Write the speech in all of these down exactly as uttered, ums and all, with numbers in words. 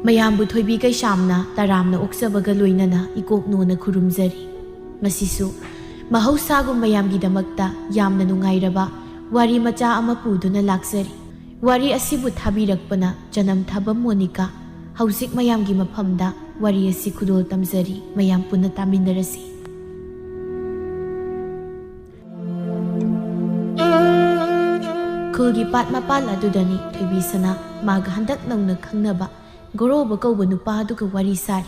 ꯃꯌꯥꯝꯕꯨ ꯊꯣꯏꯕꯤ ꯀꯩꯁꯥꯝꯅ ꯇꯔꯥꯝꯅ ꯑꯣꯛꯆꯕꯒ ꯂꯣꯏꯅꯅ ꯏꯀꯣꯛꯅꯣꯅ ꯈꯨꯔꯨꯝꯖꯔꯤ꯫ ꯉꯁꯤꯁꯨ ꯃꯍꯧꯁꯥꯒꯨꯝ ꯃꯌꯥꯝꯒꯤꯗꯃꯛꯇ ꯌꯥꯝꯅ ꯅꯨꯡꯉꯥꯏꯔꯕ ꯋꯥꯔꯤ ꯃꯆꯥ ꯑꯃ ꯄꯨꯗꯨꯅ ꯂꯥꯛꯆꯔꯤ꯫ ꯋꯥꯔꯤ ꯑꯁꯤꯕꯨ ꯊꯥꯕꯤꯔꯛꯄꯅ ꯆꯅꯝ ꯊꯥꯕꯝ ꯃꯣꯅꯤꯀꯥ꯫ ꯍꯧꯖꯤꯛ ꯃꯌꯥꯝꯒꯤ ꯃꯐꯝꯗ ꯋꯥꯔꯤ ꯑꯁꯤ ꯈꯨꯗꯣꯜ ꯇꯝꯖꯔꯤ꯫ ꯃꯌꯥꯝ ꯄꯨꯟꯅ ꯇꯥꯃꯤꯟꯅꯔꯁꯤ꯫ ꯈꯨꯜꯒꯤ ꯄꯥꯠ ꯃꯄꯥꯜ ꯑꯗꯨꯗꯅꯤ ꯊꯣꯏꯕꯤ ꯁꯅꯥ ꯃꯥꯒ ꯍꯟꯗꯛ ꯅꯧꯅ ꯈꯪꯅꯕ ꯒꯣꯔꯣꯕ ꯀꯧꯕ ꯅꯨꯄꯥ ꯑꯗꯨꯒ ꯋꯥꯔꯤ ꯁꯥꯔꯤ꯫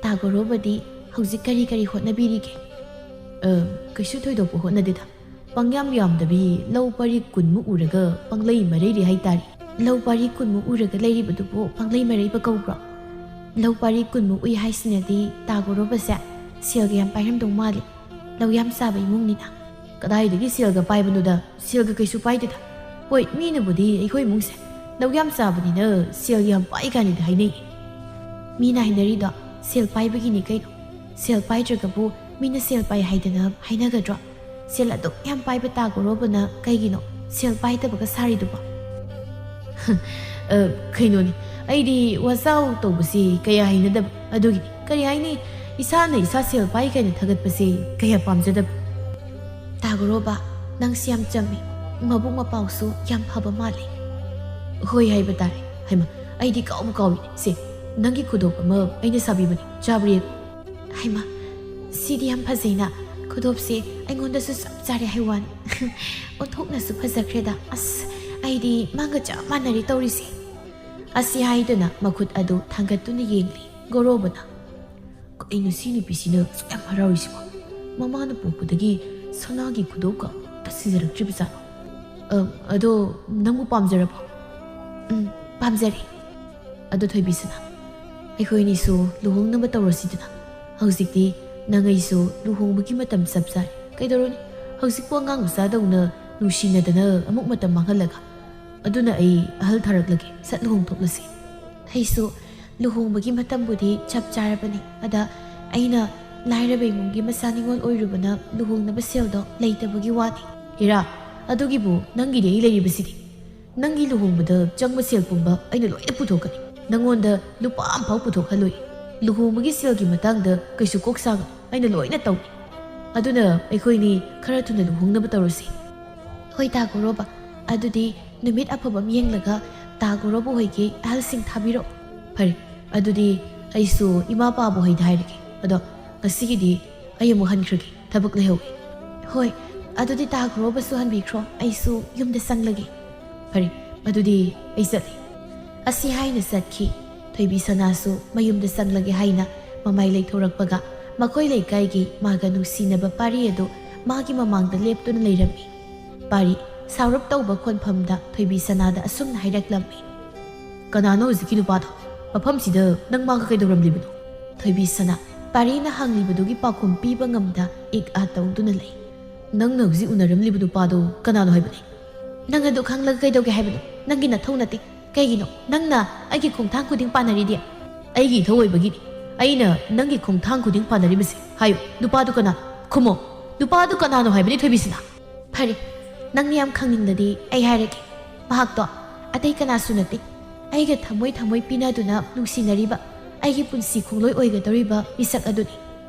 ꯇꯥ ꯒꯣꯔꯣꯕꯗꯤ ꯍꯧꯖꯤꯛ ꯀꯔꯤ ꯀꯔꯤ ꯍꯣꯠꯅꯕꯤꯔꯤꯒꯦ? "ꯑ, ꯀꯩꯁꯨ ꯊꯣꯏꯗꯣꯛꯄ ꯍꯣꯠꯅꯗꯦꯗ꯫ ꯄꯪꯌꯥꯝ ꯌꯥꯝꯗꯕꯤ ꯂꯧ ꯄꯔꯤ ꯀꯨꯟꯃꯨꯛ ꯎꯔꯒ ꯄꯪꯂꯩ ꯃꯔꯩꯔꯤ ꯍꯥꯏꯇꯥꯔꯦ꯫" "ꯂꯧ ꯄꯔꯤ ꯀꯨꯟꯃꯨꯛ ꯎꯔꯒ ꯂꯩꯔꯤꯕꯗꯨꯕꯨ ꯄꯪꯂꯩ ꯃꯔꯩꯕ ꯀꯧꯕ꯭ꯔꯣ?" "ꯂꯧ ꯄꯔꯤ ꯀꯨꯟꯃꯨꯛ ꯎꯏ ꯍꯥꯏꯁꯤꯅꯗꯤ ꯇꯥ ꯒꯣꯔꯣꯕꯁꯦ ꯁꯦꯜꯒ ꯌꯥꯝ ꯄꯥꯏꯔꯝꯗꯧ ꯃꯥꯜꯂꯤ꯫ ꯂꯧ ꯌꯥꯝ ꯆꯥꯕ ꯏꯃꯨꯡꯅꯤꯅ꯫" "ꯀꯗꯥꯏꯗꯒꯤ ꯁꯦꯜꯒ ꯄꯥꯏꯕꯅꯣꯗ? ꯁꯦꯜꯒ ꯀꯩꯁꯨ ꯄꯥꯏꯗꯦꯗ꯫ ꯍꯣꯏ, ꯃꯤꯅꯕꯨꯗꯤ ꯑꯩꯈꯣꯏ ꯏꯃꯨꯡꯁꯦ ꯂꯧ ꯌꯥꯝ ꯆꯥꯕꯅꯤꯅ ꯁꯦꯜ ꯌꯥꯝ ꯄꯥꯏ ꯀꯥꯏꯅꯗꯤ ꯍꯥꯏꯅꯩ꯫" "ꯃꯤꯅ ꯍꯥꯏꯅꯔꯤꯗꯣ ꯁꯦꯜ ꯄꯥꯏꯕꯒꯤꯅꯤ ꯀꯩꯅꯣ꯫ ꯁꯦꯜ ꯄꯥꯏꯗ꯭ꯔꯒꯕꯨ ꯃꯤꯅ ꯁꯦꯜ ꯄꯥꯏ ꯍꯥꯏꯗꯅ ꯍꯥꯏꯅꯒꯗ꯭ꯔꯣ? ꯁꯦꯜ ꯑꯗꯨꯛ ꯌꯥꯝ ꯄꯥꯏꯕ ꯇꯥ ꯒꯣꯔꯣꯕꯅ ꯀꯩꯒꯤꯅꯣ ꯁꯦꯜ ꯄꯥꯏꯗꯕꯒ ꯁꯥꯔꯤꯗꯨꯕꯣ?" "ꯑ, ꯀꯩꯅꯣꯅꯦ, ꯑꯩꯗꯤ ꯋꯥꯖꯥꯎ ꯇꯧꯕꯁꯤ ꯀꯌꯥ ꯍꯩꯅꯗꯕ꯫ ꯑꯗꯨꯒꯤꯅꯤ, ꯀꯔꯤ ꯍꯥꯏꯅꯤ, ꯏꯁꯥꯅ ꯏꯁꯥ ꯁꯦꯜ ꯄꯥꯏ ꯀꯥꯏꯅ ꯊꯥꯒꯠꯄꯁꯤ ꯀꯌꯥ ꯄꯥꯝꯖꯗꯕ꯫" "ꯇꯥ ꯒꯣꯔꯣꯕ, ꯅꯪꯁꯤ ꯌꯥꯝ ꯆꯝꯃꯤ꯫ ꯃꯕꯨꯛ ꯃꯄꯥꯎꯁꯨ ꯌꯥꯝ ꯐꯕ ꯃꯥꯜꯂꯤ꯫" "ꯍꯣꯏ ꯍꯥꯏꯕ ꯇꯥꯔꯦ꯫ ꯍꯩꯃ, ꯑꯩꯗꯤ ꯀꯥꯎꯕꯨ ꯀꯥꯎꯏꯅꯦ꯫ ꯁꯦ, ꯅꯪꯒꯤ ꯈꯨꯗꯣꯞ ꯑꯃ ꯑꯩꯅ ꯁꯥꯕꯤꯕꯅꯤ, ꯆꯥꯕ꯭ꯔꯤ?" "ꯍꯩꯃ, ꯁꯤꯗꯤ ꯌꯥꯝ ꯐꯖꯩꯅ꯫ ꯈꯨꯗꯣꯞꯁꯦ ꯑꯩꯉꯣꯟꯗꯁꯨ ꯆꯞ ꯆꯥꯔꯦ ꯍꯥꯏ ꯋꯥꯅꯤ꯫ ꯑꯣꯟꯊꯣꯛꯅꯁꯨ ꯐꯖꯈ꯭ꯔꯦꯗ꯫ ꯑꯁ, ꯑꯩꯗꯤ ꯃꯥꯒ ꯆꯞ ꯃꯥꯟꯅꯔꯦ ꯇꯧꯔꯤꯁꯦ꯫" ꯑꯁꯤ ꯍꯥꯏꯗꯨꯅ ꯃꯈꯨꯠ ꯑꯗꯨ ꯊꯥꯡꯒꯠꯇꯨꯅ ꯌꯦꯡꯂꯤ ꯒꯣꯔꯣꯕꯅ꯫ "ꯀꯩꯅꯣ ꯁꯤ ꯅꯨꯄꯤꯁꯤꯅ ꯑꯁꯨꯛ ꯌꯥꯝ ꯍꯔꯥꯎꯔꯤꯁꯤꯕꯣ? ꯃꯃꯥꯅ ꯄꯣꯛꯄꯗꯒꯤ ꯁꯅꯥꯒꯤ ꯈꯨꯗꯣꯞꯀ ꯑꯝꯇ ꯁꯤꯖꯔꯛꯇ꯭ꯔꯤꯕꯖꯥꯠꯂꯣ? ꯑ, ꯑꯗꯣ ꯅꯪꯕꯨ ꯄꯥꯝꯖꯔꯕꯣ?" "ꯎꯝ, ꯄꯥꯝꯖꯔꯦ꯫" "ꯑꯗꯣ ꯊꯣꯏꯕꯤꯁꯅꯥ, ꯑꯩꯈꯣꯏꯅꯤꯁꯨ ꯂꯨꯍꯣꯡꯅꯕ ꯇꯧꯔꯁꯤꯗꯅ꯫ ꯍꯧꯖꯤꯛꯇꯤ ꯅꯪ ꯑꯩꯁꯨ ꯂꯨꯍꯣꯡꯕꯒꯤ ꯃꯇꯝ ꯆꯞ ꯆꯥꯔꯦ꯫ ꯀꯩꯗꯧꯔꯨꯅꯤ? ꯍꯧꯖꯤꯛꯄꯨ ꯑꯉꯥꯡ ꯃꯆꯥꯗꯧꯅ ꯅꯨꯡꯁꯤꯅꯗꯅ ꯑꯃꯨꯛ ꯃꯇꯝ ꯃꯥꯡꯍꯜꯂꯒ꯫ ꯑꯗꯨꯅ ꯑꯩ ꯑꯍꯜ ꯊꯥꯔꯛꯂꯒꯦ, ꯁꯠ ꯂꯨꯍꯣꯡꯊꯣꯛꯂꯁꯤ꯫" "ꯑꯩꯁꯨ ꯂꯨꯍꯣꯡꯕꯒꯤ ꯃꯇꯝꯕꯨꯗꯤ ꯆꯞ ꯆꯥꯔꯕꯅꯤ꯫ ꯑꯗ ꯑꯩꯅ ꯂꯥꯏꯔꯕ ꯏꯃꯨꯡꯒꯤ ꯃꯆꯥ ꯅꯤꯉꯣꯜ ꯑꯣꯏꯔꯨꯕꯅ ꯂꯨꯍꯣꯡꯅꯕ ꯁꯦꯜꯗꯣ ꯂꯩꯇꯕꯒꯤ ꯋꯥꯅꯤ꯫ ꯍꯤꯔꯥ, ꯑꯗꯨꯒꯤꯕꯨ ꯅꯪꯒꯤꯗꯤ ꯑꯩ ꯂꯩꯔꯤꯕꯁꯤꯗꯤ꯫ ꯅꯪꯒꯤ ꯂꯨꯍꯣꯡꯕꯗ ꯆꯪꯕ ꯁꯦꯜ ꯄꯨꯝꯕ ꯑꯩꯅ ꯂꯣꯏꯅ ꯄꯨꯊꯣꯛꯀꯅꯤ꯫ ꯅꯪꯉꯣꯟꯗ ꯂꯨꯄꯥ ꯑꯃꯐꯥꯎ ꯄꯨꯊꯣꯛꯍꯜꯂꯣꯏ꯫ ꯂꯨꯍꯣꯡꯕꯒꯤ ꯁꯦꯜꯒꯤ ꯃꯇꯥꯡꯗ ꯀꯩꯁꯨ ꯀꯣꯛ ꯁꯥꯒꯅꯨ, ꯑꯩꯅ ꯂꯣꯏꯅ ꯇꯧꯅꯤ꯫ ꯑꯗꯨꯅ ꯑꯩꯈꯣꯏꯅꯤ ꯈꯔ ꯊꯨꯅ ꯂꯨꯍꯣꯡꯅꯕ ꯇꯧꯔꯁꯤ꯫ ꯍꯣꯏ, ꯇꯥ ꯒꯣꯔꯣꯕ꯫ ꯑꯗꯨꯗꯤ ꯅꯨꯃꯤꯠ ꯑꯐꯕ ꯑꯃ ꯌꯦꯡꯂꯒ ꯇꯥ ꯒꯣꯔꯣꯕ ꯍꯣꯏꯒꯤ ꯑꯍꯜꯁꯤꯡ ꯊꯥꯕꯤꯔꯛꯑꯣ꯫ ꯐꯔꯦ, ꯑꯗꯨꯗꯤ ꯑꯩꯁꯨ ꯏꯃꯥ ꯄꯥꯕ ꯍꯣꯏꯗ ꯍꯥꯏꯔꯒꯦ꯫ ꯑꯗꯣ ꯉꯁꯤꯒꯤꯗꯤ ꯑꯩ ꯑꯃꯨꯛ ꯍꯟꯈ꯭ꯔꯒꯦ, ꯊꯕꯛ ꯂꯩꯍꯧꯏ꯫ ꯍꯣꯏ, ꯑꯗꯨꯗꯤ ꯇꯥ ꯒꯣꯔꯣꯕꯁꯨ ꯍꯟꯕꯤꯈ꯭ꯔꯣ, ꯑꯩꯁꯨ ꯌꯨꯝꯗ ꯆꯪꯂꯒꯦ꯫ ꯐꯔꯦ, ꯑꯗꯨꯗꯤ ꯑꯩ ꯆꯠꯂꯦ꯫ ꯑꯁꯤ ꯍꯥꯏꯅ ꯆꯠꯈꯤ꯫ ꯊꯣꯏꯕꯤ ꯁꯅꯥꯁꯨ ꯃꯌꯨꯝꯗ ꯆꯪꯂꯒꯦ ꯍꯥꯏꯅ ꯃꯃꯥꯏ ꯂꯩꯊꯣꯔꯛꯄꯒ ꯃꯈꯣꯏ ꯂꯩꯀꯥꯏꯒꯤ ꯃꯥꯒ ꯅꯨꯡꯁꯤꯅꯕ ꯄꯥꯔꯤ ꯑꯗꯨ ꯃꯥꯒꯤ ꯃꯃꯥꯡꯗ ꯂꯦꯞꯇꯨꯅ ꯂꯩꯔꯝꯃꯤ꯫ ꯄꯥꯔꯤ ꯁꯥꯎꯔꯞ ꯇꯧꯕ ꯈꯣꯟꯐꯝꯗ ꯊꯣꯏꯕꯤ ꯁꯅꯥꯗ ꯑꯁꯨꯝꯅ ꯍꯥꯏꯔꯛꯂꯝꯃꯤ꯫ "ꯀꯅꯥꯅꯣ ꯍꯧꯖꯤꯛꯀꯤ ꯅꯨꯄꯥꯗꯣ? ꯃꯐꯝꯁꯤꯗ ꯅꯪ ꯃꯥꯒ ꯀꯩꯗꯧꯔꯝꯂꯤꯕꯅꯣ?" ꯊꯣꯏꯕꯤ ꯁꯅꯥ ꯄꯥꯔꯤꯅ ꯍꯪꯂꯤꯕꯗꯨꯒꯤ ꯄꯥꯎꯈꯨꯝ ꯄꯤꯕ ꯉꯝꯗ ꯏꯛ ꯑꯥ ꯇꯧꯗꯨꯅ ꯂꯩ꯫ "ꯅꯪꯅ ꯍꯧꯖꯤꯛ ꯎꯅꯔꯝꯂꯤꯕ ꯅꯨꯄꯥꯗꯣ ꯀꯅꯥꯅꯣ ꯍꯥꯏꯕꯅꯤ?" "ꯅꯪ ꯑꯗꯨ ꯈꯪꯂꯒ ꯀꯩꯗꯧꯒꯦ ꯍꯥꯏꯕꯅꯣ? ꯅꯪꯒꯤ ꯅꯊꯧ ꯅꯠꯇꯦ꯫ ꯀꯩꯒꯤꯅꯣ ꯅꯪꯅ ꯑꯩꯒꯤ ꯈꯣꯡꯊꯥꯡ ꯈꯨꯗꯤꯡ ꯄꯥꯟꯅꯔꯤꯗꯤ?" "ꯑꯩꯒꯤ ꯏꯊꯧ ꯑꯣꯏꯕꯒꯤꯅꯤ ꯑꯩꯅ ꯅꯪꯒꯤ ꯈꯣꯡꯊꯥꯡ ꯈꯨꯗꯤꯡ ꯄꯥꯟꯅꯔꯤꯕꯁꯦ꯫ ꯍꯥꯏꯌꯨ, ꯅꯨꯄꯥꯗꯨ ꯀꯅꯥ? ꯈꯨꯝꯃꯣ, ꯅꯨꯄꯥꯗꯨ ꯀꯅꯥꯅꯣ ꯍꯥꯏꯕꯅꯤ, ꯊꯣꯏꯕꯤꯁꯅꯥ?" "ꯐꯔꯦ, ꯅꯪꯅ ꯌꯥꯝ ꯈꯪꯅꯤꯡꯂꯗꯤ ꯑꯩ ꯍꯥꯏꯔꯒꯦ꯫ ꯃꯍꯥꯛꯇꯣ ꯑꯇꯩ ꯀꯅꯥꯁꯨ ꯅꯠꯇꯦ, ꯑꯩꯒ ꯊꯃꯣꯏ ꯊꯃꯣꯏ ꯄꯤꯅꯗꯨꯅ ꯅꯨꯡꯁꯤꯅꯔꯤꯕ, ꯑꯩꯒꯤ ꯄꯨꯟꯁꯤ ꯈꯣꯡꯂꯣꯏ ꯑꯣꯏꯒꯗꯧꯔꯤꯕ ꯃꯤꯁꯛ ꯑꯗꯨꯅꯤ꯫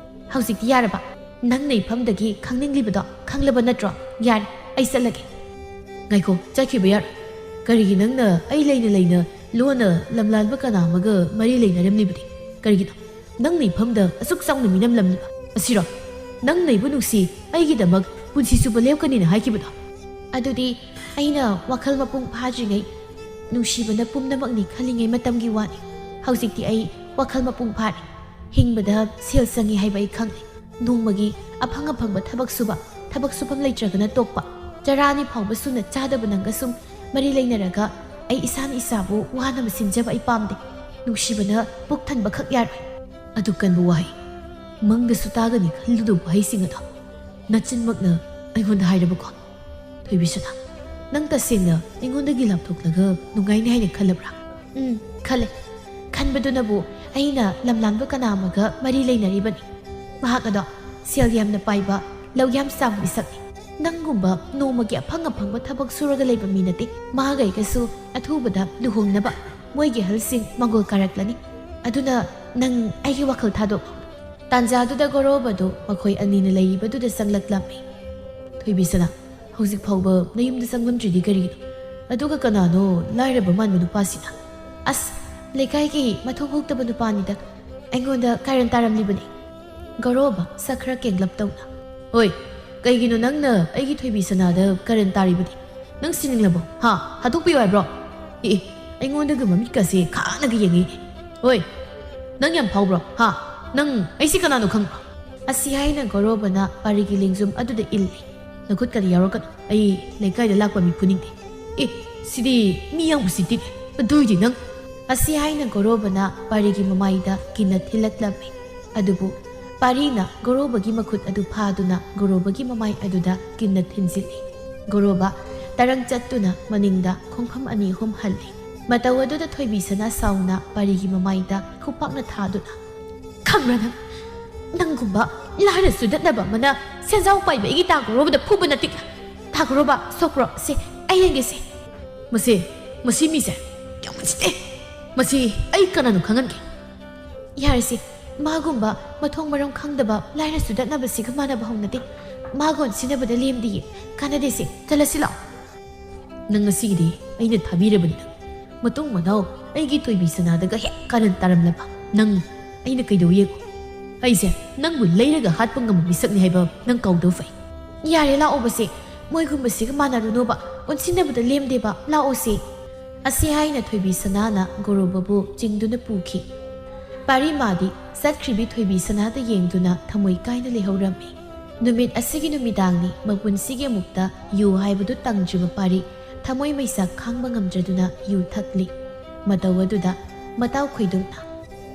ꯍꯧꯖꯤꯛꯇꯤ ꯌꯥꯔꯕ? ꯅꯪꯅ ꯏꯐꯝꯗꯒꯤ ꯈꯪꯅꯤꯡꯂꯤꯕꯗꯣ ꯈꯪꯂꯕ ꯅꯠꯇ꯭ꯔꯣ? ꯌꯥꯔꯦ, ꯑꯩ ꯆꯠꯂꯒꯦ꯫" "ꯉꯥꯏꯈꯣ, ꯆꯠꯈꯤꯕ ꯌꯥꯔꯣꯏ꯫ ꯀꯔꯤꯒꯤ ꯅꯪꯅ ꯑꯩ ꯂꯩꯅ ꯂꯩꯅ ꯂꯣꯟꯅ ꯂꯝꯂꯥꯟꯕ ꯀꯅꯥ ꯑꯃꯒ ꯃꯔꯤ ꯂꯩꯅꯔꯝꯂꯤꯕꯗꯤ? ꯀꯔꯤꯒꯤꯅꯣ ꯅꯪꯅ ꯏꯐꯝꯗ ꯑꯁꯨꯛ ꯆꯥꯎꯅ ꯃꯤꯅꯝꯂꯝꯂꯤꯕ? ꯑꯁꯤꯔꯣ ꯅꯪꯅ ꯑꯩꯕꯨ ꯅꯨꯡꯁꯤ, ꯑꯩꯒꯤꯗꯃꯛ ꯄꯨꯟꯁꯤ ꯆꯨꯞꯄ ꯂꯦꯞꯀꯅꯤꯅ ꯍꯥꯏꯈꯤꯕꯗꯣ?" "ꯑꯗꯨꯗꯤ ꯑꯩꯅ ꯋꯥꯈꯜ ꯃꯄꯨꯡ ꯐꯥꯗ꯭ꯔꯤꯉꯩ, ꯅꯨꯡꯁꯤꯕꯅ ꯄꯨꯝꯅꯃꯛꯅꯤ ꯈꯜꯂꯤꯉꯩ ꯃꯇꯝꯒꯤ ꯋꯥꯅꯤ꯫ ꯍꯧꯖꯤꯛꯇꯤ ꯑꯩ ꯋꯥꯈꯜ ꯃꯄꯨꯡ ꯐꯥꯔꯦ꯫ ꯍꯤꯡꯕꯗ ꯁꯦꯜ ꯆꯪꯉꯤ ꯍꯥꯏꯕ ꯑꯩ ꯈꯪꯂꯦ꯫ ꯅꯣꯡꯃꯒꯤ ꯑꯐꯪ ꯑꯐꯪꯕ ꯊꯕꯛ ꯁꯨꯕ, ꯊꯕꯛ ꯁꯨꯐꯝ ꯂꯩꯇ꯭ꯔꯒꯅ ꯇꯣꯛꯄ, ꯆꯔꯥ ꯑꯅꯤ ꯐꯥꯎꯕ ꯁꯨꯅ ꯆꯥꯗꯕ ꯅꯪꯒ ꯁꯨꯝ ꯃꯔꯤ ꯂꯩꯅꯔꯒ ꯑꯩ ꯏꯁꯥꯅ ꯏꯁꯥꯕꯨ ꯋꯥꯅꯕ ꯁꯤꯟꯖꯕ ꯑꯩ ꯄꯥꯝꯗꯦ꯫ ꯅꯨꯡꯁꯤꯕꯅ ꯄꯨꯛ ꯊꯟꯕꯈꯛ ꯌꯥꯔꯣꯏ꯫" ꯑꯗꯨ ꯀꯟꯕ ꯋꯥꯍꯩ, ꯃꯪꯗꯁꯨ ꯇꯥꯒꯅꯤ ꯈꯜꯂꯨꯗꯕ ꯋꯥꯍꯩꯁꯤꯡ ꯑꯗꯣ ꯅꯆꯤꯟꯃꯛꯅ ꯑꯩꯉꯣꯟꯗ ꯍꯥꯏꯔꯕꯀꯣ? ꯊꯣꯏꯕꯤꯁꯅꯥ, ꯅꯪ ꯇꯁꯦꯡꯅ ꯑꯩꯉꯣꯟꯗꯒꯤ ꯂꯥꯞꯊꯣꯛꯂꯒ ꯅꯨꯡꯉꯥꯏꯅꯤ ꯍꯥꯏꯅ ꯈꯜꯂꯕ꯭ꯔꯥ? ꯎꯝ, ꯈꯜꯂꯦ꯫ ꯈꯟꯕꯗꯨꯅꯕꯨ ꯑꯩꯅ ꯂꯝꯂꯥꯟꯕ ꯀꯅꯥ ꯑꯃꯒ ꯃꯔꯤ ꯂꯩꯅꯔꯤꯕꯅꯤ꯫ ꯃꯍꯥꯛ ꯑꯗꯣ ꯁꯦꯜ ꯌꯥꯝꯅ ꯄꯥꯏꯕ, ꯂꯧ ꯌꯥꯝ ꯆꯥꯎꯕ ꯃꯤꯁꯛꯅꯤ꯫ ꯅꯪꯒꯨꯝꯕ ꯅꯣꯡꯃꯒꯤ ꯑꯐꯪ ꯑꯐꯪꯕ ꯊꯕꯛ ꯁꯨꯔꯒ ꯂꯩꯕ ꯃꯤ ꯅꯠꯇꯦ꯫ ꯃꯍꯥꯛ ꯑꯩꯒꯁꯨ ꯑꯊꯨꯕꯗ ꯂꯨꯍꯣꯡꯅꯕ ꯃꯣꯏꯒꯤ ꯑꯍꯜꯁꯤꯡ ꯃꯪꯒꯣꯜ ꯀꯥꯔꯛꯂꯅꯤ꯫ ꯑꯗꯨꯅ ꯅꯪ ꯑꯩꯒꯤ ꯋꯥꯈꯜ ꯊꯥꯗꯣꯛꯂꯣ꯫ ꯇꯥꯟꯖꯥꯗꯨꯗ ꯒꯣꯔꯣꯕꯗꯨ ꯃꯈꯣꯏ ꯑꯅꯤꯅ ꯂꯩꯔꯤꯕꯗꯨꯗ ꯆꯪꯂꯛꯂꯝꯃꯤ꯫ ꯊꯣꯏꯕꯤꯁꯅꯥ, ꯍꯧꯖꯤꯛ ꯐꯥꯎꯕ ꯅꯌꯨꯝꯗ ꯆꯪꯂꯝꯗ꯭ꯔꯤꯗꯤ ꯀꯔꯤꯒꯤꯅꯣ? ꯑꯗꯨꯒ ꯀꯅꯥꯅꯣ ꯂꯥꯏꯔꯕ ꯃꯥꯟꯕ ꯅꯨꯄꯥꯁꯤꯅ? ꯑꯁ, ꯂꯩꯀꯥꯏꯒꯤ ꯃꯊꯣꯡ ꯍꯨꯛꯇꯕ ꯅꯨꯄꯥꯅꯤꯗ꯫ ꯑꯩꯉꯣꯟꯗ ꯀꯥꯔꯟ ꯇꯥꯔꯝꯂꯤꯕꯅꯤ꯫ ꯒꯧꯔꯣꯕ ꯁꯛ ꯈꯔ ꯀꯦꯡꯂꯞ ꯇꯧꯅ꯫ ꯍꯣꯏ, ꯀꯩꯒꯤꯅꯣ ꯅꯪꯅ ꯑꯩꯒꯤ ꯊꯣꯏꯕꯤꯁꯅꯥꯗ ꯀꯥꯔꯟ ꯇꯥꯔꯤꯕꯗꯤ? ꯅꯪ ꯁꯤꯅꯤꯡꯂꯕꯣ? ꯍꯥ? ꯍꯥꯠꯇꯣꯛꯄꯤꯌꯨ ꯍꯥꯏꯕ꯭ꯔꯣ? ꯑꯦ, ꯑꯦ, ꯑꯩꯉꯣꯟꯗꯒ ꯃꯃꯤꯠꯀꯁꯦ ꯈꯥꯅꯒ ꯌꯦꯡꯉꯤꯅꯦ꯫ ꯍꯣꯏ, ꯅꯪ ꯌꯥꯝ ꯐꯥꯎꯕ꯭ꯔꯣ? ꯍꯥ? ꯅꯪ ꯑꯩꯁꯤ ꯀꯅꯥꯅꯣ ꯈꯪꯕ꯭ꯔꯣ? ꯑꯁꯤ ꯍꯥꯏꯅ ꯒꯧꯔꯣꯕꯅ ꯄꯥꯔꯤꯒꯤ ꯂꯦꯡꯖꯨꯝ ꯑꯗꯨꯗ ꯏꯜꯂꯤ꯫ ꯅꯈꯨꯠꯀꯗꯤ ꯌꯥꯎꯔꯛꯀꯅꯨ꯫ ꯑꯩ ꯂꯩꯀꯥꯏꯗ ꯂꯥꯛꯄ ꯃꯤ ꯐꯨꯅꯤꯡꯗꯦ꯫ ꯑꯦ, ꯁꯤꯗꯤ ꯃꯤ ꯌꯥꯝ ꯎꯁꯤꯠꯇꯦ꯫ ꯑꯗꯨꯏꯗꯤ ꯅꯪ꯫ ꯑꯁꯤ ꯍꯥꯏꯅ ꯒꯧꯔꯣꯕꯅ ꯄꯥꯔꯤꯒꯤ ꯃꯃꯥꯏꯗ ꯀꯤꯟꯅ ꯊꯤꯜꯂꯛꯂꯝꯃꯤ꯫ ꯑꯗꯨꯕꯨ ꯄꯥꯔꯤꯅ ꯒꯧꯔꯣꯕꯒꯤ ꯃꯈꯨꯠ ꯑꯗꯨ ꯐꯥꯗꯨꯅ ꯒꯧꯔꯣꯕꯒꯤ ꯃꯃꯥꯏ ꯑꯗꯨꯗ ꯀꯤꯟꯅ ꯊꯤꯟꯖꯤꯜꯂꯤ꯫ ꯒꯧꯔꯣꯕ ꯇꯔꯪ ꯆꯠꯇꯨꯅ ꯃꯅꯤꯡꯗ ꯈꯣꯡꯐꯝ ꯑꯅꯤ ꯑꯍꯨꯝ ꯍꯜꯂꯤ꯫ ꯃꯇꯧ ꯑꯗꯨꯗ ꯊꯣꯏꯕꯤꯁꯅꯥ ꯁꯥꯎꯅ ꯄꯥꯔꯤꯒꯤ ꯃꯃꯥꯏꯗ ꯈꯨꯄꯥꯛꯅ ꯊꯥꯗꯨꯅ, "ꯈꯪꯕ꯭ꯔꯥ ꯅꯪ? ꯅꯪꯒꯨꯝꯕ ꯂꯥꯏꯔ ꯆꯨꯗꯠꯅꯕ ꯑꯃꯅ ꯁꯦꯟꯖꯥꯎ ꯄꯥꯏꯕ ꯑꯩꯒꯤ ꯇꯥ ꯒꯧꯔꯣꯕꯗ ꯐꯨꯕ ꯅꯠꯇꯦ꯫ ꯇꯥ ꯒꯧꯔꯣꯕ, ꯁꯣꯛꯄ꯭ꯔꯣ? ꯁꯦ, ꯑꯩ ꯌꯦꯡꯒꯦꯁꯦ꯫" ꯃꯁꯤ, ꯃꯁꯤ ꯃꯤꯁꯦ ꯌꯥꯝ ꯎꯁꯤꯠꯇꯦ꯫ ꯃꯁꯤ ꯑꯩ ꯀꯅꯥꯅꯣ ꯈꯪꯍꯟꯒꯦ꯫ ꯌꯥꯔꯦꯁꯦ, ꯃꯥꯒꯨꯝꯕ ꯃꯊꯣꯡ ꯃꯔꯝ ꯈꯪꯗꯕ ꯂꯥꯏꯔ ꯆꯨꯗꯠꯅꯕꯁꯤꯒ ꯃꯥꯟꯅꯕ ꯍꯧꯅꯗꯦ꯫ ꯃꯥꯒ ꯑꯣꯟꯁꯤꯟꯅꯕꯗ ꯂꯦꯝꯗꯤꯌꯦ꯫ ꯀꯥꯟꯅꯗꯦꯁꯦ, ꯆꯠꯂꯁꯤ ꯂꯥꯛꯑꯣ꯫ ꯅꯪ ꯉꯁꯤꯒꯤꯗꯤ ꯑꯩꯅ ꯊꯥꯕꯤꯔꯕꯅꯤ ꯅꯪ꯫ ꯃꯇꯨꯡ ꯃꯅꯥꯎ ꯑꯩꯒꯤ ꯊꯣꯏꯕꯤꯁꯅꯥꯗꯒ ꯍꯦꯛ ꯀꯥꯔꯟ ꯇꯥꯔꯝꯂꯕ ꯅꯪ ꯑꯩꯅ ꯀꯩꯗꯧ ꯌꯦꯡꯉꯨ꯫ ꯑꯩꯁꯦ ꯅꯪꯕꯨ ꯂꯩꯔꯒ ꯍꯥꯠꯄ ꯉꯝꯕ ꯃꯤꯁꯛꯅꯤ ꯍꯥꯏꯕ ꯅꯪ ꯀꯥꯎꯗꯕ ꯐꯩ꯫ ꯌꯥꯔꯦ ꯂꯥꯛꯑꯣꯕꯁꯦ, ꯃꯣꯏꯒꯨꯝꯕꯁꯤꯒ ꯃꯥꯟꯅꯔꯨꯅꯣꯕ, ꯑꯣꯟꯁꯤꯟꯅꯕꯗ ꯂꯦꯝꯗꯦꯕ, ꯂꯥꯛꯑꯣꯁꯦ꯫ ꯑꯁꯤ ꯍꯥꯏꯅ ꯊꯣꯏꯕꯤꯁꯅꯥꯅ ꯒꯧꯔꯣꯕꯕꯨ ꯆꯤꯡꯗꯨꯅ ꯄꯨꯈꯤ꯫ ꯄꯥꯔꯤꯃꯥꯗꯤ ꯆꯠꯈ꯭ꯔꯤꯕꯤ ꯊꯣꯏꯕꯤꯁꯅꯥꯗ ꯌꯦꯡꯗꯨꯅ ꯊꯃꯣꯏ ꯀꯥꯏꯅ ꯂꯩꯍꯧꯔꯝꯃꯤ꯫ ꯅꯨꯃꯤꯠ ꯑꯁꯤꯒꯤ ꯅꯨꯃꯤꯗꯥꯡꯅꯤ ꯃꯄꯨꯟꯁꯤꯒꯤ ꯑꯃꯨꯛꯇ ꯌꯨ ꯍꯥꯏꯕꯗꯨ ꯇꯪꯗ꯭ꯔꯤꯕ ꯄꯥꯔꯤ ꯊꯃꯣꯏ ꯃꯩꯁꯥ ꯈꯥꯡꯕ ꯉꯝꯗ꯭ꯔꯗꯨꯅ ꯌꯨ ꯊꯛꯂꯤ꯫ ꯃꯇꯧ ꯑꯗꯨꯗ ꯃꯇꯥꯎ ꯈꯣꯏꯗꯨꯝꯅ,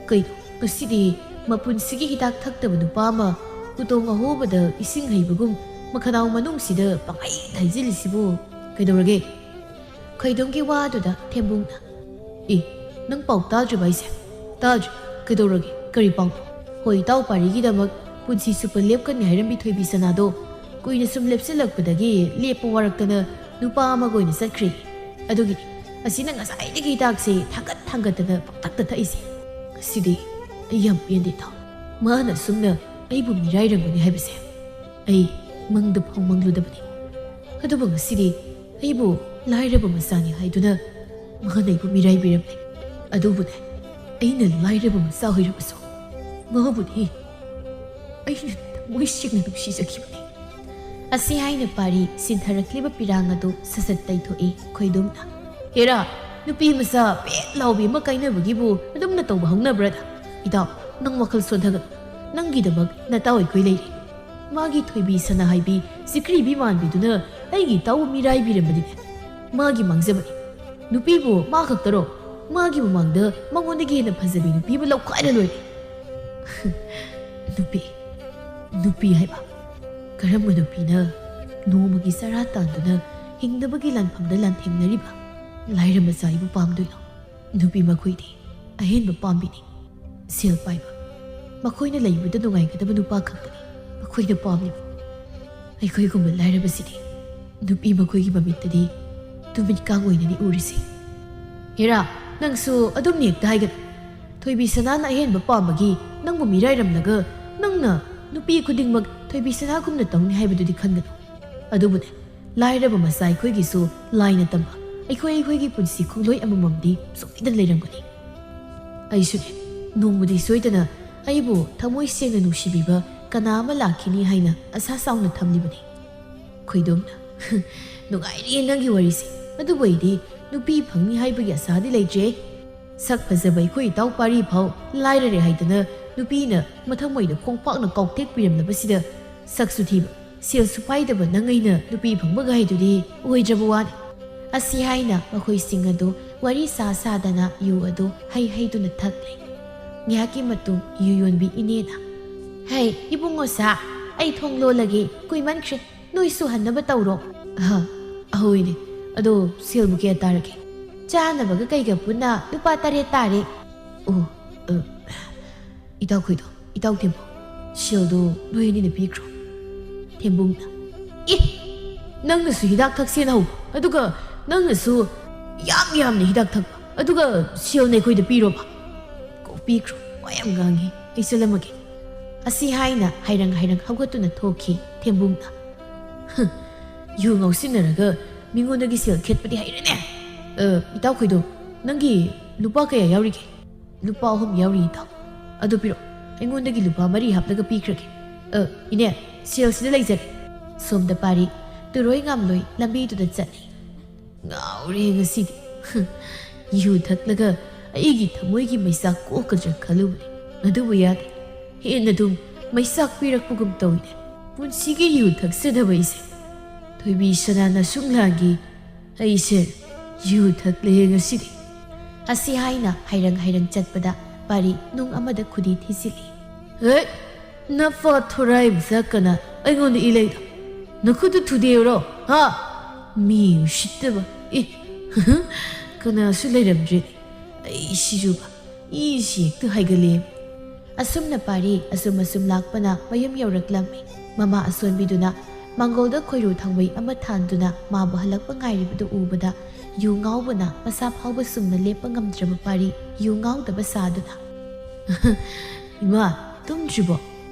"ꯀꯩꯅꯣ, ꯉꯁꯤꯗꯤ ꯃꯄꯨꯟꯁꯤꯒꯤ ꯍꯤꯗꯥꯛ ꯊꯛꯇꯕ ꯅꯨꯄꯥ ꯑꯃ ꯎꯇꯣꯡ ꯑꯍꯣꯕꯗ ꯏꯁꯤꯡ ꯍꯩꯕꯒꯨꯝ ꯃꯈꯅꯥꯎ ꯃꯅꯨꯡꯁꯤꯗ ꯄꯪꯍꯩ ꯍꯩꯖꯤꯜꯂꯤꯁꯤꯕꯨ ꯀꯩꯗꯧꯔꯒꯦ?" ꯈꯣꯏꯗꯨꯝꯒꯤ ꯋꯥꯗꯨꯗ ꯊꯦꯝꯕꯨꯡꯅ, "ꯑꯦ, ꯅꯪ ꯄꯥꯎ ꯇꯥꯗ꯭ꯔꯤꯕ ꯍꯥꯏꯁꯦ?" "ꯇꯥꯗ꯭ꯔꯤ꯫ ꯀꯩꯗꯧꯔꯒꯦ? ꯀꯔꯤ ꯄꯥꯎꯅꯣ?" "ꯍꯣꯏ, ꯏꯇꯥꯎ ꯄꯥꯔꯤꯒꯤꯗꯃꯛ ꯄꯨꯟꯁꯤ ꯆꯨꯞꯄ ꯂꯦꯞꯀꯅꯤ ꯍꯥꯏꯔꯝꯕꯤ ꯊꯣꯏꯕꯤ ꯁꯅꯥꯗꯣ ꯀꯨꯏꯅ ꯁꯨꯝ ꯂꯦꯞꯁꯤꯜꯂꯛꯄꯗꯒꯤ ꯂꯦꯞꯄ ꯋꯥꯔꯛꯇꯅ ꯅꯨꯄꯥ ꯑꯃꯒ ꯑꯣꯏꯅ ꯆꯠꯈ꯭ꯔꯦ꯫ ꯑꯗꯨꯒꯤꯅꯤ ꯑꯁꯤꯅ ꯉꯁꯥꯏꯗꯒꯤ ꯍꯤꯗꯥꯛꯁꯦ ꯊꯥꯡꯒꯠ ꯊꯥꯡꯒꯠꯇꯅ ꯄꯪꯊꯛꯇ ꯊꯛꯏꯁꯦ꯫ ꯉꯁꯤꯗꯤ ꯑꯩ ꯌꯥꯝ ꯄꯦꯟꯗꯦ ꯏꯇꯥꯎ꯫ ꯃꯥꯅ ꯑꯁꯨꯝꯅ ꯑꯩꯕꯨ ꯃꯤꯔꯥꯏꯔꯝꯒꯅꯤ ꯍꯥꯏꯕꯁꯦ ꯑꯩ ꯃꯪꯗ ꯐꯥꯎ ꯃꯪꯂꯨꯗꯕꯅꯤ꯫ ꯑꯗꯨꯕꯨ ꯉꯁꯤꯗꯤ ꯑꯩꯕꯨ ꯂꯥꯏꯔꯕ ꯃꯆꯥꯅꯤ ꯍꯥꯏꯗꯨꯅ ꯃꯥꯅ ꯑꯩꯕꯨ ꯃꯤꯔꯥꯏꯕꯤꯔꯝꯂꯦ꯫ ꯑꯗꯨꯕꯨꯅꯦ, ꯑꯩꯅ ꯂꯥꯏꯔꯕ ꯃꯆꯥ ꯑꯣꯏꯔꯕꯁꯨ ꯃꯥꯕꯨꯗꯤ ꯑꯩꯅ ꯊꯃꯣꯏ ꯁꯦꯡꯅ ꯅꯨꯡꯁꯤꯖꯈꯤꯕꯅꯤ꯫ ꯑꯁꯤ ꯍꯥꯏꯅ ꯄꯥꯔꯤ ꯁꯤꯟꯊꯔꯛꯂꯤꯕ ꯄꯤꯔꯥꯡ ꯑꯗꯨ ꯁꯠ ꯁꯠ ꯇꯩꯊꯣꯛꯏ ꯈꯣꯏꯗꯨꯝꯅ꯫ ꯍꯦꯔꯥ, ꯅꯨꯄꯤ ꯃꯆꯥ ꯄꯦꯠ ꯂꯥꯎꯕꯤ ꯑꯃ ꯀꯥꯏꯅꯕꯒꯤꯕꯨ ꯑꯗꯨꯝꯅ ꯇꯧꯕ ꯍꯧꯅꯕ꯭ꯔꯥꯗ? ꯏꯇꯥꯎ, ꯅꯪ ꯋꯥꯈꯜ ꯁꯣꯟꯊꯒꯅꯨ꯫ ꯅꯪꯒꯤꯗꯃꯛ ꯅꯇꯥꯎ ꯑꯩꯈꯣꯏ ꯂꯩꯔꯤ꯫ ꯃꯥꯒꯤ ꯊꯣꯏꯕꯤ ꯁꯅꯥ ꯍꯥꯏꯕꯤ ꯁꯤꯀ꯭ꯔꯤꯕꯤ ꯃꯥꯟꯕꯤꯗꯨꯅ ꯑꯩꯒꯤ ꯏꯇꯥꯎꯕꯨ ꯃꯤꯔꯥꯏꯕꯤꯔꯝꯕꯅꯤꯅꯦ꯫ ꯃꯥꯒꯤ ꯃꯥꯡꯖꯕꯅꯤ꯫ ꯅꯨꯄꯤꯕꯨ ꯃꯥ ꯈꯛꯇꯔꯣ? ꯃꯥꯒꯤ ꯃꯃꯥꯡꯗ ꯃꯉꯣꯟꯗꯒꯤ ꯍꯦꯟꯅ ꯐꯖꯕꯤ ꯅꯨꯄꯤ ꯑꯃ ꯂꯧꯈꯥꯏꯔ ꯂꯣꯏꯔꯦ꯫ ꯅꯨꯄꯤ, ꯅꯨꯄꯤ ꯍꯥꯏꯕ ꯀꯔꯝꯕ ꯅꯨꯄꯤꯅ ꯅꯣꯡꯃꯒꯤ ꯆꯔꯥ ꯇꯥꯟꯗꯨꯅ ꯍꯤꯡꯅꯕꯒꯤ ꯂꯥꯟꯐꯝꯗ ꯂꯥꯟꯊꯦꯡꯅꯔꯤꯕ ꯂꯥꯏꯔ ꯃꯆꯥ ꯑꯩꯕꯨ ꯄꯥꯝꯗꯣꯏꯅꯣ? ꯅꯨꯄꯤ ꯃꯈꯣꯏꯗꯤ ꯑꯍꯦꯟꯕ ꯄꯥꯝꯕꯤꯅꯤ꯫ ꯁꯦꯜ ꯄꯥꯏꯕ, ꯃꯈꯣꯏꯅ ꯂꯩꯕꯗ ꯅꯨꯡꯉꯥꯏꯒꯗꯕ ꯅꯨꯄꯥ ꯈꯛꯇꯅꯤ ꯃꯈꯣꯏꯅ ꯄꯥꯝꯂꯤꯕ꯫ ꯑꯩꯈꯣꯏꯒꯨꯝꯕ ꯂꯥꯏꯔꯕꯁꯤꯗꯤ ꯅꯨꯄꯤ ꯃꯈꯣꯏꯒꯤ ꯃꯃꯤꯠꯇꯗꯤ ꯇꯨꯃꯤꯠ ꯀꯥꯡ ꯑꯣꯏꯅꯅꯤ ꯎꯔꯤꯁꯦ꯫ ꯍꯦꯔꯥ, ꯅꯪꯁꯨ ꯑꯗꯨꯝ ꯍꯦꯛꯇ ꯍꯥꯏꯒꯅꯨ꯫ ꯊꯣꯏꯕꯤ ꯁꯅꯥꯅ ꯑꯍꯦꯟꯕ ꯄꯥꯝꯕꯒꯤ ꯅꯪꯕꯨ ꯃꯤꯔꯥꯏꯔꯝꯂꯒ ꯅꯪꯅ ꯅꯨꯄꯤ ꯈꯨꯗꯤꯡꯃꯛ ꯊꯣꯏꯕꯤ ꯁꯅꯥꯒꯨꯝꯅ ꯇꯧꯅꯤ ꯍꯥꯏꯕꯗꯨꯗꯤ ꯈꯟꯒꯅꯨ꯫ ꯑꯗꯨꯕꯨꯅꯦ, ꯂꯥꯏꯔꯕ ꯃꯆꯥ ꯑꯩꯈꯣꯏꯒꯤꯁꯨ ꯂꯥꯏꯅ ꯇꯝꯕ ꯑꯩꯈꯣꯏ ꯑꯩꯈꯣꯏꯒꯤ ꯄꯨꯟꯁꯤ ꯈꯣꯡꯂꯣꯏ ꯑꯃꯃꯝꯗꯤ ꯁꯣꯏꯗꯅ ꯂꯩꯔꯝꯒꯅꯤ꯫ ꯑꯩꯁꯨꯅꯦ, ꯅꯣꯡꯃꯗꯤ ꯁꯣꯏꯗꯅ ꯑꯩꯕꯨ ꯊꯃꯣꯏ ꯁꯦꯡꯅ ꯅꯨꯡꯁꯤꯕꯤꯕ ꯀꯅꯥ ꯑꯃ ꯂꯥꯛꯈꯤꯅꯤ ꯍꯥꯏꯅ ꯑꯁꯥ ꯆꯥꯎꯅ ꯊꯝꯂꯤꯕꯅꯤ꯫ ꯈꯣꯏꯗꯣꯝꯅ, "ꯅꯨꯡꯉꯥꯏꯔꯤꯌꯦ ꯅꯪꯒꯤ ꯋꯥꯔꯤꯁꯦ꯫ ꯑꯗꯨꯕꯨ ꯑꯩꯗꯤ ꯅꯨꯄꯤ ꯐꯪꯅꯤ ꯍꯥꯏꯕꯒꯤ ꯑꯁꯥꯗꯤ ꯂꯩꯇ꯭ꯔꯦ꯫ ꯁꯛ ꯐꯖꯕ ꯑꯩꯈꯣꯏ ꯏꯇꯥꯎ ꯄꯥꯔꯤ ꯐꯥꯎ ꯂꯥꯏꯔꯔꯦ ꯍꯥꯏꯗꯅ ꯅꯨꯄꯤꯅ ꯃꯊꯃꯣꯏꯗ ꯈꯣꯡꯄꯥꯛꯅ ꯀꯥꯎꯊꯦꯛꯄꯤꯔꯝꯂꯕꯁꯤꯗ ꯁꯛꯁꯨ ꯊꯤꯕ, ꯁꯦꯜꯁꯨ ꯄꯥꯏꯗꯕ ꯅꯪ ꯑꯩꯅ ꯅꯨꯄꯤ ꯐꯪꯕꯒ ꯍꯥꯏꯗꯨꯗꯤ ꯑꯣꯏꯗ꯭ꯔꯕ ꯋꯥꯅꯤ꯫" ꯑꯁꯤ ꯍꯥꯏꯅ ꯃꯈꯣꯏꯁꯤꯡ ꯑꯗꯨ ꯋꯥꯔꯤ ꯁꯥ ꯁꯥꯗꯅ ꯌꯨ ꯑꯗꯨ ꯍꯩ ꯍꯩꯗꯨꯅ ꯊꯛꯂꯦ꯫ ꯉꯥꯏꯍꯥꯛꯀꯤ ꯃꯇꯨꯡ ꯌꯨ ꯌꯣꯟꯕꯤ ꯏꯅꯦꯅ, "ꯍꯩ, ꯏꯕꯨꯡꯉꯣ ꯁꯥ, ꯑꯩ ꯊꯣꯡ ꯂꯣꯜꯂꯒꯦ, ꯀꯨꯏꯃꯟꯈ꯭ꯔꯦ, ꯅꯣꯏꯁꯨ ꯍꯟꯅꯕ ꯇꯧꯔꯣ꯫" "ꯑꯍ, ꯑꯍꯣꯏꯅꯦ, ꯑꯗꯣ ꯁꯦꯜꯕꯨ ꯀꯌꯥ ꯇꯥꯔꯒꯦ?" "ꯆꯥꯅꯕꯒ ꯀꯩꯒ ꯄꯨꯟꯅ ꯂꯨꯄꯥ ꯇꯔꯦꯠ ꯇꯥꯔꯦ꯫" "ꯑꯣ, ꯑ, ꯏꯇꯥꯎ ꯈꯣꯏꯗꯣ, ꯏꯇꯥꯎ ꯊꯦꯝꯕꯣ, ꯁꯦꯜꯗꯣ ꯅꯣꯏ ꯑꯅꯤꯅ ꯄꯤꯈ꯭ꯔꯣ꯫ ꯊꯦꯝꯕꯨꯡꯅ, "ꯑꯦ, ꯅꯪꯅꯁꯨ ꯍꯤꯗꯥꯛ ꯊꯛꯁꯦꯅ ꯍꯧꯕ, ꯑꯗꯨꯒ ꯅꯪꯅꯁꯨ ꯌꯥꯝ ꯌꯥꯝꯅ ꯍꯤꯗꯥꯛ ꯊꯛꯄ, ꯑꯗꯨꯒ ꯁꯦꯜꯅ ꯑꯩꯈꯣꯏꯗ ꯄꯤꯔꯣꯕ? ꯀꯣꯛ ꯄꯤꯈ꯭ꯔꯣ, ꯋꯥ ꯌꯥꯝ ꯉꯥꯡꯉꯤ, ꯑꯩ ꯆꯠꯂꯝꯃꯒꯦ"꯫ ꯑꯁꯤ ꯍꯥꯏꯅ ꯍꯥꯏꯔꯪ ꯍꯥꯏꯔꯪ ꯍꯧꯒꯠꯇꯨꯅ ꯊꯣꯛꯈꯤ ꯊꯦꯝꯕꯨꯡꯅ꯫ "ꯍ, ꯌꯨ ꯉꯥꯎꯁꯤꯟꯅꯔꯒ ꯃꯤꯉꯣꯟꯗꯒꯤ ꯁꯦꯜ ꯈꯦꯠꯄꯗꯤ ꯍꯩꯔꯦꯅꯦ꯫ ꯑ, ꯏꯇꯥꯎ ꯈꯣꯏꯗꯣ, ꯅꯪꯒꯤ ꯂꯨꯄꯥ ꯀꯌꯥ ꯌꯥꯎꯔꯤꯒꯦ?" "ꯂꯨꯄꯥ ꯑꯍꯨꯝ ꯌꯥꯎꯔꯤ, ꯏꯇꯥꯎ꯫ ꯑꯗꯨ ꯄꯤꯔꯛꯑꯣ, ꯑꯩꯉꯣꯟꯗꯒꯤ ꯂꯨꯄꯥ ꯃꯔꯤ ꯍꯥꯞꯂꯒ ꯄꯤꯈ꯭ꯔꯒꯦ꯫ ꯑ, ꯏꯅꯦ, ꯁꯦꯜꯁꯤꯗ ꯂꯩꯖꯔꯦ"꯫ ꯁꯣꯝꯗ ꯄꯥꯔꯤ ꯇꯨꯔꯣꯏ ꯉꯥꯝꯂꯣꯏ ꯂꯝꯕꯤꯗꯨꯗ ꯆꯠꯂꯤ꯫ "ꯉꯥꯎꯔꯦ ꯉꯁꯤꯗꯤ꯫ ꯌꯨ ꯊꯛꯂꯒ ꯑꯩꯒꯤ ꯊꯃꯣꯏꯒꯤ ꯃꯩꯆꯥꯛ ꯀꯣꯛꯀꯗ꯭ꯔꯥ ꯈꯜꯂꯨꯕꯅꯤ꯫ ꯑꯗꯨꯕꯨ ꯌꯥꯗꯦ꯫ ꯍꯦꯟꯅ ꯑꯗꯨꯝ ꯃꯩꯆꯥꯛ ꯄꯤꯔꯛꯄꯒꯨꯝ ꯇꯧꯏꯅꯦ꯫ ꯄꯨꯟꯁꯤꯒꯤ ꯌꯨ ꯊꯛꯆꯗꯕ ꯑꯩꯁꯦ꯫ ꯊꯣꯏꯕꯤ ꯁꯅꯥ ꯅꯁꯨꯡꯂꯥꯡꯒꯤ ꯑꯩꯁꯦ ꯌꯨ ꯊꯛꯂꯦ ꯉꯁꯤꯗꯤ"꯫ ꯑꯁꯤ ꯍꯥꯏꯅ ꯍꯥꯏꯔꯪ ꯍꯥꯏꯔꯪ ꯆꯠꯄꯗ ꯄꯥꯔꯤ ꯅꯨꯡ ꯑꯃꯗ ꯈꯨꯗꯤ ꯊꯤꯖꯤꯜꯂꯤ꯫ "ꯍꯦ, ꯅꯄꯥ ꯊꯣꯔꯥꯏꯕ ꯆꯠꯀꯅ ꯑꯩꯉꯣꯟꯗ ꯏꯂꯩꯗꯣ? ꯅꯈꯨꯠꯇꯨ ꯊꯨꯗꯦꯛꯎꯔꯣ, ꯍꯥ? ꯃꯤ ꯎꯁꯤꯠꯇꯕ꯫ ꯑꯦ, ꯀꯅꯥꯁꯨ ꯂꯩꯔꯝꯗ꯭ꯔꯦ꯫ ꯑꯩ ꯁꯤꯁꯨꯕ, ꯏꯁꯤ ꯍꯦꯛꯇ ꯍꯥꯏꯒꯠꯂꯦ"꯫ ꯑꯁꯨꯝꯅ ꯄꯥꯔꯤ ꯑꯁꯨꯝ ꯑꯁꯨꯝ ꯂꯥꯛꯄꯅ ꯃꯌꯨꯝ ꯌꯧꯔꯛꯂꯝꯃꯤ꯫ ꯃꯃꯥ ꯑꯁꯣꯟꯕꯤꯗꯨꯅ ꯃꯥꯡꯒꯣꯜꯗ ꯈꯣꯏꯔꯨ ꯊꯥꯡꯕꯩ ꯑꯃ ꯊꯥꯟꯗꯨꯅ ꯃꯥꯕꯨ ꯍꯜꯂꯛꯄ ꯉꯥꯏꯔꯤꯕꯗꯨ ꯎꯕꯗ ꯌꯨ ꯉꯥꯎꯕꯅ ꯃꯁꯥ ꯐꯥꯎꯕ ꯁꯨꯝꯅ ꯂꯦꯞꯄ ꯉꯝꯗ꯭ꯔꯕ ꯄꯥꯔꯤ ꯌꯨ ꯉꯥꯎꯗꯕ ꯁꯥꯗꯨꯅ, "ꯏꯃꯥ, ꯇꯨꯝꯗ꯭ꯔꯤꯕꯣ?"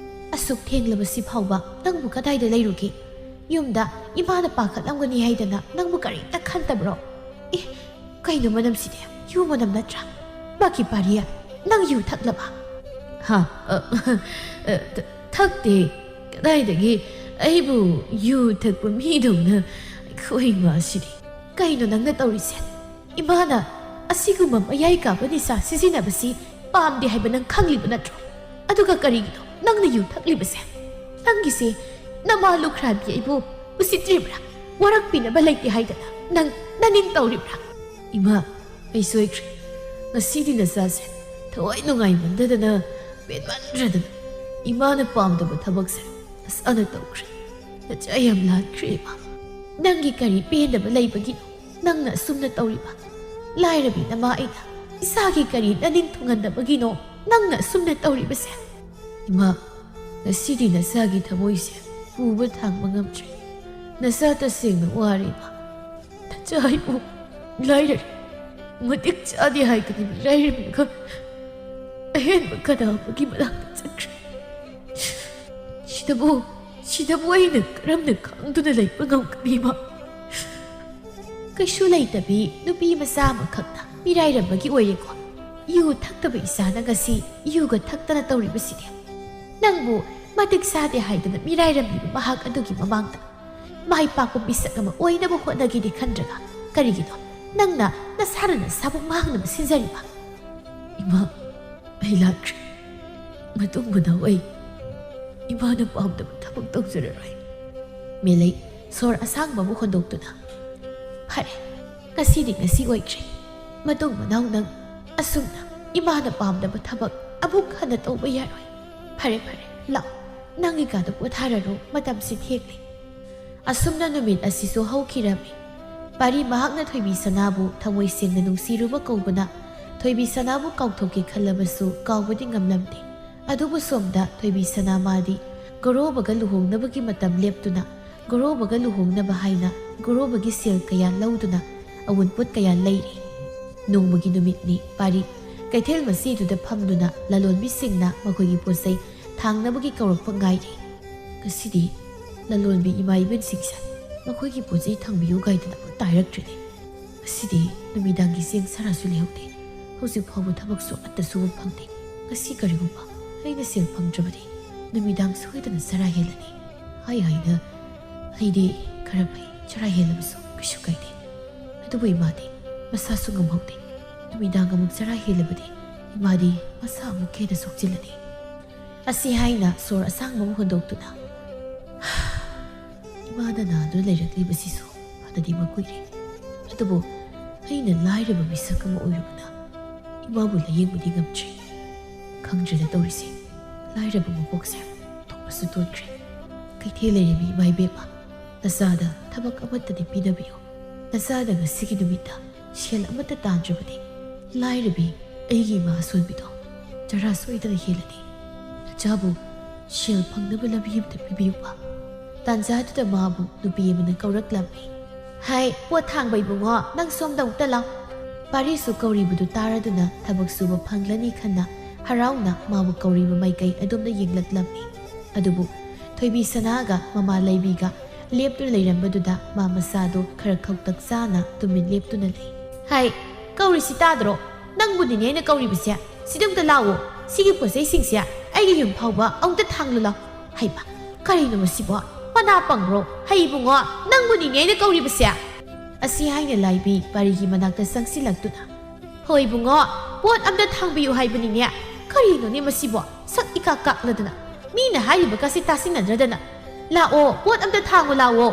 "ꯑꯁꯨꯛ ꯊꯦꯡꯂꯕꯁꯤ ꯐꯥꯎꯕ ꯅꯪꯕꯨ ꯀꯗꯥꯏꯗ ꯂꯩꯔꯨꯒꯦ? ꯌꯨꯝꯗ ꯏꯃꯥꯅ ꯄꯥꯈꯠꯂꯝꯒꯅꯤ ꯍꯥꯏꯗꯅ ꯅꯪꯕꯨ ꯀꯔꯤꯝꯇ ꯈꯟꯗꯕ꯭ꯔꯣ? ꯑꯦ, ꯀꯩꯅꯣ ꯃꯅꯝꯁꯤꯗꯤ? ꯌꯨ ꯃꯅꯝ ꯅꯠꯇ꯭ꯔꯥ? ꯕꯥꯀꯤ ꯄꯥꯔꯤꯌꯥ, ꯅꯪ ꯌꯨ ꯊꯛꯂꯕ?" "ꯍꯥ? ꯑ, ꯑ, ꯊ-, ꯊꯛꯇꯦ꯫ ꯀꯗꯥꯏꯗꯒꯤ? ꯑꯩꯕꯨ ꯌꯨ ꯊꯛꯄ ꯃꯤꯗꯧꯅ ꯑꯩꯈꯣꯏ ꯏꯃꯥꯁꯤꯗꯤ"꯫ "ꯀꯩꯅꯣ ꯅꯪꯅ ꯇꯧꯔꯤꯁꯦ? ꯏꯃꯥꯅ ꯑꯁꯤꯒꯨꯝꯕ ꯃꯌꯥꯏ ꯀꯥꯕ ꯅꯤꯁꯥ ꯁꯤꯖꯤꯟꯅꯕꯁꯤ ꯄꯥꯝꯗꯦ ꯍꯥꯏꯕ ꯅꯪ ꯈꯪꯂꯤꯕ ꯅꯠꯇ꯭ꯔꯣ? ꯑꯗꯨꯒ ꯀꯔꯤꯒꯤꯅꯣ ꯅꯪꯅ ꯌꯨ ꯊꯛꯂꯤꯕꯁꯦ? ꯅꯪꯒꯤꯁꯦ ꯅꯃꯥ ꯂꯨꯈ꯭ꯔꯥꯕꯤ ꯑꯩꯕꯨ ꯎꯁꯤꯠꯇ꯭ꯔꯤꯕ꯭ꯔꯥ? ꯋꯥꯔꯛꯄꯤꯅꯕ ꯂꯩꯇꯦ ꯍꯥꯏꯗꯅ ꯅꯪ ꯅꯅꯤꯡ ꯇꯧꯔꯤꯕ꯭ꯔꯥ?" "ꯏꯃꯥ, ꯑꯩ ꯁꯣꯏꯈ꯭ꯔꯦ꯫ ꯉꯁꯤꯗꯤ ꯅꯆꯥꯁꯦ ꯊꯋꯥꯏ ꯅꯨꯡꯉꯥꯏꯃꯟꯗꯗꯅ, ꯄꯦꯟꯃꯟꯗ꯭ꯔꯗꯅ ꯏꯃꯥꯅ ꯄꯥꯝꯗꯕ ꯊꯕꯛꯁꯦ ꯅꯆꯥꯅ ꯇꯧꯈ꯭ꯔꯦ꯫ ꯅꯆꯥ ꯌꯥꯝ ꯂꯥꯟꯈ꯭ꯔꯦ, ꯏꯃꯥ꯫ ꯅꯪꯒꯤ ꯀꯔꯤ ꯄꯦꯟꯗꯕ ꯂꯩꯕꯒꯤꯅꯣ ꯅꯪꯅ ꯑꯁꯨꯝꯅ ꯇꯧꯔꯤꯕ? ꯂꯥꯏꯔꯕꯤ ꯅꯃꯥ ꯑꯩꯅ ꯏꯆꯥꯒꯤ ꯀꯔꯤ ꯅꯅꯤꯡ ꯊꯨꯡꯍꯟꯗꯕꯒꯤꯅꯣ ꯅꯪꯅ ꯑꯁꯨꯝꯅ ꯇꯧꯔꯤꯕꯁꯦ?" "ꯏꯃꯥ, ꯉꯁꯤꯗꯤ ꯅꯆꯥꯒꯤ ꯊꯃꯣꯏꯁꯦ ꯄꯨꯕ ꯊꯥꯡꯕ ꯉꯝꯗ꯭ꯔꯦ꯫ ꯅꯆꯥ ꯇꯁꯦꯡꯅ ꯋꯥꯔꯦ, ꯏꯃꯥ꯫ ꯅꯆꯥ ꯑꯩꯕꯨ ꯂꯥꯏꯔꯔꯦ, ꯃꯇꯤꯛ ꯆꯥꯗꯦ ꯍꯥꯏꯗꯅ ꯃꯤꯔꯥꯏꯔꯝꯂꯒ ꯑꯍꯦꯟꯕ ꯀꯅꯥ ꯑꯃꯒꯤ ꯃꯅꯥꯛꯇ ꯆꯠꯈ꯭ꯔꯦ꯫ ꯁꯤꯗꯕꯨ, ꯁꯤꯗꯕꯨ ꯑꯩꯅ ꯀꯔꯝꯅ ꯈꯥꯡꯗꯨꯅ ꯂꯩꯕ ꯉꯝꯒꯅꯤ, ꯏꯃꯥ? ꯀꯩꯁꯨ ꯂꯩꯇꯕꯤ ꯅꯨꯄꯤ ꯃꯆꯥ ꯑꯃꯈꯛꯅ ꯃꯤꯔꯥꯏꯔꯝꯕꯒꯤ ꯑꯣꯏꯔꯦꯀꯣ꯫ ꯌꯨ ꯊꯛꯇꯕ ꯏꯆꯥꯅ ꯉꯁꯤ ꯌꯨꯒ ꯊꯛꯇꯅ ꯇꯧꯔꯤꯕꯁꯤꯗꯤ꯫ ꯅꯪꯕꯨ ꯃꯇꯤꯛ ꯆꯥꯗꯦ ꯍꯥꯏꯗꯅ ꯃꯤꯔꯥꯏꯔꯝꯂꯤꯕ ꯃꯍꯥꯛ ꯑꯗꯨꯒꯤ ꯃꯃꯥꯡꯗ ꯃꯥꯏ ꯄꯥꯛꯄ ꯃꯤꯁꯛ ꯑꯃ ꯑꯣꯏꯅꯕ ꯍꯣꯠꯅꯒꯦꯗꯤ ꯈꯟꯗ꯭ꯔꯒ ꯀꯔꯤꯒꯤꯅꯣ ꯅꯪꯅ ꯅꯁꯥꯅ ꯅꯁꯥꯕꯨ ꯃꯥꯡꯅꯕ ꯁꯤꯟꯖꯔꯤꯕ? ꯏꯃꯥ, ꯑꯩ ꯂꯥꯛꯈ꯭ꯔꯦ꯫ ꯃꯇꯨꯡ ꯃꯅꯥꯎ ꯑꯩ ꯏꯃꯥꯅ ꯄꯥꯝꯗꯕ ꯊꯕꯛ ꯇꯧꯖꯔꯔꯣꯏ꯫ ꯃꯦꯂꯩ ꯁꯣꯔ ꯑꯁꯥꯡꯕ ꯑꯃ ꯍꯣꯟꯗꯣꯛꯇꯨꯅ, "ꯐꯔꯦ, ꯉꯁꯤꯗꯤ ꯉꯁꯤ ꯑꯣꯏꯈ꯭ꯔꯦ꯫ ꯃꯇꯨꯡ ꯃꯅꯥꯎ ꯅꯪ ꯑꯁꯨꯝꯅ ꯏꯃꯥꯅ ꯄꯥꯝꯗꯕ ꯊꯕꯛ ꯑꯃꯨꯛ ꯍꯟꯅ ꯇꯧꯕ ꯌꯥꯔꯣꯏ꯫ ꯐꯔꯦ, ꯐꯔꯦ, ꯂꯥꯛꯑꯣ, ꯅꯪꯒꯤ ꯀꯥꯗ ꯄꯣꯊꯥꯔꯔꯣ, ꯃꯇꯝꯁꯤ ꯊꯦꯡꯂꯦ꯫" ꯑꯁꯨꯝꯅ ꯅꯨꯃꯤꯠ ꯑꯁꯤꯁꯨ ꯍꯧꯈꯤꯔꯝꯃꯤ꯫ ꯄꯥꯔꯤ ꯃꯍꯥꯛꯅ ꯊꯣꯏꯕꯤ ꯁꯅꯥꯕꯨ ꯊꯃꯣꯏ ꯁꯦꯡꯅ ꯅꯨꯡꯁꯤꯔꯨꯕ ꯀꯧꯕꯅ ꯊꯣꯏꯕꯤ ꯁꯅꯥꯕꯨ ꯀꯥꯎꯊꯣꯛꯀꯦ ꯈꯜꯂꯕꯁꯨ ꯀꯥꯎꯕꯗꯤ ꯉꯝꯂꯝꯗꯦ꯫ ꯑꯗꯨꯕꯨ ꯁꯣꯝꯗ ꯊꯣꯏꯕꯤ ꯁꯅꯥ ꯃꯥꯗꯤ ꯒꯣꯔꯣꯕꯒ ꯂꯨꯍꯣꯡꯅꯕꯒꯤ ꯃꯇꯝ ꯂꯦꯞꯇꯨꯅ, ꯒꯣꯔꯣꯕꯒ ꯂꯨꯍꯣꯡꯅꯕ ꯍꯥꯏꯅ ꯒꯣꯔꯣꯕꯒꯤ ꯁꯦꯜ ꯀꯌꯥ ꯂꯧꯗꯨꯅ ꯑꯋꯨꯟꯄꯣꯠ ꯀꯌꯥ ꯂꯩꯔꯤ꯫ ꯅꯣꯡꯃꯒꯤ ꯅꯨꯃꯤꯠꯅꯤ꯫ ꯄꯥꯔꯤ ꯀꯩꯊꯦꯜ ꯃꯆꯤꯗꯨꯗ ꯐꯝꯗꯨꯅ ꯂꯂꯣꯟꯕꯤꯁꯤꯡꯅ ꯃꯈꯣꯏꯒꯤ ꯄꯣꯠ ꯆꯩ ꯊꯥꯡꯅꯕꯒꯤ ꯀꯧꯔꯛꯄ ꯉꯥꯏꯔꯤ꯫ ꯉꯁꯤꯗꯤ ꯂꯂꯣꯟꯕꯤ ꯏꯃꯥ ꯏꯕꯦꯟꯁꯤꯡꯁꯦ ꯃꯈꯣꯏꯒꯤ ꯄꯣꯠ ꯆꯩ ꯊꯥꯡꯕꯤꯌꯨ ꯀꯥꯏꯗꯅ ꯑꯃꯠꯇ ꯍꯥꯏꯔꯛꯇ꯭ꯔꯦꯅꯦ꯫ ꯉꯁꯤꯗꯤ ꯅꯨꯃꯤꯗꯥꯡꯒꯤ ꯆꯦꯡ ꯁꯔꯥꯁꯨ ꯂꯩꯍꯧꯗꯦ꯫ ꯍꯧꯖꯤꯛ ꯐꯥꯎꯕ ꯊꯕꯛꯁꯨ ꯑꯃꯠꯇ ꯁꯨꯕ ꯐꯪꯗꯦ꯫ ꯉꯁꯤ ꯀꯔꯤꯒꯨꯝꯕ ꯑꯩꯅ ꯁꯦꯜ ꯐꯪꯗ꯭ꯔꯕꯗꯤ ꯅꯨꯃꯤꯗꯥꯡ ꯁꯣꯏꯗꯅ ꯆꯔꯥ ꯍꯦꯜꯂꯅꯤ꯫ ꯍꯥꯏ ꯍꯥꯏꯅ ꯑꯩꯗꯤ ꯈꯔ ꯐꯩ, ꯆꯔꯥ ꯍꯦꯜꯂꯕꯁꯨ ꯀꯩꯁꯨ ꯀꯥꯏꯗꯦ꯫ ꯑꯗꯨꯕꯨ ꯏꯃꯥꯗꯤ ꯃꯁꯥꯁꯨ ꯉꯝꯍꯧꯗꯦ꯫ ꯅꯨꯃꯤꯗꯥꯡ ꯑꯃꯨꯛ ꯆꯔꯥ ꯍꯦꯜꯂꯕꯗꯤ ꯏꯃꯥꯗꯤ ꯃꯁꯥ ꯑꯃꯨꯛ ꯍꯦꯟꯅ ꯁꯣꯛꯆꯤꯜꯂꯅꯤ꯫ ꯑꯁꯤ ꯍꯥꯏꯅ ꯁꯣꯔ ꯑꯁꯥꯡꯕ ꯑꯃ ꯍꯣꯟꯗꯣꯛꯇꯨꯅ, "ꯏꯃꯥꯅ ꯅꯥꯗꯨꯅ ꯂꯩꯔꯛꯂꯤꯕꯁꯤꯁꯨ ꯐꯅꯗꯤ ꯃꯀꯨꯏꯔꯦ꯫ ꯑꯗꯨꯕꯨ ꯑꯩꯅ ꯂꯥꯏꯔꯕ ꯃꯤꯁꯛ ꯑꯃ ꯑꯣꯏꯔꯨꯕꯅ ꯏꯃꯥꯕꯨ ꯂꯥꯌꯦꯡꯕꯗꯤ ꯉꯝꯗ꯭ꯔꯤ꯫ ꯈꯪꯗ꯭ꯔꯦꯗ ꯇꯧꯔꯤꯁꯦ, ꯂꯥꯏꯔꯕ ꯃꯄꯣꯛꯁꯦ ꯊꯣꯛꯄꯁꯨ ꯇꯣꯟꯈ꯭ꯔꯦ꯫ ꯀꯩꯊꯦꯜ ꯂꯩꯔꯤꯕꯤ ꯏꯃꯥ ꯏꯕꯦꯝꯃ, ꯅꯆꯥꯗ ꯊꯕꯛ ꯑꯃꯠꯇꯗꯤ ꯄꯤꯅꯕꯤꯌꯨ꯫ ꯅꯆꯥꯗ ꯉꯁꯤꯒꯤ ꯅꯨꯃꯤꯠꯇ ꯁꯦꯜ ꯑꯃꯠꯇ ꯇꯥꯟꯗ꯭ꯔꯕꯗꯤ ꯂꯥꯏꯔꯕꯤ ꯑꯩꯒꯤ ꯏꯃꯥ ꯑꯁꯣꯟꯕꯤꯗꯣ ꯆꯔꯥ ꯁꯣꯏꯗꯅ ꯍꯦꯜꯂꯅꯤ꯫ ꯅꯆꯥꯕꯨ "ꯁꯦꯜ ꯐꯪꯅꯕ ꯂꯝꯕꯤ ꯑꯃꯇ ꯄꯤꯕꯤꯌꯨꯕ"꯫ ꯇꯥꯟꯖꯥꯗꯨꯗ ꯃꯥꯕꯨ ꯅꯨꯄꯤ ꯑꯃꯅ ꯀꯧꯔꯛꯂꯝꯃꯤ꯫ "ꯍꯥꯏ, ꯄꯣꯠ ꯊꯥꯡꯕ ꯏꯕꯨꯡꯉꯣ, ꯅꯪ ꯁꯣꯝꯗ ꯑꯃꯨꯛꯇ ꯂꯥꯎ"꯫ ꯄꯥꯔꯤꯁꯨ ꯀꯧꯔꯤꯕꯗꯨ ꯇꯥꯔꯗꯨꯅ ꯊꯕꯛ ꯁꯨꯕ ꯐꯪꯂꯅꯤ ꯈꯟꯅ ꯍꯔꯥꯎꯅ ꯃꯥꯕꯨ ꯀꯧꯔꯤꯕ ꯃꯥꯏꯀꯩ ꯑꯗꯣꯝꯗ ꯌꯦꯡꯂꯛꯂꯝꯃꯤ꯫ ꯑꯗꯨꯕꯨ ꯊꯣꯏꯕꯤ ꯁꯅꯥꯒ ꯃꯃꯥ ꯂꯩꯕꯤꯒ ꯂꯦꯞꯇꯨꯅ ꯂꯩꯔꯝꯕꯗꯨꯗ ꯃꯥ ꯃꯁꯥꯗꯣ ꯈꯔ ꯈꯧꯇꯛ ꯆꯥꯅ ꯇꯨꯃꯤꯟ ꯂꯦꯞꯇꯨꯅ ꯂꯩ꯫ "ꯍꯥꯏ, ꯀꯧꯔꯤꯁꯤ ꯇꯥꯗ꯭ꯔꯣ? ꯅꯪꯕꯨꯅꯤꯅꯦ ꯑꯩꯅ ꯀꯧꯔꯤꯕꯁꯦ꯫ ꯁꯤꯗ ꯑꯝꯇ ꯂꯥꯛꯑꯣ꯫ ꯁꯤꯒꯤ ꯄꯣꯠ ꯆꯩꯁꯤꯡꯁꯦ ꯑꯩꯒꯤ ꯌꯨꯝ ꯐꯥꯎꯕ ꯑꯃꯨꯛꯇ ꯊꯥꯡꯂꯨ ꯂꯥꯎ"꯫ "ꯍꯩꯃ, ꯀꯔꯤꯅꯣ ꯃꯁꯤꯕꯣ? ꯃꯅꯥ ꯄꯪꯕ꯭ꯔꯣ? ꯍꯩ ꯏꯕꯨꯡꯉꯣ, ꯅꯪꯕꯨꯅꯤꯅꯦ ꯑꯩꯅ ꯀꯧꯔꯤꯕꯁꯦ"꯫ ꯑꯁꯤ ꯍꯥꯏꯅ ꯂꯥꯏꯕꯤ ꯄꯥꯔꯤꯒꯤ ꯃꯅꯥꯛꯇ ꯆꯪꯁꯤꯜꯂꯛꯇꯨꯅ, "ꯍꯣꯏ ꯏꯕꯨꯡꯉꯣ, ꯄꯣꯠ ꯑꯝꯇ ꯊꯥꯡꯕꯤꯌꯨ ꯍꯥꯏꯕꯅꯤꯅꯦ꯫ ꯀꯔꯤꯅꯣꯅꯦ ꯃꯁꯤꯕꯣ? ꯁꯛ ꯏꯀꯥꯛ ꯀꯥꯛꯂꯗꯅ, ꯃꯤꯅ ꯍꯥꯏꯔꯤꯕꯒꯁꯦ ꯇꯥꯁꯤꯟꯅꯗ꯭ꯔꯗꯅ꯫ ꯂꯥꯛꯑꯣ, ꯄꯣꯠ ꯑꯝꯇ ꯊꯥꯡꯉꯨ ꯂꯥꯛꯑꯣ"꯫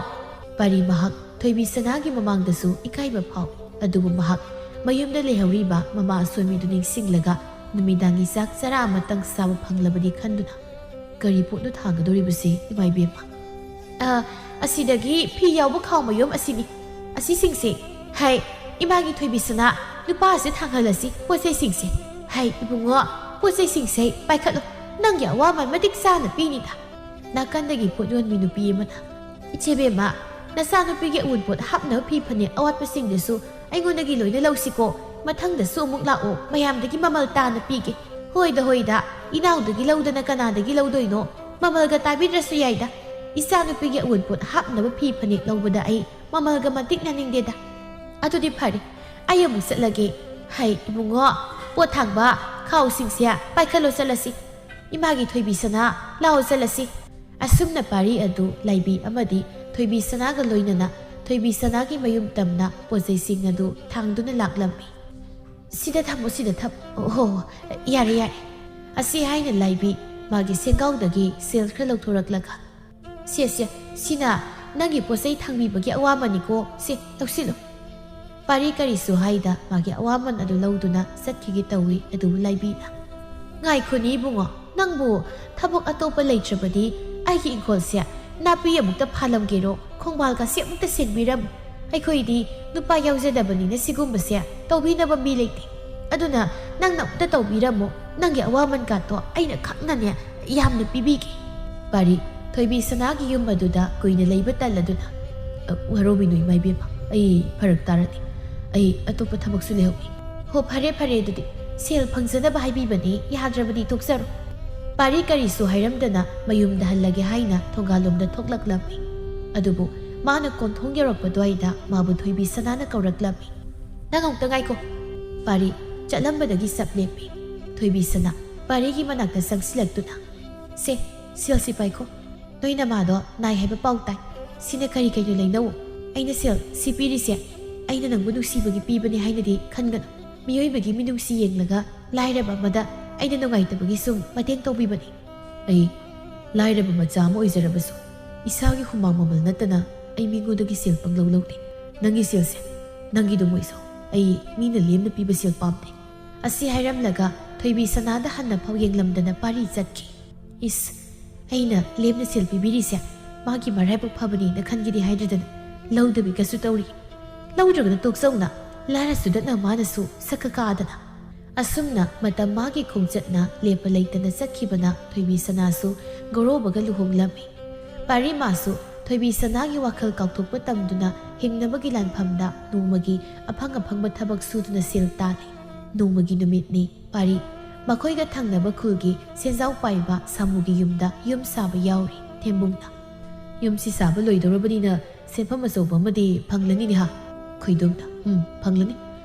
ꯄꯥꯔꯤ ꯃꯍꯥꯛ ꯊꯣꯏꯕꯤ ꯁꯅꯥꯒꯤ ꯃꯃꯥꯡꯗꯁꯨ ꯏꯀꯥꯏꯕ ꯐꯥꯎꯏ꯫ ꯑꯗꯨꯕꯨ ꯃꯍꯥꯛ ꯃꯌꯨꯝꯗ ꯂꯩꯍꯧꯔꯤꯕ ꯃꯃꯥ ꯑꯁꯣꯏꯕꯤꯗꯨ ꯅꯤꯡꯁꯤꯡꯂꯒ ꯅꯨꯃꯤꯗꯥꯡꯒꯤ ꯆꯥꯛ ꯆꯔꯥ ꯑꯃꯇꯪ ꯆꯥꯕ ꯐꯪꯂꯕꯗꯤ ꯈꯟꯗꯨꯅ, "ꯀꯔꯤ ꯄꯣꯠꯅꯣ ꯊꯥꯡꯒꯗꯧꯔꯤꯕꯁꯤ, ꯏꯃꯥ ꯏꯕꯦꯝꯃ?" "ꯑ, ꯑꯁꯤꯗꯒꯤ ꯐꯤ ꯌꯥꯎꯕ ꯈꯥꯎ ꯃꯌꯨꯝ ꯑꯁꯤꯅꯤ꯫ ꯑꯁꯤꯁꯤꯡꯁꯦ"꯫ "ꯍꯥꯏ, ꯏꯃꯥꯒꯤ ꯊꯣꯏꯕꯤ ꯁꯅꯥ, ꯅꯨꯄꯥ ꯑꯁꯤ ꯊꯥꯡꯍꯜꯂꯁꯤ ꯄꯣꯠ ꯆꯩꯁꯤꯡꯁꯦ꯫ ꯍꯥꯏ, ꯏꯕꯨꯡꯉꯣ, ꯄꯣꯠ ꯆꯩꯁꯤꯡꯁꯦ ꯄꯥꯏꯈꯠꯂꯣ꯫ ꯅꯪꯒꯤ ꯑꯋꯥꯃꯟ ꯃꯇꯤꯛ ꯆꯥꯅ ꯄꯤꯅꯤꯗ"꯫ ꯅꯥꯀꯟꯗꯒꯤ ꯄꯣꯠ ꯌꯣꯟꯕꯤ ꯅꯨꯄꯤ ꯑꯃꯅ, "ꯏꯆꯦꯕꯦꯝꯃ, ꯅꯆꯥꯅꯨꯄꯤꯒꯤ ꯑꯋꯨꯟꯄꯣꯠ ꯍꯥꯞꯅꯕ ꯐꯤ ꯐꯅꯦꯛ ꯑꯋꯥꯠꯄꯁꯤꯡꯗꯨꯁꯨ ꯑꯩꯉꯣꯟꯗꯒꯤ ꯂꯣꯏꯅ ꯂꯧꯁꯤꯀꯣ꯫ ꯃꯊꯪꯗꯁꯨ ꯑꯃꯨꯛ ꯂꯥꯛꯑꯣ, ꯃꯌꯥꯝꯗꯒꯤ ꯃꯃꯜ ꯇꯥꯅ ꯄꯤꯒꯦ"꯫ "ꯍꯣꯏꯗ, ꯍꯣꯏꯗ, ꯏꯅꯥꯎꯗꯒꯤ ꯂꯧꯗꯅ ꯀꯅꯥꯗꯒꯤ ꯂꯧꯗꯣꯏꯅꯣ? ꯃꯃꯜꯒ ꯇꯥꯕꯤꯗ꯭ꯔꯁꯨ ꯌꯥꯏꯗ꯫ ꯏꯆꯥꯅꯨꯄꯤꯒꯤ ꯑꯋꯨꯟꯄꯣꯠ ꯍꯥꯞꯅꯕ ꯐꯤ ꯐꯅꯦꯛ ꯂꯧꯕꯗ ꯑꯩ ꯃꯃꯜꯒ ꯃꯟꯇꯤꯛꯅꯅꯤꯡꯗꯦꯗ"꯫ "ꯑꯗꯨꯗꯤ ꯐꯔꯦ, ꯑꯩ ꯑꯃꯨꯛ ꯆꯠꯂꯒꯦ꯫ ꯍꯩ, ꯏꯕꯨꯡꯉꯣ, ꯄꯣꯠ ꯊꯥꯡꯕ ꯈꯥꯎꯁꯤꯡꯁꯦ ꯄꯥꯏꯈꯠꯂꯣ, ꯆꯠꯂꯁꯤ꯫ ꯏꯃꯥꯒꯤ ꯊꯣꯏꯕꯤ ꯁꯅꯥ, ꯂꯥꯛꯑꯣ, ꯆꯠꯂꯁꯤ"꯫ ꯑꯁꯨꯝꯅ ꯄꯥꯔꯤ ꯑꯗꯨ ꯂꯥꯏꯕꯤ ꯑꯃꯗꯤ ꯊꯣꯏꯕꯤ ꯁꯅꯥꯒ ꯂꯣꯏꯅꯅ ꯊꯣꯏꯕꯤ ꯁꯅꯥꯒꯤ ꯃꯌꯨꯝ ꯇꯝꯅ ꯄꯣꯠꯆꯩꯁꯤꯡ ꯑꯗꯨ ꯊꯥꯡꯗꯨꯅ ꯂꯥꯛꯂꯝꯃꯤ꯫ "ꯁꯤꯗ ꯊꯝꯃꯣ, ꯁꯤꯗ ꯊꯝꯃꯣ꯫ ꯑꯣ, ꯍꯣ, ꯍꯣ, ꯌꯥꯔꯦ, ꯌꯥꯔꯦ"꯫ ꯑꯁꯤ ꯍꯥꯏꯅ ꯂꯥꯏꯕꯤ ꯃꯥꯒꯤ ꯁꯦꯟꯒꯥꯎꯗꯒꯤ ꯁꯦꯜ ꯈꯔ ꯂꯧꯊꯣꯔꯛꯂꯒ, "ꯁꯦ, ꯁꯦ, ꯁꯤꯅ ꯅꯪꯒꯤ ꯄꯣꯠꯆꯩ ꯊꯥꯡꯕꯤꯕꯒꯤ ꯑꯋꯥꯃꯟꯅꯤꯀꯣ꯫ ꯁꯦ, ꯂꯧꯁꯤꯜꯂꯨ"꯫ ꯄꯥꯔꯤ ꯀꯔꯤꯁꯨ ꯍꯥꯏꯗ ꯃꯥꯒꯤ ꯑꯋꯥꯃꯟ ꯑꯗꯨ ꯂꯧꯗꯨꯅ ꯆꯠꯈꯤꯒꯦ ꯇꯧꯏ꯫ ꯑꯗꯨꯕꯨ ꯂꯥꯏꯕꯤꯅ, "ꯉꯥꯏꯈꯣꯅꯦ ꯏꯕꯨꯡꯉꯣ, ꯅꯪꯕꯨ ꯊꯕꯛ ꯑꯇꯣꯞꯄ ꯂꯩꯇ꯭ꯔꯕꯗꯤ ꯑꯩꯒꯤ ꯏꯪꯈꯣꯜꯁꯦ ꯅꯥꯄꯤ ꯑꯃꯨꯛꯇ ꯐꯥꯜꯂꯝꯒꯦꯔꯣ, ꯈꯣꯡꯕꯥꯜꯒꯁꯦ ꯑꯃꯨꯛꯇ ꯁꯦꯡꯕꯤꯔꯝꯃꯨ꯫ ꯑꯩꯈꯣꯏꯗꯤ ꯅꯨꯄꯥ ꯌꯥꯎꯖꯗꯕꯅꯤꯅ ꯁꯤꯒꯨꯝꯕꯁꯦ ꯇꯧꯕꯤꯅꯕ ꯃꯤ ꯂꯩꯇꯦ꯫ ꯑꯗꯨꯅ ꯅꯪꯅ ꯑꯃꯨꯛꯇ ꯇꯧꯕꯤꯔꯝꯃꯨ꯫ ꯅꯪꯒꯤ ꯑꯋꯥꯃꯟ ꯀꯥꯠꯇꯣ ꯑꯩꯅ ꯈꯪꯅꯅꯦ ꯌꯥꯝꯅ ꯄꯤꯕꯤꯒꯦ꯫ ꯄꯥꯔꯤ, ꯊꯣꯏꯕꯤ ꯁꯅꯥꯒꯤ ꯌꯨꯝ ꯑꯗꯨꯗ ꯀꯨꯏꯅ ꯂꯩꯕ ꯇꯜꯂꯗꯨꯅ, "ꯑ, ꯋꯥꯔꯧꯕꯤꯅꯨ ꯏꯃꯥ ꯏꯕꯦꯝꯃ, ꯑꯩ ꯐꯔꯛ ꯇꯥꯔꯅꯤ꯫ ꯑꯩ ꯑꯇꯣꯞꯄ ꯊꯕꯛꯁꯨ ꯂꯩꯍꯧꯏ꯫" "ꯍꯣ, ꯐꯔꯦ ꯐꯔꯦ, ꯑꯗꯨꯗꯤ ꯁꯦꯜ ꯐꯪꯖꯅꯕ ꯍꯥꯏꯕꯤꯕꯅꯤ, ꯌꯥꯗ꯭ꯔꯕꯗꯤ ꯇꯣꯛꯆꯔꯣ꯫" ꯄꯥꯔꯤ ꯀꯔꯤꯁꯨ ꯍꯥꯏꯔꯝꯗꯅ ꯃꯌꯨꯝꯗ ꯍꯜꯂꯒꯦ ꯍꯥꯏꯅ ꯊꯣꯡꯒꯥꯜꯂꯣꯝꯗ ꯊꯣꯛꯂꯛꯂꯝꯃꯤ꯫ ꯑꯗꯨꯕꯨ ꯃꯥꯅ ꯀꯣꯟꯊꯣꯡ ꯌꯧꯔꯛꯄ ꯑꯗꯨꯋꯥꯏꯗ ꯃꯥꯕꯨ ꯊꯣꯏꯕꯤ ꯁꯅꯥꯅ ꯀꯧꯔꯛꯂꯝꯃꯤ꯫ "ꯅꯪ ꯑꯃꯨꯛꯇ ꯉꯥꯏꯈꯣ꯫" ꯄꯥꯔꯤ ꯆꯠꯂꯝꯕꯗꯒꯤ ꯆꯞ ꯂꯦꯞꯄꯤ꯫ ꯊꯣꯏꯕꯤ ꯁꯅꯥ ꯄꯥꯔꯤꯒꯤ ꯃꯅꯥꯛꯇ ꯆꯪꯁꯤꯜꯂꯛꯇꯨꯅ, "ꯁꯦ, ꯁꯦꯜꯁꯤ ꯄꯥꯏꯈꯣ꯫ ꯅꯣꯏ ꯅꯃꯥꯗꯣ ꯅꯥꯏ ꯍꯥꯏꯕ ꯄꯥꯎ ꯇꯥꯏ꯫ ꯁꯤꯅ ꯀꯔꯤ ꯀꯩꯅꯣ ꯂꯩꯅꯧ꯫ ꯑꯩꯅ ꯁꯦꯜ ꯁꯤ ꯄꯤꯔꯤꯁꯦ ꯑꯩꯅ ꯅꯪꯕꯨ ꯅꯨꯡꯁꯤꯕꯒꯤ ꯄꯤꯕꯅꯤ ꯍꯥꯏꯅꯗꯤ ꯈꯟꯒꯅꯨ꯫ ꯃꯤꯑꯣꯏꯕꯒꯤ ꯃꯤꯅꯨꯡꯁꯤ ꯌꯦꯡꯂꯒ ꯂꯥꯏꯔꯕ ꯑꯃꯗ ꯑꯩꯅ ꯅꯨꯡꯉꯥꯏꯇꯕꯒꯤ ꯁꯨꯝ ꯃꯇꯦꯡ ꯇꯧꯕꯤꯕꯅꯤ꯫" "ꯑꯩ ꯂꯥꯏꯔꯕ ꯃꯆꯥ ꯑꯃ ꯑꯣꯏꯖꯔꯕꯁꯨ ꯏꯁꯥꯒꯤ ꯍꯨꯃꯥꯡ ꯃꯃꯜ ꯅꯠꯇꯅ ꯑꯩ ꯃꯤꯉꯣꯟꯗꯒꯤ ꯁꯦꯜ ꯄꯪꯂꯧ ꯂꯧꯗꯦ꯫ ꯅꯪꯒꯤ ꯁꯦꯜꯁꯦ ꯅꯪꯒꯤꯗꯨꯝ ꯑꯣꯏꯖꯧ꯫ ꯑꯩ ꯃꯤꯅ ꯂꯦꯝꯅ ꯄꯤꯕ ꯁꯦꯜ ꯄꯥꯝꯗꯦ꯫" ꯑꯁꯤ ꯍꯥꯏꯔꯝꯂꯒ ꯊꯣꯏꯕꯤ ꯁꯅꯥꯗ ꯍꯟꯅ ꯐꯥꯎ ꯌꯦꯡꯂꯝꯗꯅ ꯄꯥꯔꯤ ꯆꯠꯈꯤ꯫ "ꯏꯁ, ꯑꯩꯅ ꯂꯦꯝꯅ ꯁꯦꯜ ꯄꯤꯕꯤꯔꯤꯁꯦ ꯃꯥꯒꯤ ꯃꯔꯥꯏꯕꯛ ꯐꯕꯅꯦꯅ ꯈꯟꯒꯦꯗꯤ ꯍꯥꯏꯗ꯭ꯔꯗꯅ ꯂꯧꯗꯕꯤꯒꯁꯨ ꯇꯧꯔꯤ꯫ ꯂꯧꯗ꯭ꯔꯒꯅ ꯇꯣꯛꯆꯧꯅ, ꯂꯥꯏꯔꯁꯨꯗꯠꯅ ꯃꯥꯅꯁꯨ ꯁꯛꯀ ꯀꯥꯗꯅ꯫" ꯑꯁꯨꯝꯅ ꯃꯇꯝ ꯃꯥꯒꯤ ꯈꯣꯡꯆꯠꯅ ꯂꯦꯞꯄ ꯂꯩꯇꯅ ꯆꯠꯈꯤꯕꯅ ꯊꯣꯏꯕꯤ ꯁꯅꯥꯁꯨ ꯒꯣꯔꯣꯕꯒ ꯂꯨꯍꯣꯡꯂꯝꯃꯤ꯫ ꯄꯥꯔꯤ ꯃꯥꯁꯨ ꯊꯣꯏꯕꯤ ꯁꯅꯥꯒꯤ ꯋꯥꯈꯜ ꯀꯥꯎꯊꯣꯛꯄ ꯇꯝꯗꯨꯅ ꯍꯤꯡꯅꯕꯒꯤ ꯂꯥꯟꯐꯝꯗ ꯅꯣꯡꯃꯒꯤ ꯑꯐꯪ ꯑꯐꯪꯕ ꯊꯕꯛ ꯁꯨꯗꯨꯅ ꯁꯦꯜ ꯇꯥꯜꯂꯤ꯫ ꯅꯣꯡꯃꯒꯤ ꯅꯨꯃꯤꯠꯅꯤ꯫ ꯄꯥꯔꯤ ꯃꯈꯣꯏꯒ ꯊꯪꯅꯕ ꯈꯨꯜꯒꯤ ꯁꯦꯟꯖꯥꯎ ꯄꯥꯏꯕ ꯁꯥꯃꯨꯒꯤ ꯌꯨꯝꯗ ꯌꯨꯝ ꯁꯥꯕ ꯌꯥꯎꯔꯤ꯫ ꯊꯦꯝꯕꯨꯡꯅ, "ꯌꯨꯝꯁꯤ ꯁꯥꯕ ꯂꯣꯏꯗꯧꯔꯕꯅꯤꯅ ꯁꯦꯟꯐꯝ ꯑꯆꯧꯕ ꯑꯃꯗꯤ ꯐꯪꯂꯅꯤꯅꯦ ꯍꯥ?" ꯈꯣꯏꯗꯨꯝꯅ, "ꯎꯝ, ꯐꯪꯂꯅꯤ꯫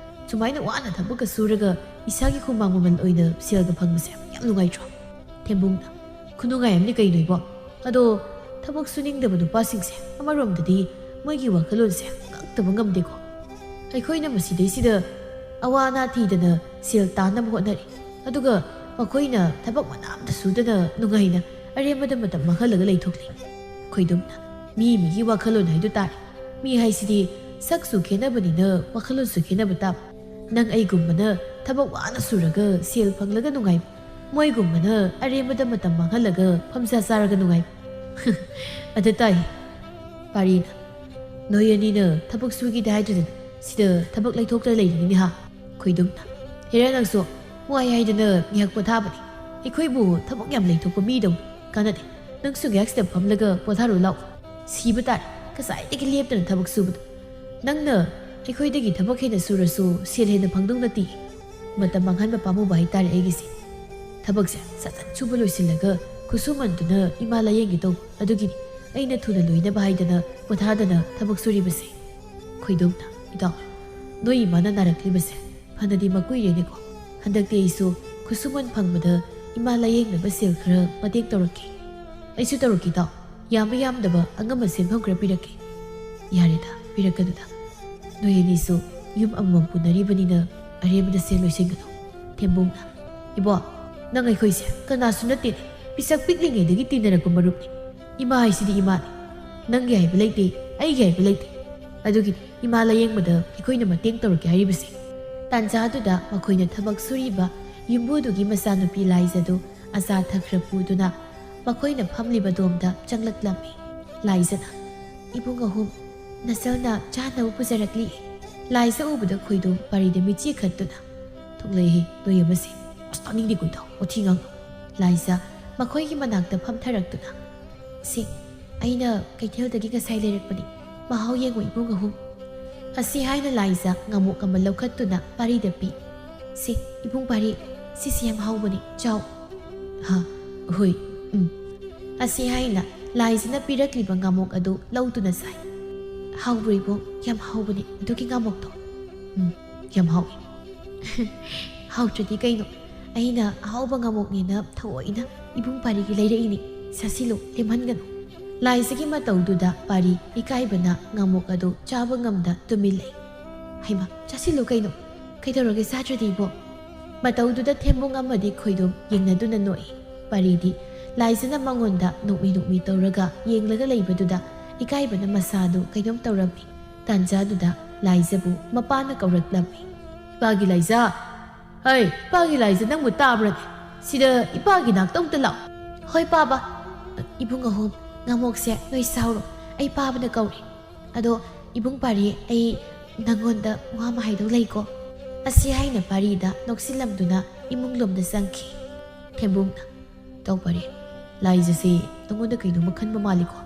ꯁꯨꯃꯥꯏꯅ ꯋꯥꯅ ꯊꯕꯛꯀ ꯁꯨꯔꯒ ꯏꯁꯥꯒꯤ ꯍꯨꯃꯥꯡ ꯃꯃꯜ ꯑꯣꯏꯅ ꯁꯦꯜꯒ ꯐꯪꯕꯁꯦ ꯌꯥꯝ ꯅꯨꯡꯉꯥꯏꯇ꯭ꯔꯣ?" ꯊꯦꯝꯕꯨꯡꯅ, "ꯈꯨꯅꯨꯡꯉꯥꯏ ꯑꯃꯅꯤ ꯀꯩꯅꯣ ꯏꯕꯣ꯫ ꯑꯗꯣ ꯊꯕꯛ ꯁꯨꯅꯤꯡꯗꯕ ꯅꯨꯄꯥꯁꯤꯡꯁꯦ ꯑꯃꯔꯣꯝꯗꯗꯤ ꯃꯣꯏꯒꯤ ꯋꯥꯈꯜꯂꯣꯟꯁꯦ ꯉꯛꯇꯕ ꯉꯝꯗꯦꯀꯣ꯫ ꯑꯩꯈꯣꯏꯅ ꯃꯁꯤꯗꯩꯁꯤꯗ ꯑꯋꯥ ꯑꯅꯥ ꯊꯤꯗꯅ ꯁꯦꯜ ꯇꯥꯟꯅꯕ ꯍꯣꯠꯅꯔꯤ, ꯑꯗꯨꯒ ꯃꯈꯣꯏꯅ ꯊꯕꯛ ꯃꯅꯥ ꯑꯝꯇ ꯁꯨꯗꯅ ꯅꯨꯡꯉꯥꯏꯅ ꯑꯔꯦꯝꯕꯗ ꯃꯇꯝ ꯃꯥꯡꯍꯜꯂꯒ ꯂꯩꯊꯣꯛꯂꯤ꯫" ꯈꯣꯏꯗꯨꯝꯅ, "ꯃꯤ ꯃꯤꯒꯤ ꯋꯥꯈꯜꯂꯣꯟ ꯍꯥꯏꯗꯨ ꯇꯥꯔꯦ꯫ ꯃꯤ ꯍꯥꯏꯁꯤꯗꯤ ꯁꯛꯁꯨ ꯈꯦꯠꯅꯕꯅꯤꯅ ꯋꯥꯈꯜꯂꯣꯟꯁꯨ ꯈꯦꯠꯅꯕ ꯇꯥꯕ꯫ ꯅꯪ ꯑꯩꯒꯨꯝꯕꯅ ꯊꯕꯛ ꯋꯥꯅ ꯁꯨꯔꯒ ꯁꯦꯜ ꯐꯪꯂꯒ ꯅꯨꯡꯉꯥꯏꯕ, ꯃꯣꯏꯒꯨꯝꯕꯅ ꯑꯔꯦꯝꯕꯗ ꯃꯇꯝ ꯃꯥꯡꯍꯜꯂꯒ ꯐꯝꯖꯥ ꯆꯥꯔꯒ ꯅꯨꯡꯉꯥꯏꯕ꯫" ꯑꯗ ꯇꯥꯏ꯫ ꯄꯥꯔꯤꯅ, "ꯅꯣꯏ ꯑꯅꯤꯅ ꯊꯕꯛ ꯁꯨꯒꯦꯗꯤ ꯍꯥꯏꯗ꯭ꯔꯗꯅ ꯁꯤꯗ ꯊꯕꯛ ꯂꯩꯊꯣꯛꯇꯅ ꯂꯩꯔꯤꯅꯤꯅꯦ ꯍꯥ?" ꯈꯣꯏꯗꯨꯝꯅ, "ꯍꯦꯔꯥ ꯅꯪꯁꯨ ꯋꯥꯏ ꯍꯥꯏꯗꯅ ꯉꯥꯏꯍꯥꯛ ꯄꯣꯊꯥꯕꯅꯤ꯫ ꯑꯩꯈꯣꯏꯕꯨ ꯊꯕꯛ ꯌꯥꯝ ꯂꯩꯊꯣꯛꯄ ꯃꯤꯗꯧ ꯀꯥꯟꯅꯗꯦ꯫ ꯅꯪꯁꯨ ꯉꯥꯏꯍꯥꯛꯁꯤꯗ ꯐꯝꯂꯒ ꯄꯣꯊꯥꯔꯣ ꯂꯥꯎ꯫ ꯁꯤꯕ ꯇꯥꯔꯦ, ꯉꯁꯥꯏꯗꯒꯤ ꯂꯦꯞꯇꯅ ꯊꯕꯛ ꯁꯨꯕꯗꯣ꯫ ꯅꯪꯅ ꯑꯩꯈꯣꯏꯗꯒꯤ ꯊꯕꯛ ꯍꯦꯟꯅ ꯁꯨꯔꯁꯨ ꯁꯦꯜ ꯍꯦꯟꯅ ꯐꯪꯗꯧ ꯅꯠꯇꯦ꯫ ꯃꯇꯝ ꯃꯥꯡꯍꯟꯕ ꯄꯥꯝꯃꯨꯕ ꯍꯥꯏꯇꯥꯔꯦ ꯑꯩꯒꯤꯁꯦ꯫ ꯊꯕꯛꯁꯦ ꯁꯠ ꯁꯠ ꯁꯨꯕ ꯂꯣꯏꯁꯤꯜꯂꯒ ꯈꯨꯠꯁꯨꯃꯟꯗꯨꯅ ꯏꯃꯥ ꯂꯥꯌꯦꯡꯒꯦ ꯇꯧꯕ꯫ ꯑꯗꯨꯒꯤꯅꯤ ꯑꯩꯅ ꯊꯨꯅ ꯂꯣꯏꯅꯕ ꯍꯥꯏꯗꯅ ꯄꯣꯊꯥꯗꯅ ꯊꯕꯛ ꯁꯨꯔꯤꯕꯁꯦ꯫ ꯈꯣꯏꯗꯣꯝꯅ, "ꯏꯇꯥꯎ, ꯅꯣꯏ ꯏꯃꯥꯅ ꯅꯥꯔꯛꯂꯤꯕꯁꯦ ꯐꯅꯗꯤ ꯃꯀꯨꯏꯔꯦꯅꯦꯀꯣ꯫ ꯍꯟꯗꯛꯇꯤ ꯑꯩꯁꯨ ꯈꯨꯠꯁꯨꯃꯟ ꯐꯪꯕꯗ ꯏꯃꯥ ꯂꯥꯌꯦꯡꯅꯕ ꯁꯦꯜ ꯈꯔ ꯃꯇꯦꯡ ꯇꯧꯔꯛꯀꯦ꯫" "ꯑꯩꯁꯨ ꯇꯧꯔꯛꯀꯦ ꯏꯇꯥꯎ꯫ ꯌꯥꯝꯕ ꯌꯥꯝꯗꯕ ꯑꯉꯝꯕ ꯁꯦꯟꯐꯝ ꯈꯔ ꯄꯤꯔꯛꯀꯦ꯫" "ꯌꯥꯔꯦꯗ, ꯄꯤꯔꯛꯀꯅꯨꯗ꯫ ꯅꯣꯏ ꯑꯅꯤꯁꯨ ꯌꯨꯝ ꯑꯃꯃꯝ ꯄꯨꯅꯔꯤꯕꯅꯤꯅ ꯑꯔꯦꯝꯕꯗ ꯁꯦꯜ ꯂꯣꯏꯁꯤꯟꯒꯅꯨ꯫" ꯊꯦꯝꯕꯨꯡꯅ, "ꯏꯕꯣ, ꯅꯪ ꯑꯩꯈꯣꯏꯁꯦ ꯀꯅꯥꯁꯨ ꯅꯠꯇꯦꯅꯦ꯫ ꯄꯤꯁꯛ ꯄꯤꯛꯂꯤꯉꯩꯗꯒꯤ ꯇꯤꯟꯅꯔꯛꯄ ꯃꯔꯨꯞꯅꯤ꯫ ꯏꯃꯥ ꯍꯥꯏꯁꯤꯗꯤ ꯏꯃꯥꯅꯤ꯫ ꯅꯪꯒꯤ ꯍꯥꯏꯕ ꯂꯩꯇꯦ, ꯑꯩꯒꯤ ꯍꯥꯏꯕ ꯂꯩꯇꯦ꯫ ꯑꯗꯨꯒꯤꯅꯤ ꯏꯃꯥ ꯂꯥꯌꯦꯡꯕꯗ ꯑꯩꯈꯣꯏꯅ ꯃꯇꯦꯡ ꯇꯧꯔꯛꯀꯦ ꯍꯥꯏꯔꯤꯕꯁꯦ꯫" ꯇꯥꯟꯖꯥꯗꯨꯗ ꯃꯈꯣꯏꯅ ꯊꯕꯛ ꯁꯨꯔꯤꯕ ꯌꯨꯝꯕꯨꯗꯨꯒꯤ ꯃꯆꯥꯅꯨꯄꯤ ꯂꯥꯏꯖꯗꯨ ꯑꯆꯥ ꯑꯊꯛ ꯈꯔ ꯄꯨꯗꯨꯅ ꯃꯈꯣꯏꯅ ꯐꯝꯂꯤꯕ ꯗꯣꯝꯗ ꯆꯪꯂꯛꯂꯝꯃꯤ꯫ ꯂꯥꯏꯖꯅ, "ꯏꯕꯨꯡ ꯑꯍꯨꯝ, ꯅꯆꯜꯅ ꯆꯥꯅꯕ ꯄꯨꯖꯔꯛꯂꯤ꯫" ꯂꯥꯏꯖ ꯎꯕꯗ ꯈꯣꯏꯗꯣꯝ ꯄꯥꯔꯤꯗ ꯃꯤꯠꯆꯤ ꯈꯠꯇꯨꯅ, "ꯊꯣꯛꯂꯛꯏ ꯅꯣꯏ ꯑꯃꯁꯦ꯫ ꯑꯁ, ꯇꯥꯅꯤꯡꯗꯦꯀꯣ ꯏꯇꯥꯎ, ꯋꯥꯊꯤ ꯉꯥꯡꯅꯨ꯫" ꯂꯥꯏꯖ ꯃꯈꯣꯏꯒꯤ ꯃꯅꯥꯛꯇ ꯐꯝꯊꯔꯛꯇꯨꯅ, "ꯁꯦ, ꯑꯩꯅ ꯀꯩꯊꯦꯜꯗꯒꯤ ꯉꯁꯥꯏ ꯂꯩꯔꯛꯄꯅꯤ꯫ ꯃꯍꯥꯎ ꯌꯦꯡꯉꯨ ꯏꯕꯨꯡ ꯑꯍꯨꯝ꯫" ꯑꯁꯤ ꯍꯥꯏꯅ ꯂꯥꯏꯖ ꯉꯥꯃꯣꯛ ꯑꯃ ꯂꯧꯈꯠꯇꯨꯅ ꯄꯥꯔꯤꯗ ꯄꯤ꯫ "ꯁꯦ, ꯏꯕꯨꯡ ꯄꯥꯔꯤ, ꯁꯤꯁꯤ ꯌꯥꯝ ꯍꯥꯎꯕꯅꯤ, ꯆꯥꯎ꯫" "ꯍꯥ, ꯍꯣꯏ, ꯎꯝ꯫" ꯑꯁꯤ ꯍꯥꯏꯅ ꯂꯥꯏꯖꯅ ꯄꯤꯔꯛꯂꯤꯕ ꯉꯥꯃꯣꯛ ꯑꯗꯨ ꯂꯧꯗꯨꯅ ꯆꯥꯏ꯫ "ꯍꯥꯎꯕ꯭ꯔꯣ ꯏꯕꯨꯡ? ꯌꯥꯝ ꯍꯥꯎꯕꯅꯤ ꯑꯗꯨꯒꯤ ꯉꯥꯃꯣꯛꯇꯣ꯫" "ꯎꯝ, ꯌꯥꯝ ꯍꯥꯎꯏ꯫" "ꯍꯥꯎꯇ꯭ꯔꯗꯤ ꯀꯩꯅꯣ? ꯑꯩꯅ ꯑꯍꯥꯎꯕ ꯉꯥꯃꯣꯛꯅꯦꯅ ꯊꯑꯣꯏꯅ ꯏꯕꯨꯡ ꯄꯥꯔꯤꯒꯤ ꯂꯩꯔꯛꯏꯅꯤ꯫ ꯆꯥꯁꯤꯜꯂꯨ, ꯂꯦꯝꯍꯟꯒꯅꯨ꯫" ꯂꯥꯏꯖꯒꯤ ꯃꯇꯧꯗꯨꯗ ꯄꯥꯔꯤ ꯏꯀꯥꯏꯕꯅ ꯉꯥꯃꯣꯛ ꯑꯗꯨ ꯆꯥꯕ ꯉꯝꯗ ꯇꯨꯃꯤꯟ ꯂꯩ꯫ "ꯍꯩꯃꯥ, ꯆꯥꯁꯤꯜꯂꯨ ꯀꯩꯅꯣ? ꯀꯩꯗꯧꯔꯒꯦ ꯆꯥꯗ꯭ꯔꯗꯤ ꯏꯕꯣ?" ꯃꯇꯧꯗꯨꯗ ꯊꯦꯝꯕꯨꯡ ꯑꯃꯗꯤ ꯈꯣꯏꯗꯣꯝ ꯌꯦꯡꯅꯗꯨꯅ ꯅꯣꯛꯏ꯫ ꯄꯥꯔꯤꯗꯤ ꯂꯥꯏꯖꯅ ꯃꯉꯣꯟꯗ ꯅꯣꯛꯃꯤ ꯅꯣꯛꯃꯤ ꯇꯧꯔꯒ ꯌꯦꯡꯂꯒ ꯂꯩꯕꯗꯨꯗ ꯏꯀꯥꯏꯕꯅ ꯃꯁꯥꯗꯨ ꯀꯩꯅꯣꯝ ꯇꯧꯔꯝꯃꯤ꯫ ꯇꯥꯟꯖꯥꯗꯨꯗ ꯂꯥꯏꯖꯕꯨ ꯃꯄꯥꯅ ꯀꯧꯔꯛꯂꯝꯃꯤ꯫ "ꯏꯄꯥꯒꯤ ꯂꯥꯏꯖ! ꯍꯩ, ꯏꯄꯥꯒꯤ ꯂꯥꯏꯖ, ꯅꯪꯕꯨ ꯇꯥꯕ꯭ꯔꯅꯦ? ꯁꯤꯗ ꯏꯄꯥꯒꯤ ꯅꯥꯛꯇ ꯑꯝꯇ ꯂꯥꯛꯑꯣ꯫" "ꯍꯣꯏ ꯄꯥꯕ꯫ ꯏꯕꯨꯡ ꯑꯍꯨꯝ, ꯉꯥꯃꯣꯛꯁꯦ ꯅꯣꯏ ꯆꯥꯎꯔꯣ, ꯑꯩ ꯄꯥꯕꯅ ꯀꯧꯔꯦ꯫ ꯑꯗꯣ ꯏꯕꯨꯡ ꯄꯥꯔꯤ, ꯑꯩ ꯅꯪꯉꯣꯟꯗ ꯋꯥ ꯑꯃ ꯍꯥꯏꯗꯧ ꯂꯩꯀꯣ꯫" ꯑꯁꯤ ꯍꯥꯏꯅ ꯄꯥꯔꯤꯗ ꯅꯣꯛꯁꯤꯜꯂꯝꯗꯨꯅ ꯏꯃꯨꯡ ꯂꯣꯝꯗ ꯆꯪꯈꯤ꯫ ꯊꯦꯝꯕꯨꯡꯅ, "ꯇꯧ ꯄꯥꯔꯤ, ꯂꯥꯏꯖꯁꯦ ꯅꯪꯉꯣꯟꯗ ꯀꯩꯅꯣꯝꯃ ꯈꯟꯕ ꯃꯥꯜꯂꯤꯀꯣ?"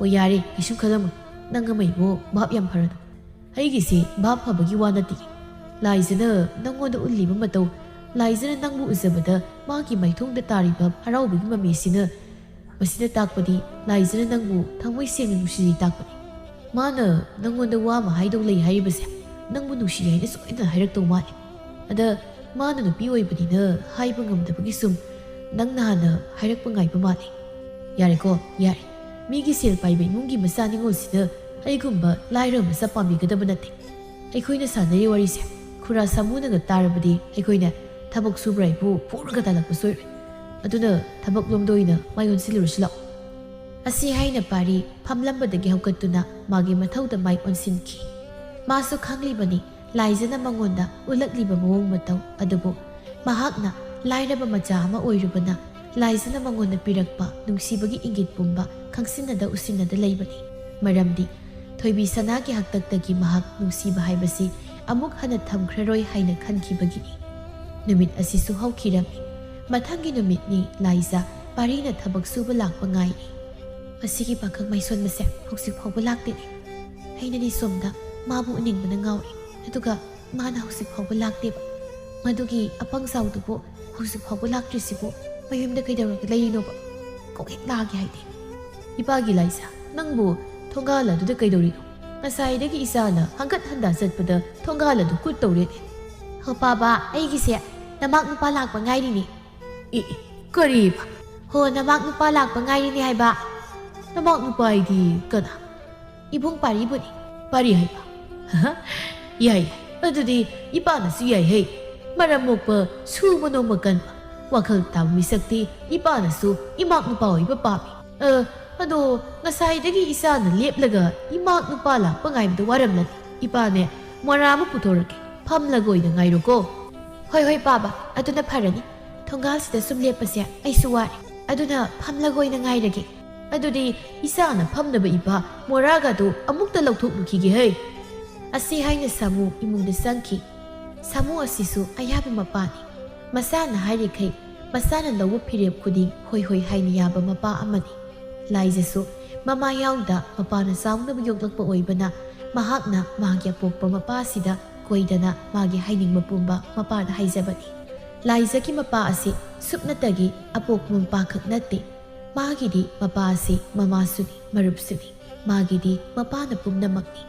"ꯑꯣ ꯌꯥꯔꯦ, ꯀꯩꯁꯨꯝ ꯈꯜꯂꯝꯃꯣꯏ꯫ ꯅꯪ ꯑꯃ ꯑꯩꯕꯨ ꯚꯥꯞ ꯌꯥꯝ ꯐꯔꯅꯨ꯫ ꯑꯩꯒꯤꯁꯦ ꯚꯥꯞ ꯐꯕꯒꯤ ꯋꯥ ꯅꯠꯇꯦ꯫ ꯂꯥꯏꯖꯅ ꯅꯪꯉꯣꯟꯗ ꯎꯠꯂꯤꯕ ꯃꯇꯧ, ꯂꯥꯏꯖꯅ ꯅꯪꯕꯨ ꯎꯖꯕꯗ ꯃꯥꯒꯤ ꯃꯥꯏꯊꯣꯡꯗ ꯇꯥꯔꯤꯕ ꯍꯔꯥꯎꯕꯒꯤ ꯃꯃꯤꯁꯤꯅ, ꯃꯁꯤꯅ ꯇꯥꯛꯄꯗꯤ ꯂꯥꯏꯖꯅ ꯅꯪꯕꯨ ꯊꯃꯣꯏ ꯁꯦꯡꯅ ꯅꯨꯡꯁꯤꯖꯩ ꯇꯥꯛꯄꯅꯤ꯫ ꯃꯥꯅ ꯅꯪꯉꯣꯟꯗ ꯋꯥ ꯑꯃ ꯍꯥꯏꯗꯧ ꯂꯩ ꯍꯥꯏꯔꯤꯕꯁꯦ ꯅꯪꯕꯨ ꯅꯨꯡꯁꯤ ꯍꯥꯏꯅ ꯁꯣꯏꯗꯅ ꯍꯥꯏꯔꯛꯇꯧ ꯃꯥꯜꯂꯤ꯫ ꯑꯗ ꯃꯥꯅ ꯅꯨꯄꯤ ꯑꯣꯏꯕꯅꯤꯅ ꯍꯥꯏꯕ ꯉꯝꯗꯕꯒꯤ ꯁꯨꯝ ꯅꯪꯅ ꯍꯥꯟꯅ ꯍꯥꯏꯔꯛꯄ ꯉꯥꯏꯕ ꯃꯥꯜꯂꯤ꯫ ꯌꯥꯔꯦꯀꯣ, ꯌꯥꯔꯦ꯫ ꯃꯤꯒꯤ ꯁꯦꯜ ꯄꯥꯏꯕ ꯏꯃꯨꯡꯒꯤ ꯃꯆꯥ ꯅꯤꯉꯣꯜꯁꯤꯅ ꯑꯩꯒꯨꯝꯕ ꯂꯥꯏꯔ ꯃꯆꯥ ꯄꯥꯝꯕꯤꯒꯗꯕ ꯅꯠꯇꯦ꯫ ꯑꯩꯈꯣꯏꯅ ꯁꯥꯟꯅꯔꯤꯕ ꯋꯥꯔꯤꯁꯦ ꯈꯨꯔꯥ ꯁꯥꯃꯨꯅꯒ ꯇꯥꯔꯕꯗꯤ ꯑꯩꯈꯣꯏꯅ ꯊꯕꯛ ꯁꯨꯕ꯭ꯔꯥ ꯍꯥꯏꯕꯨ ꯐꯨꯔꯒ ꯇꯥꯜꯂꯛꯄ ꯁꯣꯏꯔꯣꯏ꯫ ꯑꯗꯨꯅ ꯊꯕꯛ ꯂꯣꯝꯗ ꯑꯣꯏꯅ ꯃꯥꯏ ꯑꯣꯟꯁꯤꯜꯂꯨꯔꯁꯤ ꯂꯥꯛꯑꯣ꯫" ꯑꯁꯤ ꯍꯥꯏꯅ ꯄꯥꯔꯤ ꯐꯝꯂꯝꯕꯗꯒꯤ ꯍꯧꯒꯠꯇꯨꯅ ꯃꯥꯒꯤ ꯃꯊꯧꯗ ꯃꯥꯏ ꯑꯣꯟꯁꯤꯟꯈꯤ꯫ ꯃꯥꯁꯨ ꯈꯪꯂꯤꯕꯅꯤ ꯂꯥꯏꯖꯅ ꯃꯉꯣꯟꯗ ꯎꯠꯂꯛꯂꯤꯕ ꯃꯑꯣꯡ ꯃꯇꯧ ꯑꯗꯨꯕꯨ꯫ ꯃꯍꯥꯛꯅ ꯂꯥꯏꯔꯕ ꯃꯆꯥ ꯑꯃ ꯑꯣꯏꯔꯨꯕꯅ ꯂꯥꯏꯖꯅ ꯃꯉꯣꯟꯗ ꯄꯤꯔꯛꯄ ꯅꯨꯡꯁꯤꯕꯒꯤ ꯏꯪꯒꯤꯠ ꯄꯨꯝꯕ ꯈꯪꯁꯤꯟꯅꯗ ꯎꯁꯤꯟꯅꯗ ꯂꯩꯕꯅꯤ꯫ ꯃꯔꯝꯗꯤ ꯊꯣꯏꯕꯤ ꯁꯅꯥꯒꯤ ꯍꯥꯛꯇꯛꯇꯒꯤ ꯃꯍꯥꯛ ꯅꯨꯡꯁꯤꯕ ꯍꯥꯏꯕꯁꯤ ꯑꯃꯨꯛ ꯍꯟꯅ ꯊꯝꯈ꯭ꯔꯔꯣꯏ ꯍꯥꯏꯅ ꯈꯟꯈꯤꯕꯒꯤꯅꯤ꯫ ꯅꯨꯃꯤꯠ ꯑꯁꯤꯁꯨ ꯍꯧꯈꯤꯔꯝꯃꯤ꯫ ꯃꯊꯪꯒꯤ ꯅꯨꯃꯤꯠꯅꯤ ꯂꯥꯏꯖ ꯄꯥꯔꯤꯅ ꯊꯕꯛ ꯁꯨꯕ ꯂꯥꯛꯄ ꯉꯥꯏꯔꯤ꯫ "ꯃꯁꯤꯒꯤ ꯄꯥꯈꯪ ꯃꯥꯏꯁꯣꯟꯕꯁꯦ ꯍꯧꯖꯤꯛ ꯐꯥꯎꯕ ꯂꯥꯛꯇꯦꯅꯦ꯫ ꯑꯩꯅꯗꯤ ꯁꯣꯝꯗ ꯃꯥꯕꯨ ꯎꯅꯤꯡꯕꯅ ꯉꯥꯎꯔꯦ꯫ ꯑꯗꯨꯒ ꯃꯥꯅ ꯍꯧꯖꯤꯛ ꯐꯥꯎꯕ ꯂꯥꯛꯇꯦꯕ꯫ ꯃꯗꯨꯒꯤ ꯑꯄꯪ ꯆꯥꯎꯗꯨꯕꯨ ꯍꯧꯖꯤꯛ ꯐꯥꯎꯕ ꯂꯥꯛꯇ꯭ꯔꯤꯁꯤꯕꯨ ꯃꯌꯨꯝꯗ ꯀꯩꯗꯧꯔꯒ ꯂꯩꯔꯤꯅꯣꯕ? ꯀꯣꯛ ꯍꯦꯛ ꯂꯥꯛꯑꯒꯦ ꯍꯥꯏꯗꯤ꯫" "ꯏꯄꯥꯒꯤ ꯂꯥꯏꯖ, ꯅꯪꯕꯨ ꯊꯣꯡꯒꯥꯜ ꯑꯗꯨꯗ ꯀꯩꯗꯧꯔꯤꯅꯣ? ꯉꯁꯥꯏꯗꯒꯤ ꯏꯆꯥꯅ ꯍꯪꯒꯠ ꯍꯟꯗꯥ ꯆꯠꯄꯗ ꯊꯣꯡꯒꯥꯜ ꯑꯗꯨ ꯀꯨꯠ ꯇꯧꯔꯦꯅꯦ꯫" "ꯍꯣ ꯄꯥꯕ, ꯑꯩꯒꯤꯁꯦ ꯅꯃꯥꯛ ꯅꯨꯄꯥ ꯂꯥꯛꯄ ꯉꯥꯏꯔꯤꯅꯦ꯫" "ꯏ, ꯏ, ꯀꯔꯤꯕ?" "ꯍꯣ, ꯅꯃꯥꯛ ꯅꯨꯄꯥ ꯂꯥꯛꯄ ꯉꯥꯏꯔꯤꯅꯦ ꯍꯥꯏꯕ꯫" "ꯅꯃꯥꯛ ꯅꯨꯄꯥ ꯍꯥꯏꯗꯤ ꯀꯅꯥ?" "ꯏꯕꯨꯡ ꯄꯥꯔꯤꯕꯨꯅꯤ꯫" "ꯄꯥꯔꯤ ꯍꯥꯏꯕ? ꯌꯥꯏ, ꯌꯥꯏ꯫ ꯑꯗꯨꯗꯤ ꯏꯄꯥꯅꯁꯨ ꯌꯥꯏ ꯍꯦ꯫ ꯃꯔꯝ ꯃꯣꯛꯄ, ꯁꯨꯕ ꯅꯣꯝꯕ ꯀꯟꯕ, ꯋꯥꯈꯜ ꯇꯥꯕ ꯃꯤꯁꯛꯇꯤ ꯏꯄꯥꯅꯁꯨ ꯏꯃꯥꯛ ꯅꯨꯄꯥ ꯑꯣꯏꯕ ꯄꯥꯝꯃꯤ꯫ ꯑ, ꯑꯗꯣ ꯉꯁꯥꯏꯗꯒꯤ ꯏꯆꯥꯅ ꯂꯦꯞꯂꯒ ꯏꯃꯥꯛ ꯅꯨꯄꯥ ꯂꯥꯛꯄ ꯉꯥꯏꯕꯗ ꯋꯥꯔꯝꯂꯅꯤ꯫ ꯏꯄꯥꯅꯦ, ꯃꯣꯔꯥ ꯑꯃ ꯄꯨꯊꯣꯔꯛꯀꯦ꯫ ꯐꯝꯂꯒ ꯑꯣꯏꯅ ꯉꯥꯏꯔꯣꯀꯣ꯫" "ꯍꯣꯏ, ꯍꯣꯏ, ꯄꯥꯕ, ꯑꯗꯨꯅ ꯐꯔꯅꯤ꯫ ꯊꯣꯡꯒꯥꯜꯁꯤꯗ ꯁꯨꯝ ꯂꯦꯞꯄꯁꯦ ꯑꯩꯁꯨ ꯋꯥꯔꯦ꯫ ꯑꯗꯨꯅ ꯐꯝꯂꯒ ꯑꯣꯏꯅ ꯉꯥꯏꯔꯒꯦ꯫" "ꯑꯗꯨꯗꯤ ꯏꯆꯥꯅ ꯐꯝꯅꯕ ꯏꯄꯥ ꯃꯣꯔꯥꯒꯗꯨ ꯑꯃꯨꯛꯇ ꯂꯧꯊꯣꯛꯂꯨꯈꯤꯒꯦ ꯍꯩ꯫" ꯑꯁꯤ ꯍꯥꯏꯅ ꯁꯥꯃꯨ ꯏꯃꯨꯡꯗ ꯆꯪꯈꯤ꯫ ꯁꯥꯃꯨ ꯑꯁꯤꯁꯨ ꯑꯌꯥꯕ ꯃꯄꯥꯅꯤ꯫ ꯃꯁꯥꯅ ꯍꯥꯏꯔꯤꯈꯩ ꯃꯆꯥꯅ ꯂꯧꯕ ꯐꯤꯔꯦꯞ ꯈꯨꯗꯤꯡ ꯍꯣꯏ ꯍꯣꯏ ꯍꯥꯏꯅ ꯌꯥꯕ ꯃꯄꯥ ꯑꯃꯅꯤ꯫ ꯂꯥꯏꯖꯁꯨ ꯃꯃꯥ ꯌꯥꯎꯗ ꯃꯄꯥꯅ ꯆꯥꯎꯅꯕ ꯌꯣꯛꯂꯛꯄ ꯑꯣꯏꯕꯅ, ꯃꯍꯥꯛꯅ ꯃꯥꯒꯤ ꯑꯄꯣꯛꯄ ꯃꯄꯥꯁꯤꯗ ꯀꯣꯏꯗꯅ ꯃꯥꯒꯤ ꯍꯥꯏꯅꯤꯡꯕ ꯄꯨꯝꯕ ꯃꯄꯥꯗ ꯍꯥꯏꯖꯕꯅꯤ꯫ ꯂꯥꯏꯖꯒꯤ ꯃꯄꯥ ꯑꯁꯤ ꯁꯨꯞꯅꯇꯒꯤ ꯑꯄꯣꯛꯄ ꯃꯄꯥꯈꯛ ꯅꯠꯇꯦ, ꯃꯥꯒꯤꯗꯤ ꯃꯄꯥ ꯑꯁꯤ ꯃꯃꯥꯁꯨꯅꯤ, ꯃꯔꯨꯞꯁꯨꯅꯤ꯫ ꯃꯥꯒꯤꯗꯤ ꯃꯄꯥꯅ ꯄꯨꯝꯅꯃꯛꯅꯤ꯫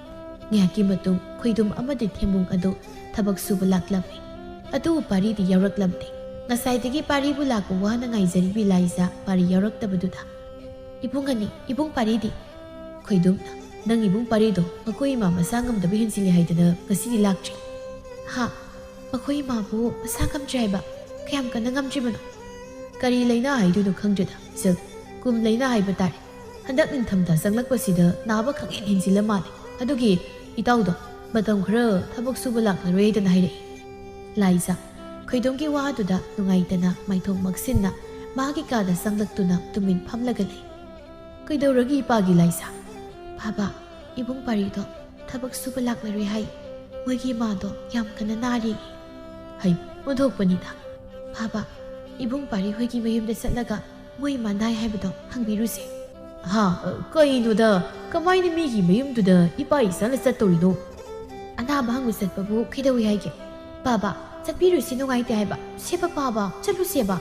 ꯉꯥꯏꯍꯥꯛꯀꯤ ꯃꯇꯨꯡ ꯈꯣꯏꯗꯨꯝ ꯑꯃꯗꯤ ꯊꯦꯝꯕꯨꯡ ꯑꯗꯨ ꯊꯕꯛ ꯁꯨꯕ ꯂꯥꯛꯂꯝꯃꯤ꯫ ꯑꯗꯨꯕꯨ ꯄꯥꯔꯤꯗꯤ ꯌꯥꯎꯔꯛꯂꯝꯗꯦ꯫ ꯉꯁꯥꯏꯗꯒꯤ ꯄꯥꯔꯤꯕꯨ ꯂꯥꯛꯄ ꯋꯥꯅ ꯉꯥꯏꯖꯔꯤꯕꯤ ꯂꯥꯏꯖ ꯄꯥꯔꯤ ꯌꯥꯎꯔꯛꯇꯕꯗꯨꯗ, "ꯏꯕꯨꯡ ꯑꯅꯤ, ꯏꯕꯨꯡ ꯄꯥꯔꯤꯗꯤ?" ꯈꯣꯏꯗꯨꯝꯅ, "ꯅꯪ ꯏꯕꯨꯡ ꯄꯥꯔꯤꯗꯣ ꯃꯈꯣꯏ ꯏꯃꯥ ꯃꯁꯥ ꯉꯝꯗꯕ ꯍꯦꯟꯖꯤꯜꯂꯤ ꯍꯥꯏꯗꯅ ꯉꯁꯤꯗꯤ ꯂꯥꯛꯇ꯭ꯔꯤ꯫" "ꯍꯥ? ꯃꯈꯣꯏ ꯏꯃꯥꯕꯨ ꯃꯁꯥ ꯉꯝꯗ꯭ꯔꯤ ꯍꯥꯏꯕ? ꯀꯌꯥꯝ ꯀꯟꯅ ꯉꯝꯗ꯭ꯔꯤꯕꯅꯣ?" "ꯀꯔꯤ ꯂꯩꯅꯥ ꯍꯥꯏꯗꯣꯏꯅꯣ ꯈꯪꯗ꯭ꯔꯦꯗ, ꯏꯆꯜ꯫ ꯀꯨꯝ ꯂꯩꯅꯥ ꯍꯥꯏꯕ ꯇꯥꯔꯦ꯫ ꯍꯟꯗꯛ ꯅꯤꯡꯊꯝꯊꯥ ꯆꯪꯂꯛꯄꯁꯤꯗ ꯅꯥꯕ ꯈꯪꯍꯦꯟ ꯍꯦꯟꯖꯤꯜꯂ ꯃꯥꯜꯂꯦ꯫ ꯑꯗꯨꯒꯤ ꯏꯇꯥꯎꯗꯣ ꯃꯇꯝ ꯈꯔ ꯊꯕꯛ ꯁꯨꯕ ꯂꯥꯛꯂꯔꯣꯏꯗꯅ ꯍꯥꯏꯔꯛꯏ꯫" ꯂꯥꯏꯖ ꯈꯣꯏꯗꯣꯝꯒꯤ ꯋꯥꯗꯨꯗ ꯅꯨꯡꯉꯥꯏꯇꯅ ꯃꯥꯏꯊꯣꯡ ꯃꯛꯁꯤꯟꯅ ꯃꯥꯒꯤ ꯀꯥꯗ ꯆꯪꯂꯛꯇꯨꯅ ꯇꯨꯃꯤꯟ ꯐꯝꯂꯒ ꯂꯩ꯫ "ꯀꯩꯗꯧꯔꯒꯦ ꯏꯄꯥꯒꯤ ꯂꯥꯏꯖ?" "ꯕꯥꯕꯥ, ꯏꯕꯨꯡ ꯄꯥꯔꯤꯗꯣ ꯊꯕꯛ ꯁꯨꯕ ꯂꯥꯛꯂꯔꯣꯏ ꯍꯥꯏ꯫ ꯃꯣꯏꯒꯤ ꯏꯃꯥꯗꯣ ꯌꯥꯝ ꯀꯟꯅ ꯅꯥꯔꯤ꯫" "ꯍꯩ, ꯑꯣꯟꯊꯣꯛꯄꯅꯤꯗ꯫ ꯕꯥꯕꯥ, ꯏꯕꯨꯡ ꯄꯥꯔꯤ ꯍꯣꯏꯒꯤ ꯃꯌꯨꯝꯗ ꯆꯠꯂꯒ ꯃꯣꯏ ꯏꯃꯥ ꯅꯥꯏ ꯍꯥꯏꯕꯗꯣ ꯍꯪꯕꯤꯔꯨꯁꯦ꯫" "ꯍꯥ? ꯀꯩꯅꯣꯗ, ꯀꯃꯥꯏꯅ ꯃꯤꯒꯤ ꯃꯌꯨꯝꯗꯨꯗ ꯏꯄꯥ ꯏꯆꯥꯅ ꯆꯠꯇꯧꯔꯤꯅꯣ?" "ꯑꯅꯥꯕ ꯍꯪꯕ ꯆꯠꯄꯕꯨ ꯀꯩꯗꯧꯏ ꯍꯥꯏꯒꯦ? ꯕꯥꯕꯥ, ꯆꯠꯄꯤꯔꯨꯁꯤ, ꯅꯨꯡꯉꯥꯏꯇꯦ ꯍꯥꯏꯕ꯫ ꯁꯦꯕ ꯄꯥꯕ, ꯆꯠꯂꯨꯁꯦꯕ꯫"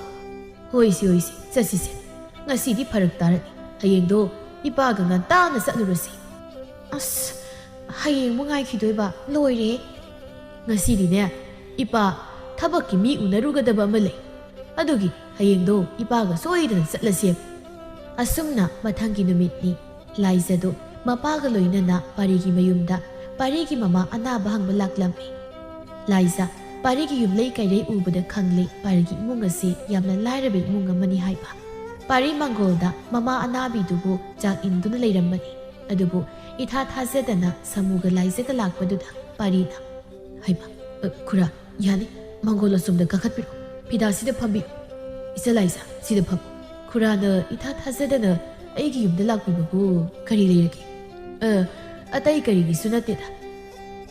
"ꯍꯣꯏꯁꯦ, ꯍꯣꯏꯁꯦ, ꯆꯠꯁꯤꯁꯦ꯫ ꯉꯁꯤꯗꯤ ꯐꯔꯛ ꯇꯥꯔꯅꯤ꯫ ꯍꯌꯦꯡꯗꯣ ꯏꯄꯥꯒ ꯉꯟꯇꯥꯅ ꯆꯠꯂꯨꯔꯁꯤ꯫" "ꯑꯁ, ꯍꯌꯦꯡꯕꯨ ꯉꯥꯏꯈꯤꯗꯣꯏꯕ? ꯂꯣꯏꯔꯦ꯫" "ꯉꯁꯤꯗꯤꯅꯦ, ꯏꯄꯥ ꯊꯕꯛꯀꯤ ꯃꯤ ꯎꯅꯔꯨꯒꯗꯕ ꯑꯃ ꯂꯩ꯫ ꯑꯗꯨꯒꯤ ꯍꯌꯦꯡꯗꯣ ꯏꯄꯥꯒ ꯁꯣꯏꯗꯅ ꯆꯠꯂꯁꯦ꯫" ꯑꯁꯨꯝꯅ ꯃꯊꯪꯒꯤ ꯅꯨꯃꯤꯠꯅꯤ꯫ ꯂꯥꯏꯖꯗꯨ ꯃꯄꯥꯒ ꯂꯣꯏꯅꯅ ꯄꯥꯔꯤꯒꯤ ꯃꯌꯨꯝꯗ ꯄꯥꯔꯤꯒꯤ ꯃꯃꯥ ꯑꯅꯥꯕ ꯍꯪꯕ ꯂꯥꯛꯂꯝꯃꯤ꯫ ꯂꯥꯏꯖ ꯄꯥꯔꯤꯒꯤ ꯌꯨꯝꯂꯩ ꯀꯩꯔꯩ ꯎꯕꯗ ꯈꯪꯂꯦ ꯄꯥꯔꯤꯒꯤ ꯏꯃꯨꯡ ꯑꯁꯤ ꯌꯥꯝꯅ ꯂꯥꯏꯔꯕ ꯏꯃꯨꯡ ꯑꯃꯅꯤ ꯍꯥꯏꯕ꯫ ꯄꯥꯔꯤ ꯃꯥꯡꯒꯣꯜꯗ ꯃꯃꯥ ꯑꯅꯥꯕꯤꯗꯨꯕꯨ ꯆꯥꯛ ꯏꯟꯗꯨꯅ ꯂꯩꯔꯝꯕꯅꯤ꯫ ꯑꯗꯨꯕꯨ ꯏꯊꯥ ꯊꯥꯖꯗꯅ ꯁꯥꯃꯨꯒ ꯂꯥꯏꯖꯒ ꯂꯥꯛꯄꯗꯨꯗ ꯄꯥꯔꯤꯅ, "ꯍꯩꯃꯥ, ꯑ, ꯈꯨꯔꯥ, ꯌꯥꯅꯤ, ꯃꯥꯡꯒꯣꯜ ꯑꯁꯣꯝꯗ ꯀꯥꯈꯠꯄꯤꯔꯣ, ꯐꯤꯗꯥꯁꯤꯗ ꯐꯝꯕꯤꯌꯨ꯫ ꯏꯆꯥ ꯂꯥꯏꯖ, ꯁꯤꯗ ꯐꯝꯃꯨ꯫ ꯈꯨꯔꯥꯅ ꯏꯊꯥ ꯊꯥꯖꯗꯅ ꯑꯩꯒꯤ ꯌꯨꯝꯗ ꯂꯥꯛꯄꯤꯕꯕꯨ ꯀꯔꯤ ꯂꯩꯔꯒꯦ?" "ꯑ, ꯑꯇꯩ ꯀꯔꯤꯒꯤꯁꯨ ꯅꯠꯇꯦꯗ꯫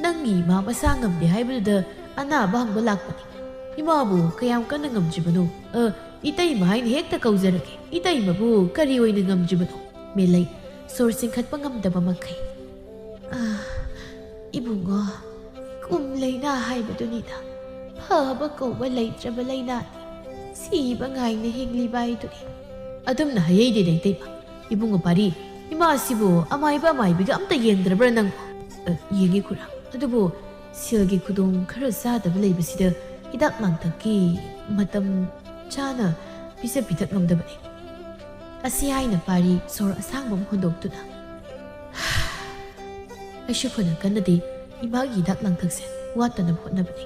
ꯅꯪꯒꯤ ꯏꯃꯥ ꯃꯁꯥ ꯉꯝꯗꯦ ꯍꯥꯏꯕꯗꯨꯗ ꯑꯅꯥꯕ ꯍꯪꯕ ꯂꯥꯛꯄꯅꯤ꯫ ꯏꯃꯥꯕꯨ ꯀꯌꯥꯝ ꯀꯟꯅ ꯉꯝꯗ꯭ꯔꯤꯕꯅꯣ? ꯑ, ꯏꯇꯩꯃ ꯍꯥꯏꯅ ꯍꯦꯛꯇ ꯀꯧꯖꯔꯒꯦ꯫ ꯏꯇꯩꯃꯕꯨ ꯀꯔꯤ ꯑꯣꯏꯅ ꯉꯝꯗ꯭ꯔꯤꯕꯅꯣ? ꯃꯦꯂꯩ, ꯁꯣꯔ ꯆꯤꯡꯈꯠꯄ ꯉꯝꯗꯕ ꯃꯈꯩ꯫ "ꯑ, ꯏꯕꯨꯡꯉꯣ, ꯀꯨꯝ ꯂꯩꯅꯥ ꯍꯥꯏꯕꯗꯨꯅꯤꯗ꯫ ꯐꯕ ꯀꯧꯕ ꯂꯩꯇ꯭ꯔꯕ ꯂꯩꯅꯥꯅꯤ꯫ ꯁꯤꯕ ꯉꯥꯏꯅ ꯍꯤꯡꯂꯤꯕ ꯍꯥꯏꯗꯨꯅꯤ꯫" "ꯑꯗꯨꯝꯅ ꯍꯥꯏꯌꯩꯗꯦ ꯏꯇꯩꯃ꯫ ꯏꯕꯨꯡꯉꯣ ꯄꯥꯔꯤ, ꯏꯃꯥꯁꯤꯕꯨ ꯑꯃꯥꯏꯕ ꯑꯃꯥꯏꯕꯤꯒ ꯑꯝꯇ ꯌꯦꯡꯗ꯭ꯔꯕ꯭ꯔꯥ ꯅꯪ?" "ꯑ, ꯌꯦꯡꯉꯤ ꯈꯨꯔꯥ꯫ ꯑꯗꯨꯕꯨ ꯁꯦꯜꯒꯤ ꯈꯨꯗꯣꯡ ꯈꯔ ꯆꯥꯗꯕ ꯂꯩꯕꯁꯤꯗ ꯍꯤꯗꯥꯛ ꯂꯥꯡꯊꯛꯀꯤ ꯃꯇꯝ ꯆꯥꯅ ꯄꯤꯖ ꯄꯤꯊꯛ ꯉꯝꯗꯕꯅꯤ꯫" ꯑꯁꯤ ꯍꯥꯏꯅ ꯄꯥꯔꯤ ꯁꯣꯔ ꯑꯁꯥꯡꯕ ꯑꯃ ꯍꯣꯟꯗꯣꯛꯇꯨꯅ, "ꯑꯩꯁꯨ ꯐꯅ ꯀꯟꯅꯗꯤ ꯏꯃꯥꯒꯤ ꯍꯤꯗꯥꯛ ꯂꯥꯡꯊꯛꯁꯦ ꯋꯥꯠꯇꯅꯕ ꯍꯣꯠꯅꯕꯅꯤ꯫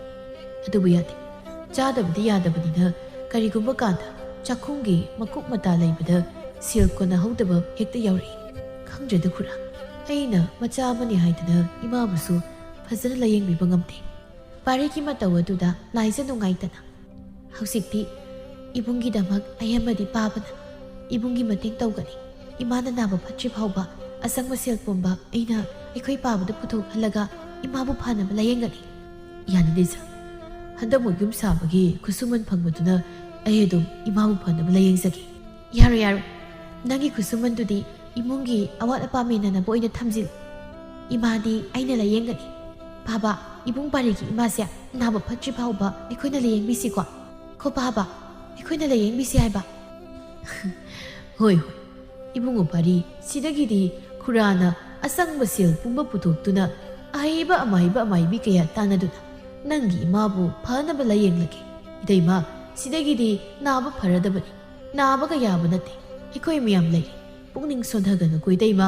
ꯑꯗꯨꯕꯨ ꯌꯥꯗꯦ꯫ ꯆꯥꯗꯕꯗꯤ ꯌꯥꯗꯕꯅꯤꯅ ꯀꯔꯤꯒꯨꯝꯕ ꯀꯥꯟꯗ ꯆꯥꯛꯈꯨꯝꯒꯤ ꯃꯀꯨꯞ ꯃꯇꯥ ꯂꯩꯕꯗ ꯁꯦꯜ ꯀꯣꯟꯅꯍꯧꯗꯕ ꯍꯦꯛꯇ ꯌꯥꯎꯔꯛꯏ꯫ ꯈꯪꯗ꯭ꯔꯦꯗ ꯈꯨꯔꯥ, ꯑꯩꯅ ꯃꯆꯥ ꯑꯃꯅꯤ ꯍꯥꯏꯗꯅ ꯏꯃꯥꯕꯨꯁꯨ ꯐꯖꯅ ꯂꯥꯌꯦꯡꯕꯤꯕ ꯉꯝꯗꯦ꯫ ꯄꯥꯔꯤꯒꯤ ꯃꯇꯧ ꯑꯗꯨꯗ ꯂꯥꯏꯖ ꯅꯨꯡꯉꯥꯏꯇꯅ, ꯍꯧꯖꯤꯛꯇꯤ ꯏꯕꯨꯡꯒꯤꯗꯃꯛ ꯑꯩ ꯑꯃꯗꯤ ꯄꯥꯕꯅ ꯏꯕꯨꯡꯒꯤ ꯃꯇꯦꯡ ꯇꯧꯒꯅꯤ꯫ ꯏꯃꯥꯅ ꯅꯥꯕ ꯐꯠꯇ꯭ꯔꯤ ꯐꯥꯎꯕ ꯑꯆꯪꯕ ꯁꯦꯜ ꯄꯨꯝꯕ ꯑꯩꯅ ꯑꯩꯈꯣꯏ ꯄꯥꯕꯗ ꯄꯨꯊꯣꯛꯍꯜꯂꯒ ꯏꯃꯥꯕꯨ ꯐꯅꯕ ꯂꯥꯌꯦꯡꯒꯅꯤ꯫" "ꯌꯥꯅꯤꯗꯦ ꯁꯥ, ꯍꯟꯗꯛꯃꯨꯛ ꯌꯨꯝ ꯁꯥꯕꯒꯤ ꯈꯨꯠꯁꯨꯃꯟ ꯐꯪꯕꯗꯨꯅ ꯑꯩ ꯑꯗꯨꯝ ꯏꯃꯥꯕꯨ ꯐꯅꯕ ꯂꯥꯌꯦꯡꯖꯒꯦ꯫" "ꯌꯥꯔꯣꯏ, ꯌꯥꯔꯣꯏ꯫ ꯅꯪꯒꯤ ꯈꯨꯠꯁꯨꯃꯟꯗꯨꯗꯤ ꯏꯃꯨꯡꯒꯤ ꯑꯋꯥꯠ ꯑꯄꯥ ꯃꯦꯟꯅꯅꯕ ꯑꯣꯏꯅ ꯊꯝꯖꯤꯜꯂꯨ꯫ ꯏꯃꯥꯗꯤ ꯑꯩꯅ ꯂꯥꯌꯦꯡꯒꯅꯤ꯫ ꯄꯥꯕ, ꯏꯕꯨꯡ ꯄꯥꯔꯤꯒꯤ ꯏꯃꯥꯁꯦ ꯅꯥꯕ ꯐꯠꯇ꯭ꯔꯤ ꯐꯥꯎꯕ ꯑꯩꯈꯣꯏꯅ ꯂꯥꯌꯦꯡꯕꯤꯁꯤꯀꯣ꯫ ꯀꯣ ꯄꯥꯕ, ꯑꯩꯈꯣꯏꯅ ꯂꯥꯌꯦꯡꯕꯤꯁꯤ ꯍꯥꯏꯕ꯫" "ꯍꯣꯏ, ꯍꯣꯏ꯫ ꯏꯕꯨꯡꯉꯣ ꯄꯥꯔꯤ, ꯁꯤꯗꯒꯤꯗꯤ ꯈꯨꯔꯥꯅ ꯑꯆꯪꯕ ꯁꯦꯜ ꯄꯨꯝꯕ ꯄꯨꯊꯣꯛꯇꯨꯅ ꯑꯍꯩꯕ ꯑꯃꯥꯏꯕ ꯑꯃꯥꯏꯕꯤ ꯀꯌꯥ ꯇꯥꯟꯅꯗꯨꯅ ꯅꯪꯒꯤ ꯏꯃꯥꯕꯨ ꯐꯅꯕ ꯂꯥꯌꯦꯡꯂꯒꯦ꯫ ꯏꯇꯩꯃ, ꯁꯤꯗꯒꯤꯗꯤ ꯅꯥꯕ ꯐꯔꯗꯕꯅꯤ꯫ ꯅꯥꯕꯒ ꯌꯥꯕ ꯅꯠꯇꯦ꯫ ꯑꯩꯈꯣꯏ ꯃꯌꯥꯝ ꯂꯩꯔꯤ꯫ ꯄꯨꯛꯅꯤꯡ ꯁꯣꯟꯊꯒꯅꯨꯀꯣ ꯏꯇꯩꯃ꯫"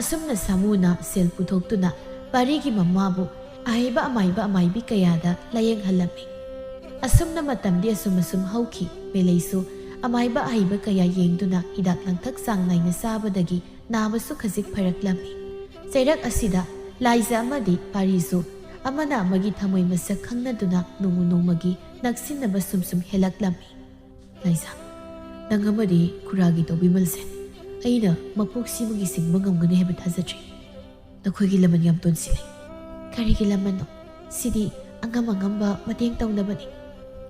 ꯑꯁꯨꯝꯅ ꯁꯥꯃꯨꯅ ꯁꯦꯜ ꯄꯨꯊꯣꯛꯇꯨꯅ ꯄꯥꯔꯤꯒꯤ ꯃꯃꯥꯕꯨ ꯑꯍꯩꯕ ꯑꯃꯥꯏꯕ ꯑꯃꯥꯏꯕꯤ ꯀꯌꯥꯗ ꯂꯥꯌꯦꯡꯍꯜꯂꯝꯃꯤ꯫ ꯑꯁꯨꯝꯅ ꯃꯇꯝꯗꯤ ꯑꯁꯨꯝ ꯑꯁꯨꯝ ꯍꯧꯈꯤ꯫ ꯃꯦꯂꯩꯁꯨ ꯑꯃꯥꯏꯕ ꯑꯍꯩꯕ ꯀꯌꯥ ꯌꯦꯡꯗꯨꯅ ꯍꯤꯗꯥꯛ ꯂꯥꯡꯊꯛ ꯆꯥꯡ ꯅꯥꯏꯅ ꯆꯥꯕꯗꯒꯤ ꯅꯥꯕꯁꯨ ꯈꯖꯤꯛ ꯐꯔꯛꯂꯝꯃꯤ꯫ ꯆꯩꯔꯛ ꯑꯁꯤꯗ ꯂꯥꯏꯖ ꯑꯃꯗꯤ ꯄꯥꯔꯤꯁꯨ ꯑꯃꯅ ꯑꯃꯒꯤ ꯊꯃꯣꯏ ꯃꯁꯛ ꯈꯪꯅꯗꯨꯅ ꯅꯣꯡꯃ ꯅꯣꯡꯃꯒꯤ ꯅꯛꯁꯤꯟꯅꯕ ꯁꯨꯝ ꯁꯨꯝ ꯍꯦꯜꯂꯛꯂꯝꯃꯤ꯫ "ꯂꯥꯏꯖ, ꯅꯪ ꯑꯃꯗꯤ ꯈꯨꯔꯥꯒꯤ ꯇꯧꯕꯤꯃꯜꯁꯦ ꯑꯩꯅ ꯃꯄꯣꯛ ꯁꯤꯃꯒꯤ ꯁꯤꯡꯕ ꯉꯝꯒꯅꯤ ꯍꯥꯏꯕ ꯊꯥꯖꯗ꯭ꯔꯤ꯫ ꯅꯈꯣꯏꯒꯤ ꯂꯃꯟ ꯌꯥꯝ ꯇꯣꯟꯁꯤꯜꯂꯤ꯫" "ꯀꯔꯤꯒꯤ ꯂꯃꯟꯅꯣ? ꯁꯤꯗꯤ ꯑꯉꯝ ꯑꯉꯝꯕ ꯃꯇꯦꯡ ꯇꯧꯅꯕꯅꯤ꯫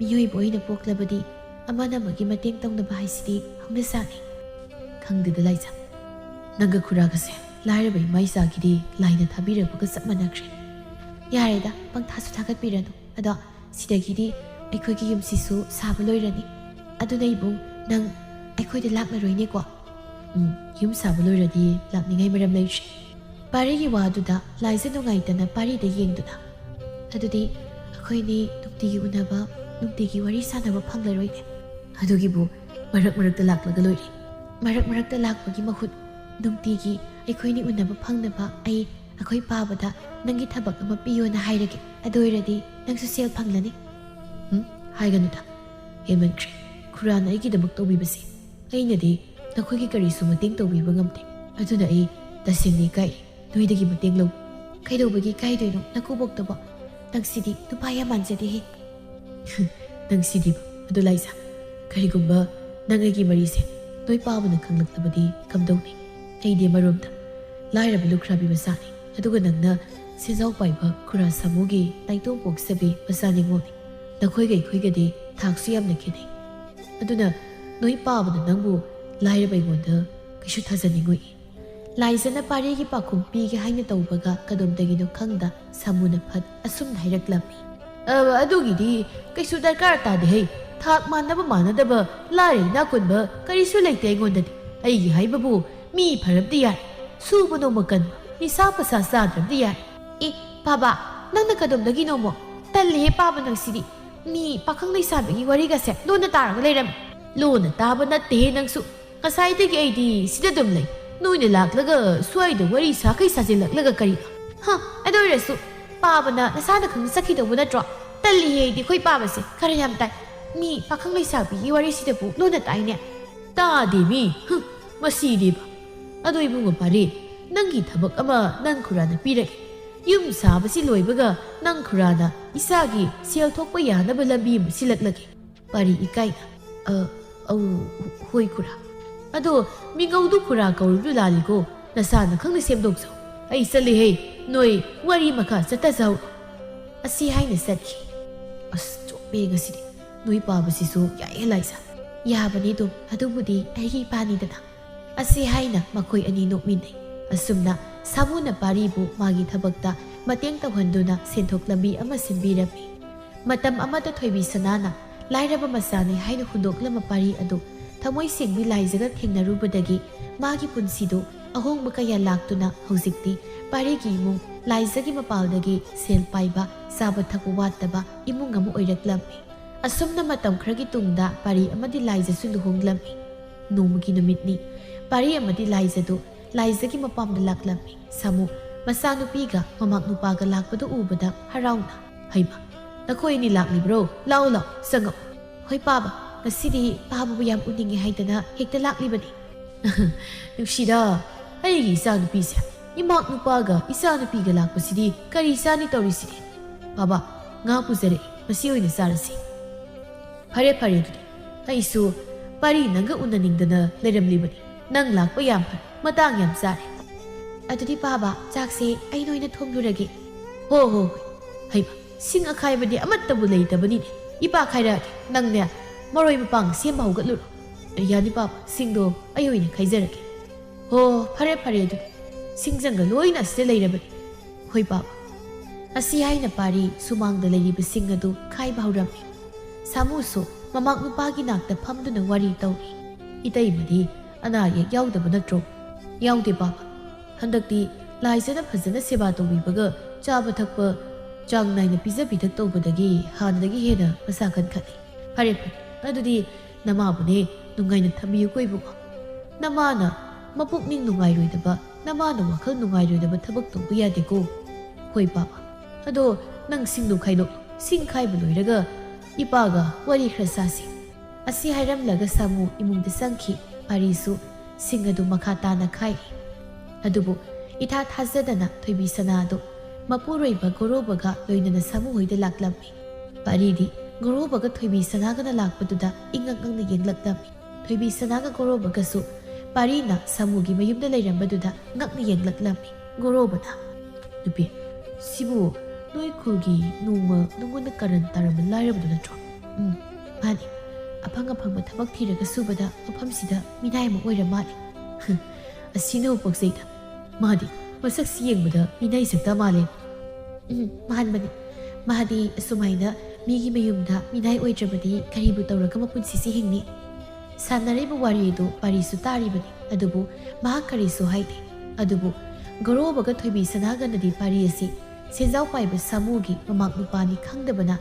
ꯃꯤꯑꯣꯏꯕ ꯑꯣꯏꯅ ꯄꯣꯛꯂꯕꯗꯤ ꯑꯃꯅ ꯑꯃꯒꯤ ꯃꯇꯦꯡ ꯇꯧꯅꯕ ꯍꯥꯏꯁꯤꯗꯤ ꯍꯧꯅꯁꯥꯅꯤ꯫ ꯈꯪꯗꯦꯗ ꯂꯥꯏꯖꯥ, ꯅꯪꯒ ꯈꯨꯔꯥꯒꯁꯦ ꯂꯥꯏꯔꯕ ꯏꯃꯥ ꯏꯆꯥꯒꯤꯗꯤ ꯂꯥꯏꯅ ꯊꯥꯕꯤꯔꯛꯄꯒ ꯆꯞ ꯃꯥꯟꯅꯈ꯭ꯔꯦ꯫ ꯌꯥꯔꯦꯗ, ꯄꯪꯊꯥꯁꯨ ꯊꯥꯒꯠꯄꯤꯔꯅꯨ꯫ ꯑꯗꯣ ꯁꯤꯗꯒꯤꯗꯤ ꯑꯩꯈꯣꯏꯒꯤ ꯌꯨꯝꯁꯤꯁꯨ ꯁꯥꯕ ꯂꯣꯏꯔꯅꯤ꯫ ꯑꯗꯨꯅ ꯏꯕꯨꯡ, ꯅꯪ ꯑꯩꯈꯣꯏꯗ ꯂꯥꯛꯂꯔꯣꯏꯅꯦꯀꯣ? ꯎꯝ, ꯌꯨꯝ ꯁꯥꯕ ꯂꯣꯏꯔꯗꯤ ꯂꯥꯛꯅꯤꯡꯉꯥꯏ ꯃꯔꯝ ꯂꯩꯇ꯭ꯔꯦ꯫ ꯄꯥꯔꯤꯒꯤ ꯋꯥꯗꯨꯗ ꯂꯥꯏꯖ ꯅꯨꯡꯉꯥꯏꯇꯅ ꯄꯥꯔꯤꯗ ꯌꯦꯡꯗꯨꯅ, "ꯑꯗꯨꯗꯤ ꯑꯩꯈꯣꯏꯅꯤ ꯅꯨꯡꯇꯤꯒꯤ ꯎꯅꯕ, ꯅꯨꯡꯇꯤꯒꯤ ꯋꯥꯔꯤ ꯁꯥꯟꯅꯕ ꯐꯪꯂꯔꯣꯏꯅꯦ꯫ ꯑꯗꯨꯒꯤꯕꯨ ꯃꯔꯛ ꯃꯔꯛꯇ ꯂꯥꯛꯂꯒ ꯂꯣꯏꯔꯦ꯫ ꯃꯔꯛ ꯃꯔꯛꯇ ꯂꯥꯛꯄꯒꯤ ꯃꯍꯨꯠ ꯅꯨꯡꯇꯤꯒꯤ ꯑꯩꯈꯣꯏꯅꯤ ꯎꯅꯕ ꯐꯪꯅꯕ ꯑꯩ ꯑꯩꯈꯣꯏ ꯄꯥꯕꯗ ꯅꯪꯒꯤ ꯊꯕꯛ ꯑꯃ ꯄꯤꯌꯣꯅ ꯍꯥꯏꯔꯒꯦ꯫ ꯑꯗꯨ ꯑꯣꯏꯔꯗꯤ ꯅꯪꯁꯨ ꯁꯦꯜ ꯐꯪꯂꯅꯤ꯫" "ꯎꯝ, ꯍꯥꯏꯒꯅꯨꯗ꯫ ꯍꯦꯟꯃꯟꯈ꯭ꯔꯦ꯫ ꯈꯨꯔꯥꯅ ꯑꯩꯒꯤꯗꯃꯛ ꯇꯧꯕꯤꯕꯁꯦ꯫ ꯑꯩꯅꯗꯤ ꯅꯈꯣꯏꯒꯤ ꯀꯔꯤꯁꯨ ꯃꯇꯦꯡ ꯇꯧꯕꯤꯕ ꯉꯝꯗꯦ꯫ ꯑꯗꯨꯅ ꯑꯩ ꯇꯁꯦꯡꯅ ꯏꯀꯥꯏꯔꯦ ꯅꯣꯏꯗꯒꯤ ꯃꯇꯦꯡ ꯂꯧꯕ꯫" "ꯀꯩꯗꯧꯕꯒꯤ ꯏꯀꯥꯏꯗꯣꯏꯅꯣ? ꯅꯀꯨꯕꯣꯛꯇꯕꯣ꯫ ꯅꯪꯁꯤꯗꯤ ꯅꯨꯄꯥ ꯌꯥꯝ ꯃꯥꯟꯖꯗꯦꯍꯦ꯫" "ꯅꯪꯁꯤꯗꯤꯕ꯫ ꯑꯗꯨ ꯂꯥꯏꯖꯥ, ꯀꯔꯤꯒꯨꯝꯕ ꯅꯪ ꯑꯩꯒꯤ ꯃꯔꯤꯁꯦ ꯅꯣꯏ ꯄꯥꯕꯅ ꯈꯪꯂꯛꯂꯕꯗꯤ ꯀꯝꯗꯧꯅꯤ? ꯑꯩꯗꯤ ꯑꯃꯔꯣꯝꯗ ꯂꯥꯏꯔꯕ ꯂꯨꯈ꯭ꯔꯥꯕꯤ ꯃꯆꯥꯅꯤ, ꯑꯗꯨꯒ ꯅꯪꯅ ꯁꯦꯟꯖꯥꯎ ꯄꯥꯏꯕ ꯈꯨꯔꯥ ꯁꯥꯃꯨꯒꯤ ꯅꯥꯏꯇꯣꯝ ꯄꯣꯛꯆꯕꯤ ꯃꯆꯥ ꯅꯤꯉꯣꯜꯅꯤ꯫ ꯅꯈꯣꯏꯒ ꯑꯩꯈꯣꯏꯒꯗꯤ ꯊꯥꯛꯁꯨ ꯌꯥꯝꯅ ꯈꯦꯠꯅꯩ꯫ ꯑꯗꯨꯅ ꯅꯣꯏ ꯄꯥꯕꯅ ꯅꯪꯕꯨ ꯂꯥꯏꯔꯕ ꯑꯩꯉꯣꯟꯗ ꯀꯩꯁꯨ ꯊꯥꯖꯅꯤꯡꯉꯣꯏ꯫" ꯂꯥꯏꯖꯅ ꯄꯥꯔꯤꯒꯤ ꯄꯥꯎꯈꯨꯝ ꯄꯤꯒꯦ ꯍꯥꯏꯅ ꯇꯧꯕꯒ ꯀꯗꯣꯝꯗꯒꯤꯅꯣ ꯈꯪꯗ ꯁꯥꯃꯨꯅ ꯐꯠ ꯑꯁꯨꯝꯅ ꯍꯥꯏꯔꯛꯂꯝꯃꯤ꯫ "ꯑ, ꯑꯗꯨꯒꯤꯗꯤ ꯀꯩꯁꯨ ꯗꯔꯀꯥꯔ ꯇꯥꯗꯦꯍꯦ꯫ ꯊꯥꯛ ꯃꯥꯟꯅꯕ ꯃꯥꯟꯅꯗꯕ, ꯂꯥꯏꯔ ꯏꯅꯥꯛ ꯈꯨꯟꯕ ꯀꯔꯤꯁꯨ ꯂꯩꯇꯦ ꯑꯩꯉꯣꯟꯗꯗꯤ꯫ ꯑꯩꯒꯤ ꯍꯥꯏꯕꯕꯨ ꯃꯤ ꯐꯔꯕꯗꯤ ꯌꯥꯔꯦ꯫ ꯁꯨꯕ ꯅꯣꯝꯕ ꯀꯟꯕ, ꯅꯤꯁꯥ ꯄꯁꯥ ꯆꯥꯗ꯭ꯔꯕꯗꯤ ꯌꯥꯔꯦ꯫" "ꯑꯦ, ꯄꯥꯕ, ꯅꯪꯅ ꯀꯗꯣꯝꯗꯒꯤꯅꯣꯃꯣ? ꯇꯜꯂꯦꯍꯦ ꯄꯥꯕ ꯅꯪꯁꯤꯗꯤ꯫ ꯃꯤ ꯄꯥꯈꯪ ꯂꯩꯁꯥꯕꯤꯒꯤ ꯋꯥꯔꯤꯒꯁꯦ ꯂꯣꯟꯅ ꯇꯥꯔꯒ ꯂꯩꯔꯝꯃꯤ꯫" "ꯂꯣꯟꯅ ꯇꯥꯕ ꯅꯠꯇꯦꯍꯦ ꯅꯪꯁꯨ꯫ ꯉꯁꯥꯏꯗꯒꯤ ꯑꯩꯗꯤ ꯁꯤꯗ ꯑꯗꯨꯝ ꯂꯩ꯫ ꯅꯣꯏꯅ ꯂꯥꯛꯂꯒ ꯁ꯭ꯋꯥꯏꯗ ꯋꯥꯔꯤ ꯁꯥꯈꯩ ꯁꯥꯖꯤꯜꯂꯛꯂꯒ ꯀꯔꯤꯅꯣ?" "ꯍ, ꯑꯗꯨ ꯑꯣꯏꯔꯁꯨ ꯄꯥꯕꯅ ꯅꯁꯥꯅ ꯈꯪꯅ ꯆꯠꯈꯤꯗꯧꯕ ꯅꯠꯇ꯭ꯔꯣ? ꯇꯜꯂꯤꯍꯦ ꯑꯩꯗꯤ ꯑꯩꯈꯣꯏ ꯄꯥꯕꯁꯦ, ꯈꯔ ꯌꯥꯝ ꯇꯥꯏ꯫ ꯃꯤ ꯄꯥꯈꯪ ꯂꯩꯁꯥꯕꯤꯒꯤ ꯋꯥꯔꯤꯁꯤꯗꯕꯨ ꯂꯣꯟꯅ ꯇꯥꯏꯅꯦ꯫" "ꯇꯥꯗꯦ ꯃꯤ꯫ ꯍꯨꯝ, ꯃꯁꯤꯗꯤꯕ꯫ ꯑꯗꯣ ꯏꯕꯨꯡꯉꯣ ꯄꯥꯔꯤ, ꯅꯪꯒꯤ ꯊꯕꯛ ꯑꯃ ꯅꯪ ꯈꯨꯔꯥꯅ ꯄꯤꯔꯒꯦ꯫ ꯌꯨꯝ ꯁꯥꯕꯁꯤ ꯂꯣꯏꯕꯒ ꯅꯪ ꯈꯨꯔꯥꯅ ꯏꯆꯥꯒꯤ ꯁꯦꯜ ꯊꯣꯛꯄ ꯌꯥꯅꯕ ꯂꯝꯕꯤ ꯑꯃ ꯁꯤꯜꯂꯛꯂꯒꯦ꯫" ꯄꯥꯔꯤ ꯏꯀꯥꯏꯅ, "ꯑ, ꯑꯧ, ꯍꯣꯏ ꯈꯨꯔꯥ꯫ ꯑꯗꯣ ꯃꯤꯡꯒꯧꯗꯨ ꯈꯨꯔꯥ ꯀꯧꯔꯤꯕꯗꯨ ꯂꯥꯜꯂꯤꯀꯣ, ꯅꯁꯥꯅ ꯈꯪꯅ ꯁꯦꯝꯗꯣꯛꯆꯧ꯫ ꯑꯩ ꯆꯠꯂꯤꯍꯦ, ꯅꯣꯏ ꯋꯥꯔꯤ ꯃꯈꯥ ꯆꯠꯊꯖꯍꯧ꯫" ꯑꯁꯤ ꯍꯥꯏꯅ ꯆꯠꯈꯤ꯫ ꯑꯁ, ꯆꯣ-, "ꯄꯦ ꯉꯁꯤꯗꯤ, ꯅꯣꯏ ꯄꯥꯕꯁꯤꯁꯨ ꯌꯥꯏꯍꯦ ꯂꯥꯏꯖ꯫ ꯌꯥꯕꯅꯤ ꯑꯗꯨꯝ, ꯑꯗꯨꯕꯨꯗꯤ ꯑꯩꯒꯤ ꯏꯄꯥꯅꯤꯗꯅ"꯫ ꯑꯁꯤ ꯍꯥꯏꯅ ꯃꯈꯣꯏ ꯑꯅꯤ ꯅꯣꯛꯃꯤꯟꯅꯩ꯫ ꯑꯁꯨꯝꯅ ꯁꯥꯃꯨꯅ ꯄꯥꯔꯤꯕꯨ ꯃꯥꯒꯤ ꯊꯕꯛꯇ ꯃꯇꯦꯡ ꯇꯧꯍꯟꯗꯨꯅ ꯁꯦꯟꯊꯣꯛ ꯂꯝꯕꯤ ꯑꯃ ꯁꯤꯟꯕꯤꯔꯝꯃꯤ꯫ ꯃꯇꯝ ꯑꯃꯗ ꯊꯣꯏꯕꯤ ꯁꯅꯥꯅ ꯂꯥꯏꯔꯕ ꯃꯆꯥꯅꯤ ꯍꯥꯏꯅ ꯍꯨꯟꯗꯣꯛꯂꯝꯕ ꯄꯥꯔꯤ ꯑꯗꯨ ꯊꯃꯣꯏ ꯁꯦꯡꯕꯤ ꯂꯥꯏꯖꯒ ꯊꯦꯡꯅꯔꯨꯕꯗꯒꯤ ꯃꯥꯒꯤ ꯄꯨꯟꯁꯤꯗꯨ ꯑꯍꯣꯡꯕ ꯀꯌꯥ ꯂꯥꯛꯇꯨꯅ ꯍꯧꯖꯤꯛꯇꯤ ꯄꯥꯔꯤꯒꯤ ꯏꯃꯨꯡ ꯂꯥꯏꯖꯒꯤ ꯃꯄꯥꯜꯗꯒꯤ ꯁꯦꯜ ꯄꯥꯏꯕ, ꯆꯥꯕ ꯊꯛꯄ ꯋꯥꯠꯇꯕ ꯏꯃꯨꯡ ꯑꯃ ꯑꯣꯏꯔꯛꯂꯝꯃꯤ꯫ ꯑꯁꯨꯝꯅ ꯃꯇꯝ ꯈꯔꯒꯤ ꯇꯨꯡꯗ ꯄꯥꯔꯤ ꯑꯃꯗꯤ ꯂꯥꯏꯖꯁꯨ ꯂꯨꯍꯣꯡꯂꯝꯃꯤ꯫ ꯅꯣꯡꯃꯒꯤ ꯅꯨꯃꯤꯠꯅꯤ꯫ ꯄꯥꯔꯤ ꯑꯃꯗꯤ ꯂꯥꯏꯖꯗꯨ ꯂꯥꯏꯖꯒꯤ ꯃꯄꯥꯝꯗ ꯂꯥꯛꯂꯝꯃꯤ꯫ ꯁꯥꯃꯨ ꯃꯆꯥꯅꯨꯄꯤꯒ ꯃꯃꯥꯛ ꯅꯨꯄꯥꯒ ꯂꯥꯛꯄꯗꯨ ꯎꯕꯗ ꯍꯔꯥꯎꯅ, "ꯍꯩꯃ, ꯅꯈꯣꯏ ꯑꯅꯤ ꯂꯥꯛꯂꯤꯕ꯭ꯔꯣ? ꯂꯥꯛꯑꯣ, ꯂꯥꯛꯑꯣ, ꯆꯪꯉꯛꯑꯣ꯫" "ꯍꯣꯏ ꯄꯥꯕ, ꯉꯁꯤꯗꯤ ꯄꯥꯕꯕꯨ ꯌꯥꯝ ꯎꯅꯤꯡꯉꯦ ꯍꯥꯏꯗꯅ ꯍꯦꯛꯇ ꯂꯥꯛꯂꯤꯕꯅꯤ꯫" "ꯅꯨꯡꯁꯤꯗ, ꯑꯩꯒꯤ ꯏꯆꯥꯅꯨꯄꯤꯁꯦ ꯏꯃꯥꯛ ꯅꯨꯄꯥꯒ ꯏꯆꯥꯅꯨꯄꯤꯒ ꯂꯥꯛꯄꯁꯤꯗꯤ ꯀꯔꯤ ꯆꯥꯅꯤ ꯇꯧꯔꯤꯁꯤꯗꯤ? ꯄꯥꯕ, ꯉꯥ ꯄꯨꯖꯔꯛꯏ, ꯃꯁꯤ ꯑꯣꯏꯅ ꯆꯥꯔꯁꯤ꯫" "ꯐꯔꯦ, ꯐꯔꯦ, ꯑꯗꯨꯗꯤ ꯑꯩꯁꯨ ꯄꯥꯔꯤ ꯅꯪꯒ ꯎꯅꯅꯤꯡꯗꯅ ꯂꯩꯔꯝꯂꯤꯕꯅꯤ꯫ ꯅꯪ ꯂꯥꯛꯄ ꯌꯥꯝ ꯐꯔꯦ, ꯃꯇꯥꯡ ꯌꯥꯝ ꯆꯥꯔꯦ꯫" "ꯑꯗꯨꯗꯤ ꯄꯥꯕ, ꯆꯥꯛꯁꯦ ꯑꯩꯅ ꯑꯣꯏꯅ ꯊꯣꯡꯂꯨꯔꯒꯦ꯫" "ꯍꯣ, ꯍꯣ, ꯍꯣꯏ꯫ ꯍꯩꯃ, ꯁꯤꯡ ꯑꯈꯥꯏꯕꯗꯤ ꯑꯃꯠꯇꯕꯨ ꯂꯩꯇꯕꯅꯤꯅꯦ꯫ ꯏꯄꯥ ꯈꯥꯏꯔꯛꯑꯒꯦ, ꯅꯪꯅꯦ ꯃꯔꯣꯏ ꯃꯄꯥꯡ ꯁꯦꯝꯕ ꯍꯧꯒꯠꯂꯨꯔꯣ꯫" "ꯌꯥꯅꯤ ꯄꯥꯕ, ꯁꯤꯡꯗꯣ ꯑꯩ ꯑꯣꯏꯅ ꯈꯥꯏꯖꯔꯒꯦ꯫" "ꯍꯣ, ꯐꯔꯦ, ꯐꯔꯦ, ꯑꯗꯨꯗꯤ ꯁꯤꯡꯖꯪꯒ ꯂꯣꯏꯅ ꯑꯁꯤꯗ ꯂꯩꯔꯕꯅꯤ꯫" "ꯍꯣꯏ ꯄꯥꯕ꯫" ꯑꯁꯤ ꯍꯥꯏꯅ ꯄꯥꯔꯤ ꯁꯨꯃꯥꯡꯗ ꯂꯩꯔꯤꯕ ꯁꯤꯡ ꯑꯗꯨ ꯈꯥꯏꯕ ꯍꯧꯔꯝꯃꯤ꯫ ꯁꯥꯃꯨꯁꯨ ꯃꯃꯥꯛ ꯅꯨꯄꯥꯒꯤ ꯅꯥꯛꯇ ꯐꯝꯗꯨꯅ ꯋꯥꯔꯤ ꯇꯧꯔꯤ꯫ "ꯏꯇꯩꯃꯗꯤ ꯑꯅꯥ ꯑꯌꯦꯛ ꯌꯥꯎꯗꯕ ꯅꯠꯇ꯭ꯔꯣ?" "ꯌꯥꯎꯗꯦ ꯄꯥꯕ꯫ ꯍꯟꯗꯛꯇꯤ ꯂꯥꯏꯖꯅ ꯐꯖꯅ ꯁꯦꯕꯥ ꯇꯧꯕꯤꯕꯒ ꯆꯥꯕ ꯊꯛꯄ ꯆꯥꯡ ꯅꯥꯏꯅ ꯄꯤꯖ ꯄꯤꯊꯛ ꯇꯧꯕꯗꯒꯤ ꯍꯥꯟꯅꯗꯒꯤ ꯍꯦꯟꯅ ꯃꯁꯥ ꯀꯟꯈꯠꯂꯦ꯫" "ꯐꯔꯦ, ꯐꯔꯦ꯫ ꯑꯗꯨꯗꯤ ꯅꯃꯥꯕꯨꯅꯦ ꯅꯨꯡꯉꯥꯏꯅ ꯊꯝꯕꯤꯌꯨꯀꯣ ꯏꯕꯨꯡꯉꯣ꯫ ꯅꯃꯥꯅ ꯃꯄꯨꯛꯅꯤꯡ ꯅꯨꯡꯉꯥꯏꯔꯣꯏꯗꯕ, ꯅꯃꯥꯅ ꯋꯥꯈꯜ ꯅꯨꯡꯉꯥꯏꯔꯣꯏꯗꯕ ꯊꯕꯛ ꯇꯧꯕ ꯌꯥꯗꯦꯀꯣ꯫" "ꯍꯣꯏ ꯄꯥꯕ꯫ ꯑꯗꯣ ꯅꯪ ꯁꯤꯡꯗꯣ ꯈꯥꯏꯗꯣꯛ, ꯁꯤꯡ ꯈꯥꯏꯕ ꯂꯣꯏꯔꯒ ꯏꯄꯥꯒ ꯋꯥꯔꯤ ꯈꯔ ꯁꯥꯁꯤ꯫" ꯑꯁꯤ ꯍꯥꯏꯔꯝꯂꯒ ꯁꯥꯃꯨ ꯏꯃꯨꯡꯗ ꯆꯪꯈꯤ꯫ ꯄꯥꯔꯤꯁꯨ ꯁꯤꯡ ꯑꯗꯨ ꯃꯈꯥ ꯇꯥꯅ ꯈꯥꯏꯔꯤ꯫ ꯑꯗꯨꯕꯨ ꯏꯊꯥ ꯊꯥꯖꯗꯅ ꯊꯣꯏꯕꯤ ꯁꯅꯥ ꯑꯗꯨ ꯃꯄꯨꯔꯣꯏꯕ ꯒꯣꯔꯣꯕꯒ ꯂꯣꯏꯅꯅ ꯁꯥꯃꯨ ꯍꯣꯏꯗ ꯂꯥꯛꯂꯝꯃꯤ꯫ ꯄꯥꯔꯤꯗꯤ ꯒꯣꯔꯣꯕꯒ ꯊꯣꯏꯕꯤ ꯁꯅꯥꯒꯅ ꯂꯥꯛꯄꯗꯨꯗ ꯏꯉꯛ ꯉꯛꯅ ꯌꯦꯡꯂꯛꯂꯝꯃꯤ꯫ ꯊꯣꯏꯕꯤ ꯁꯅꯥꯒ ꯒꯣꯔꯣꯕꯒꯁꯨ ꯄꯥꯔꯤꯅ ꯁꯥꯃꯨꯒꯤ ꯃꯌꯨꯝꯗ ꯂꯩꯔꯝꯕꯗꯨꯗ ꯉꯛꯅ ꯌꯦꯡꯂꯛꯂꯝꯃꯤ꯫ ꯒꯣꯔꯣꯕꯅ, "ꯅꯨꯄꯤ, ꯁꯤꯕꯨ ꯅꯣꯏ ꯈꯨꯜꯒꯤ ꯅꯣꯡꯃ ꯅꯉꯣꯟꯗ ꯀꯔꯟ ꯇꯥꯔꯝꯕ ꯂꯥꯏꯔꯕꯗꯨ ꯅꯠꯇ꯭ꯔꯣ? ꯎꯝ, ꯃꯥꯅꯤ꯫ ꯑꯐꯪ ꯑꯐꯪꯕ ꯊꯕꯛ ꯊꯤꯔꯒ ꯁꯨꯕꯗ ꯃꯐꯝꯁꯤꯗ ꯃꯤꯅꯥꯏ ꯑꯃ ꯑꯣꯏꯔ ꯃꯥꯜꯂꯦ꯫ ꯑꯁꯤꯅꯕꯨ ꯄꯛꯆꯩꯗ꯫ ꯃꯥꯗꯤ ꯃꯁꯛꯁꯤ ꯌꯦꯡꯕꯗ ꯃꯤꯅꯥꯏ ꯁꯛꯇ ꯃꯥꯜꯂꯦ꯫ ꯎꯝ, ꯃꯥꯟꯕꯅꯤ꯫ ꯃꯥꯗꯤ ꯑꯁꯨꯃꯥꯏꯅ ꯃꯤꯒꯤ ꯃꯌꯨꯝꯗ ꯃꯤꯅꯥꯏ ꯑꯣꯏꯗ꯭ꯔꯕꯗꯤ ꯀꯔꯤꯕꯨ ꯇꯧꯔꯒ ꯃꯄꯨꯟꯁꯤꯁꯤ ꯍꯤꯡꯅꯤ? ꯁꯥꯟꯅꯔꯤꯕ ꯋꯥꯔꯤ ꯑꯗꯨ ꯄꯥꯔꯤꯁꯨ ꯇꯥꯔꯤꯕꯅꯤ, ꯑꯗꯨꯕꯨ ꯃꯍꯥꯛ ꯀꯔꯤꯁꯨ ꯍꯥꯏꯗꯦ꯫ ꯑꯗꯨꯕꯨ ꯒꯣꯔꯣꯕꯒ ꯊꯣꯏꯕꯤ ꯁꯅꯥꯒꯅꯗꯤ ꯄꯥꯔꯤ ꯑꯁꯤ ꯁꯦꯟꯖꯥꯎ ꯄꯥꯏꯕ ꯁꯥꯃꯨꯒꯤ ꯃꯃꯥꯛ ꯅꯨꯄꯥꯅꯤ ꯈꯪꯗꯕꯅ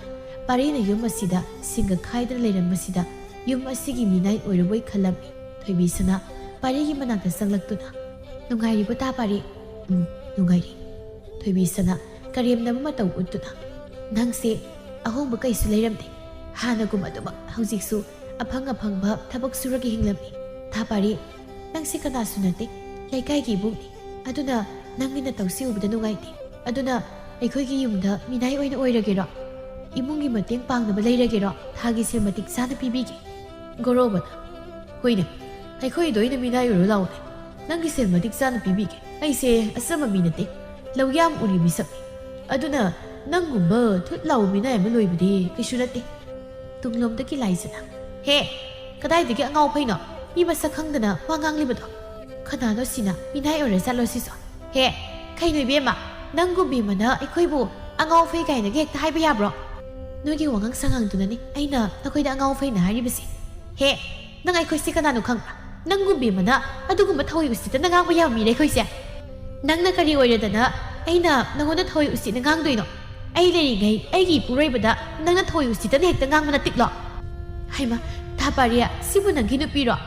ꯄꯥꯔꯤꯅ ꯌꯨꯝ ꯑꯁꯤꯗ ꯁꯤꯡꯒ ꯈꯥꯏꯗꯅ ꯂꯩꯔꯝꯕꯁꯤꯗ ꯌꯨꯝ ꯑꯁꯤꯒꯤ ꯃꯤꯅꯥꯏ ꯑꯣꯏꯔꯕꯣꯏ ꯈꯜꯂꯝꯃꯤ꯫ ꯊꯣꯏꯕꯤ ꯁꯅꯥ ꯄꯥꯔꯤꯒꯤ ꯃꯅꯥꯛꯇ ꯆꯪꯂꯛꯇꯨꯅ, "ꯅꯨꯡꯉꯥꯏꯔꯤꯕꯣ ꯇꯥ ꯄꯥꯔꯤ?" "ꯎꯝ, ꯅꯨꯡꯉꯥꯏꯔꯤ꯫" ꯊꯣꯏꯕꯤ ꯁꯅꯥ ꯀꯔꯦꯝꯅꯕ ꯃꯇꯧ ꯎꯠꯇꯨꯅ, "ꯅꯪꯁꯦ ꯑꯍꯣꯡꯕ ꯀꯩꯁꯨ ꯂꯩꯔꯝꯗꯦ꯫ ꯍꯥꯟꯅꯒꯨꯝ ꯑꯗꯨꯃꯛ ꯍꯧꯖꯤꯛꯁꯨ ꯑꯐꯪ ꯑꯐꯪꯕ ꯊꯕꯛ ꯁꯨꯔꯒ ꯍꯤꯡꯂꯝꯃꯤ꯫ ꯊꯥ ꯄꯥꯔꯤ, ꯅꯪꯁꯦ ꯀꯅꯥꯁꯨ ꯅꯠꯇꯦ, ꯂꯩꯀꯥꯏꯒꯤ ꯏꯕꯨꯡꯅꯤ꯫ ꯑꯗꯨꯅ ꯅꯪꯒꯤ ꯅꯇꯧꯁꯤ ꯎꯕꯗ ꯅꯨꯡꯉꯥꯏꯇꯦ꯫ ꯑꯗꯨꯅ ꯑꯩꯈꯣꯏꯒꯤ ꯌꯨꯝꯗ ꯃꯤꯅꯥꯏ ꯑꯣꯏꯅ ꯑꯣꯏꯔꯒꯦꯔꯣ? ꯏꯃꯨꯡꯒꯤ ꯃꯇꯦꯡ ꯄꯥꯡꯅꯕ ꯂꯩꯔꯒꯦꯔꯣ? ꯊꯥꯒꯤ ꯁꯦꯜ ꯃꯇꯤꯛ ꯆꯥꯅ ꯄꯤꯕꯤꯒꯦ꯫" ꯒꯣꯔꯣꯕꯅ, "ꯍꯣꯏꯅꯦ, ꯑꯩꯈꯣꯏꯗ ꯑꯣꯏꯅ ꯃꯤꯅꯥꯏ ꯑꯣꯏꯔꯨ ꯂꯥꯛꯑꯣꯅꯦ꯫ ꯅꯪꯒꯤ ꯁꯦꯜ ꯃꯇꯤꯛ ꯆꯥꯅ ꯄꯤꯕꯤꯒꯦ꯫ ꯑꯩꯁꯦ ꯑꯆꯝꯕ ꯃꯤ ꯅꯠꯇꯦ, ꯂꯧ ꯌꯥꯝ ꯎꯔꯤ ꯃꯤꯁꯛꯅꯤ꯫ ꯑꯗꯨꯅ ꯅꯪꯒꯨꯝꯕ ꯊꯨꯠ ꯂꯥꯎꯕ ꯃꯤꯅꯥꯏ ꯑꯃ ꯂꯣꯏꯕꯗꯤ ꯀꯩꯁꯨ ꯅꯠꯇꯦ꯫" ꯇꯨꯡꯂꯣꯝꯗꯒꯤ ꯂꯥꯏꯖꯅ, "ꯍꯦ, ꯀꯗꯥꯏꯗꯒꯤ ꯑꯉꯥꯎ ꯐꯩꯅꯣ? ꯃꯤ ꯃꯁꯛ ꯈꯪꯗꯅ ꯋꯥ ꯉꯥꯡꯂꯤꯕꯗꯣ? ꯀꯅꯥꯅꯣ ꯁꯤꯅ? ꯃꯤꯅꯥꯏ ꯑꯣꯏꯔ ꯆꯠꯂꯣ ꯁꯤꯁꯨ? ꯍꯦ, ꯀꯩꯅꯣ ꯏꯕꯦꯝꯃ, ꯅꯪꯒꯨꯝꯕꯤ ꯑꯃꯅ ꯑꯩꯈꯣꯏꯕꯨ ꯑꯉꯥꯎ ꯐꯩ ꯀꯥꯏꯅꯒ ꯍꯦꯛꯇ ꯍꯥꯏꯕ ꯌꯥꯕ꯭ꯔꯣ? ꯅꯣꯏꯒꯤ ꯋꯥꯉꯥꯡ ꯁꯉꯥꯡꯗꯨꯅꯅꯤ ꯑꯩꯅ ꯅꯈꯣꯏꯗ ꯑꯉꯥꯎ ꯐꯩꯅ ꯍꯥꯏꯔꯤꯕꯁꯦ꯫ ꯍꯦ, ꯅꯪ ꯑꯩꯈꯣꯏꯁꯦ ꯀꯅꯥꯅꯣ ꯈꯪꯕ꯭ꯔꯥ? ꯅꯪꯒꯨꯝꯕꯤ ꯑꯃꯅ ꯑꯗꯨꯒꯨꯝꯕ ꯊꯧꯑꯣꯏ ꯎꯁꯤꯠꯇꯅ ꯉꯥꯡꯕ ꯌꯥꯕ ꯃꯤꯔꯦ ꯑꯩꯈꯣꯏꯁꯦ꯫ ꯅꯪꯅ ꯀꯔꯤ ꯑꯣꯏꯔꯗꯅ ꯑꯩꯅ ꯅꯪꯉꯣꯟꯗ ꯊꯧꯑꯣꯏ ꯎꯁꯤꯠꯅ ꯉꯥꯡꯗꯣꯏꯅꯣ? ꯑꯩ ꯂꯩꯔꯤꯉꯩ ꯑꯩꯒꯤ ꯏꯄꯨꯔꯣꯏꯕꯗ ꯅꯪꯅ ꯊꯧꯑꯣꯏ ꯎꯁꯤꯠꯇꯅ ꯍꯦꯛꯇ ꯉꯥꯡꯕ ꯅꯠꯇꯤꯛꯂꯣ?" ꯍꯩꯃ, ꯊꯥꯄꯥꯔꯤ, ꯁꯤꯕꯨ ꯅꯪꯒꯤ ꯅꯨꯄꯤꯔꯣ?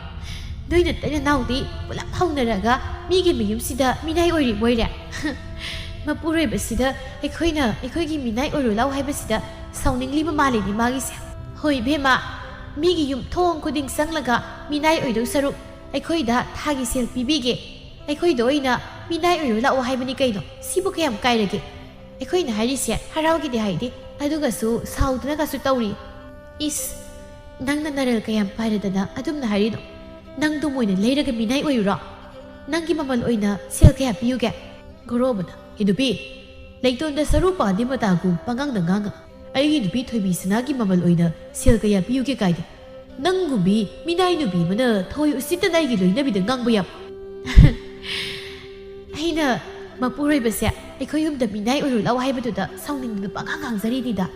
ꯅꯣꯏ ꯅꯇꯩ ꯅꯅꯥꯎꯗꯤ ꯄꯨꯂꯞ ꯍꯧꯅꯔꯒ ꯃꯤꯒꯤ ꯃꯌꯨꯝꯁꯤꯗ ꯃꯤꯅꯥꯏ ꯑꯣꯏꯔꯤꯕ ꯑꯣꯏꯔꯦ꯫ ꯃꯄꯨꯔꯣꯏꯕꯁꯤꯗ ꯑꯩꯈꯣꯏꯅ ꯑꯩꯈꯣꯏꯒꯤ ꯃꯤꯅꯥꯏ ꯑꯣꯏꯔꯨ ꯂꯥꯎ ꯍꯥꯏꯕꯁꯤꯗ ꯁꯥꯎꯅꯤꯡꯂꯤꯕ ꯃꯥꯜꯂꯤꯅꯦ ꯃꯥꯒꯤꯁꯦ꯫ ꯍꯣꯏ ꯏꯕꯦꯝꯃ, ꯃꯤꯒꯤ ꯌꯨꯝ ꯊꯣꯡ ꯈꯨꯗꯤꯡ ꯆꯪꯂꯒ ꯃꯤꯅꯥꯏ ꯑꯣꯏꯗꯧ ꯁꯔꯨꯛ ꯑꯩꯈꯣꯏꯗ ꯊꯥꯒꯤ ꯁꯦꯜ ꯄꯤꯕꯤꯒꯦ, ꯑꯩꯈꯣꯏꯗ ꯑꯣꯏꯅ ꯃꯤꯅꯥꯏ ꯑꯣꯏꯔꯨ ꯂꯥꯛꯑꯣ ꯍꯥꯏꯕꯅꯤ ꯀꯩꯅꯣ꯫ ꯁꯤꯕꯨ ꯀꯌꯥꯝ ꯀꯥꯏꯔꯒꯦ? ꯑꯩꯈꯣꯏꯅ ꯍꯥꯏꯔꯤꯁꯦ ꯍꯔꯥꯎꯒꯦꯗꯤ ꯍꯥꯏꯗꯦ, ꯑꯗꯨꯒꯁꯨ ꯁꯥꯎꯗꯨꯅꯒꯁꯨ ꯇꯧꯔꯤ꯫ ꯏꯁ, ꯅꯪꯅ ꯅꯔꯜ ꯀꯌꯥꯝ ꯄꯥꯏꯔꯗꯅ ꯑꯗꯨꯝꯅ ꯍꯥꯏꯔꯤꯅꯣ? ꯅꯪꯗꯨꯝ ꯑꯣꯏꯅ ꯂꯩꯔꯒ ꯃꯤꯅꯥꯏ ꯑꯣꯏꯔꯨꯔꯣ? ꯅꯪꯒꯤ ꯃꯃꯜ ꯑꯣꯏꯅ ꯁꯦꯜ ꯀꯌꯥ ꯄꯤꯌꯨꯒꯦ? ꯒꯣꯔꯣꯕꯅ, "ꯍꯦ ꯅꯨꯄꯤ, ꯂꯩꯇꯣꯟꯗ ꯁꯔꯨ ꯄꯥꯟꯗꯦ ꯃꯇꯥꯒꯨꯝ ꯄꯉꯥꯡꯗ ꯉꯥꯡꯉ, ꯑꯩꯒꯤ ꯅꯨꯄꯤ ꯊꯣꯏꯕꯤ ꯁꯅꯥꯒꯤ ꯃꯃꯜ ꯑꯣꯏꯅ ꯁꯦꯜ ꯀꯌꯥ ꯄꯤꯌꯨꯒꯦ ꯀꯥꯏꯗꯦ꯫ ꯅꯪꯒꯨꯝꯕꯤ ꯃꯤꯅꯥꯏ ꯅꯨꯄꯤ ꯑꯃꯅ ꯊꯧꯑꯣꯏ ꯎꯁꯤꯠꯇꯅ ꯑꯩꯒꯤ ꯂꯣꯏꯅꯕꯤꯗ ꯉꯥꯡꯕ ꯌꯥꯕ? ꯑꯩꯅ ꯃꯄꯨꯔꯣꯏꯕꯁꯦ ꯑꯩꯈꯣꯏ ꯌꯨꯝꯗ ꯃꯤꯅꯥꯏ ꯑꯣꯏꯔꯨ ꯂꯥꯎ ꯍꯥꯏꯕꯗꯨꯗ ꯁꯥꯎꯅꯤꯡꯗꯅ ꯄꯉꯥꯡ ꯉꯥꯡꯖꯔꯤꯅꯤꯗ꯫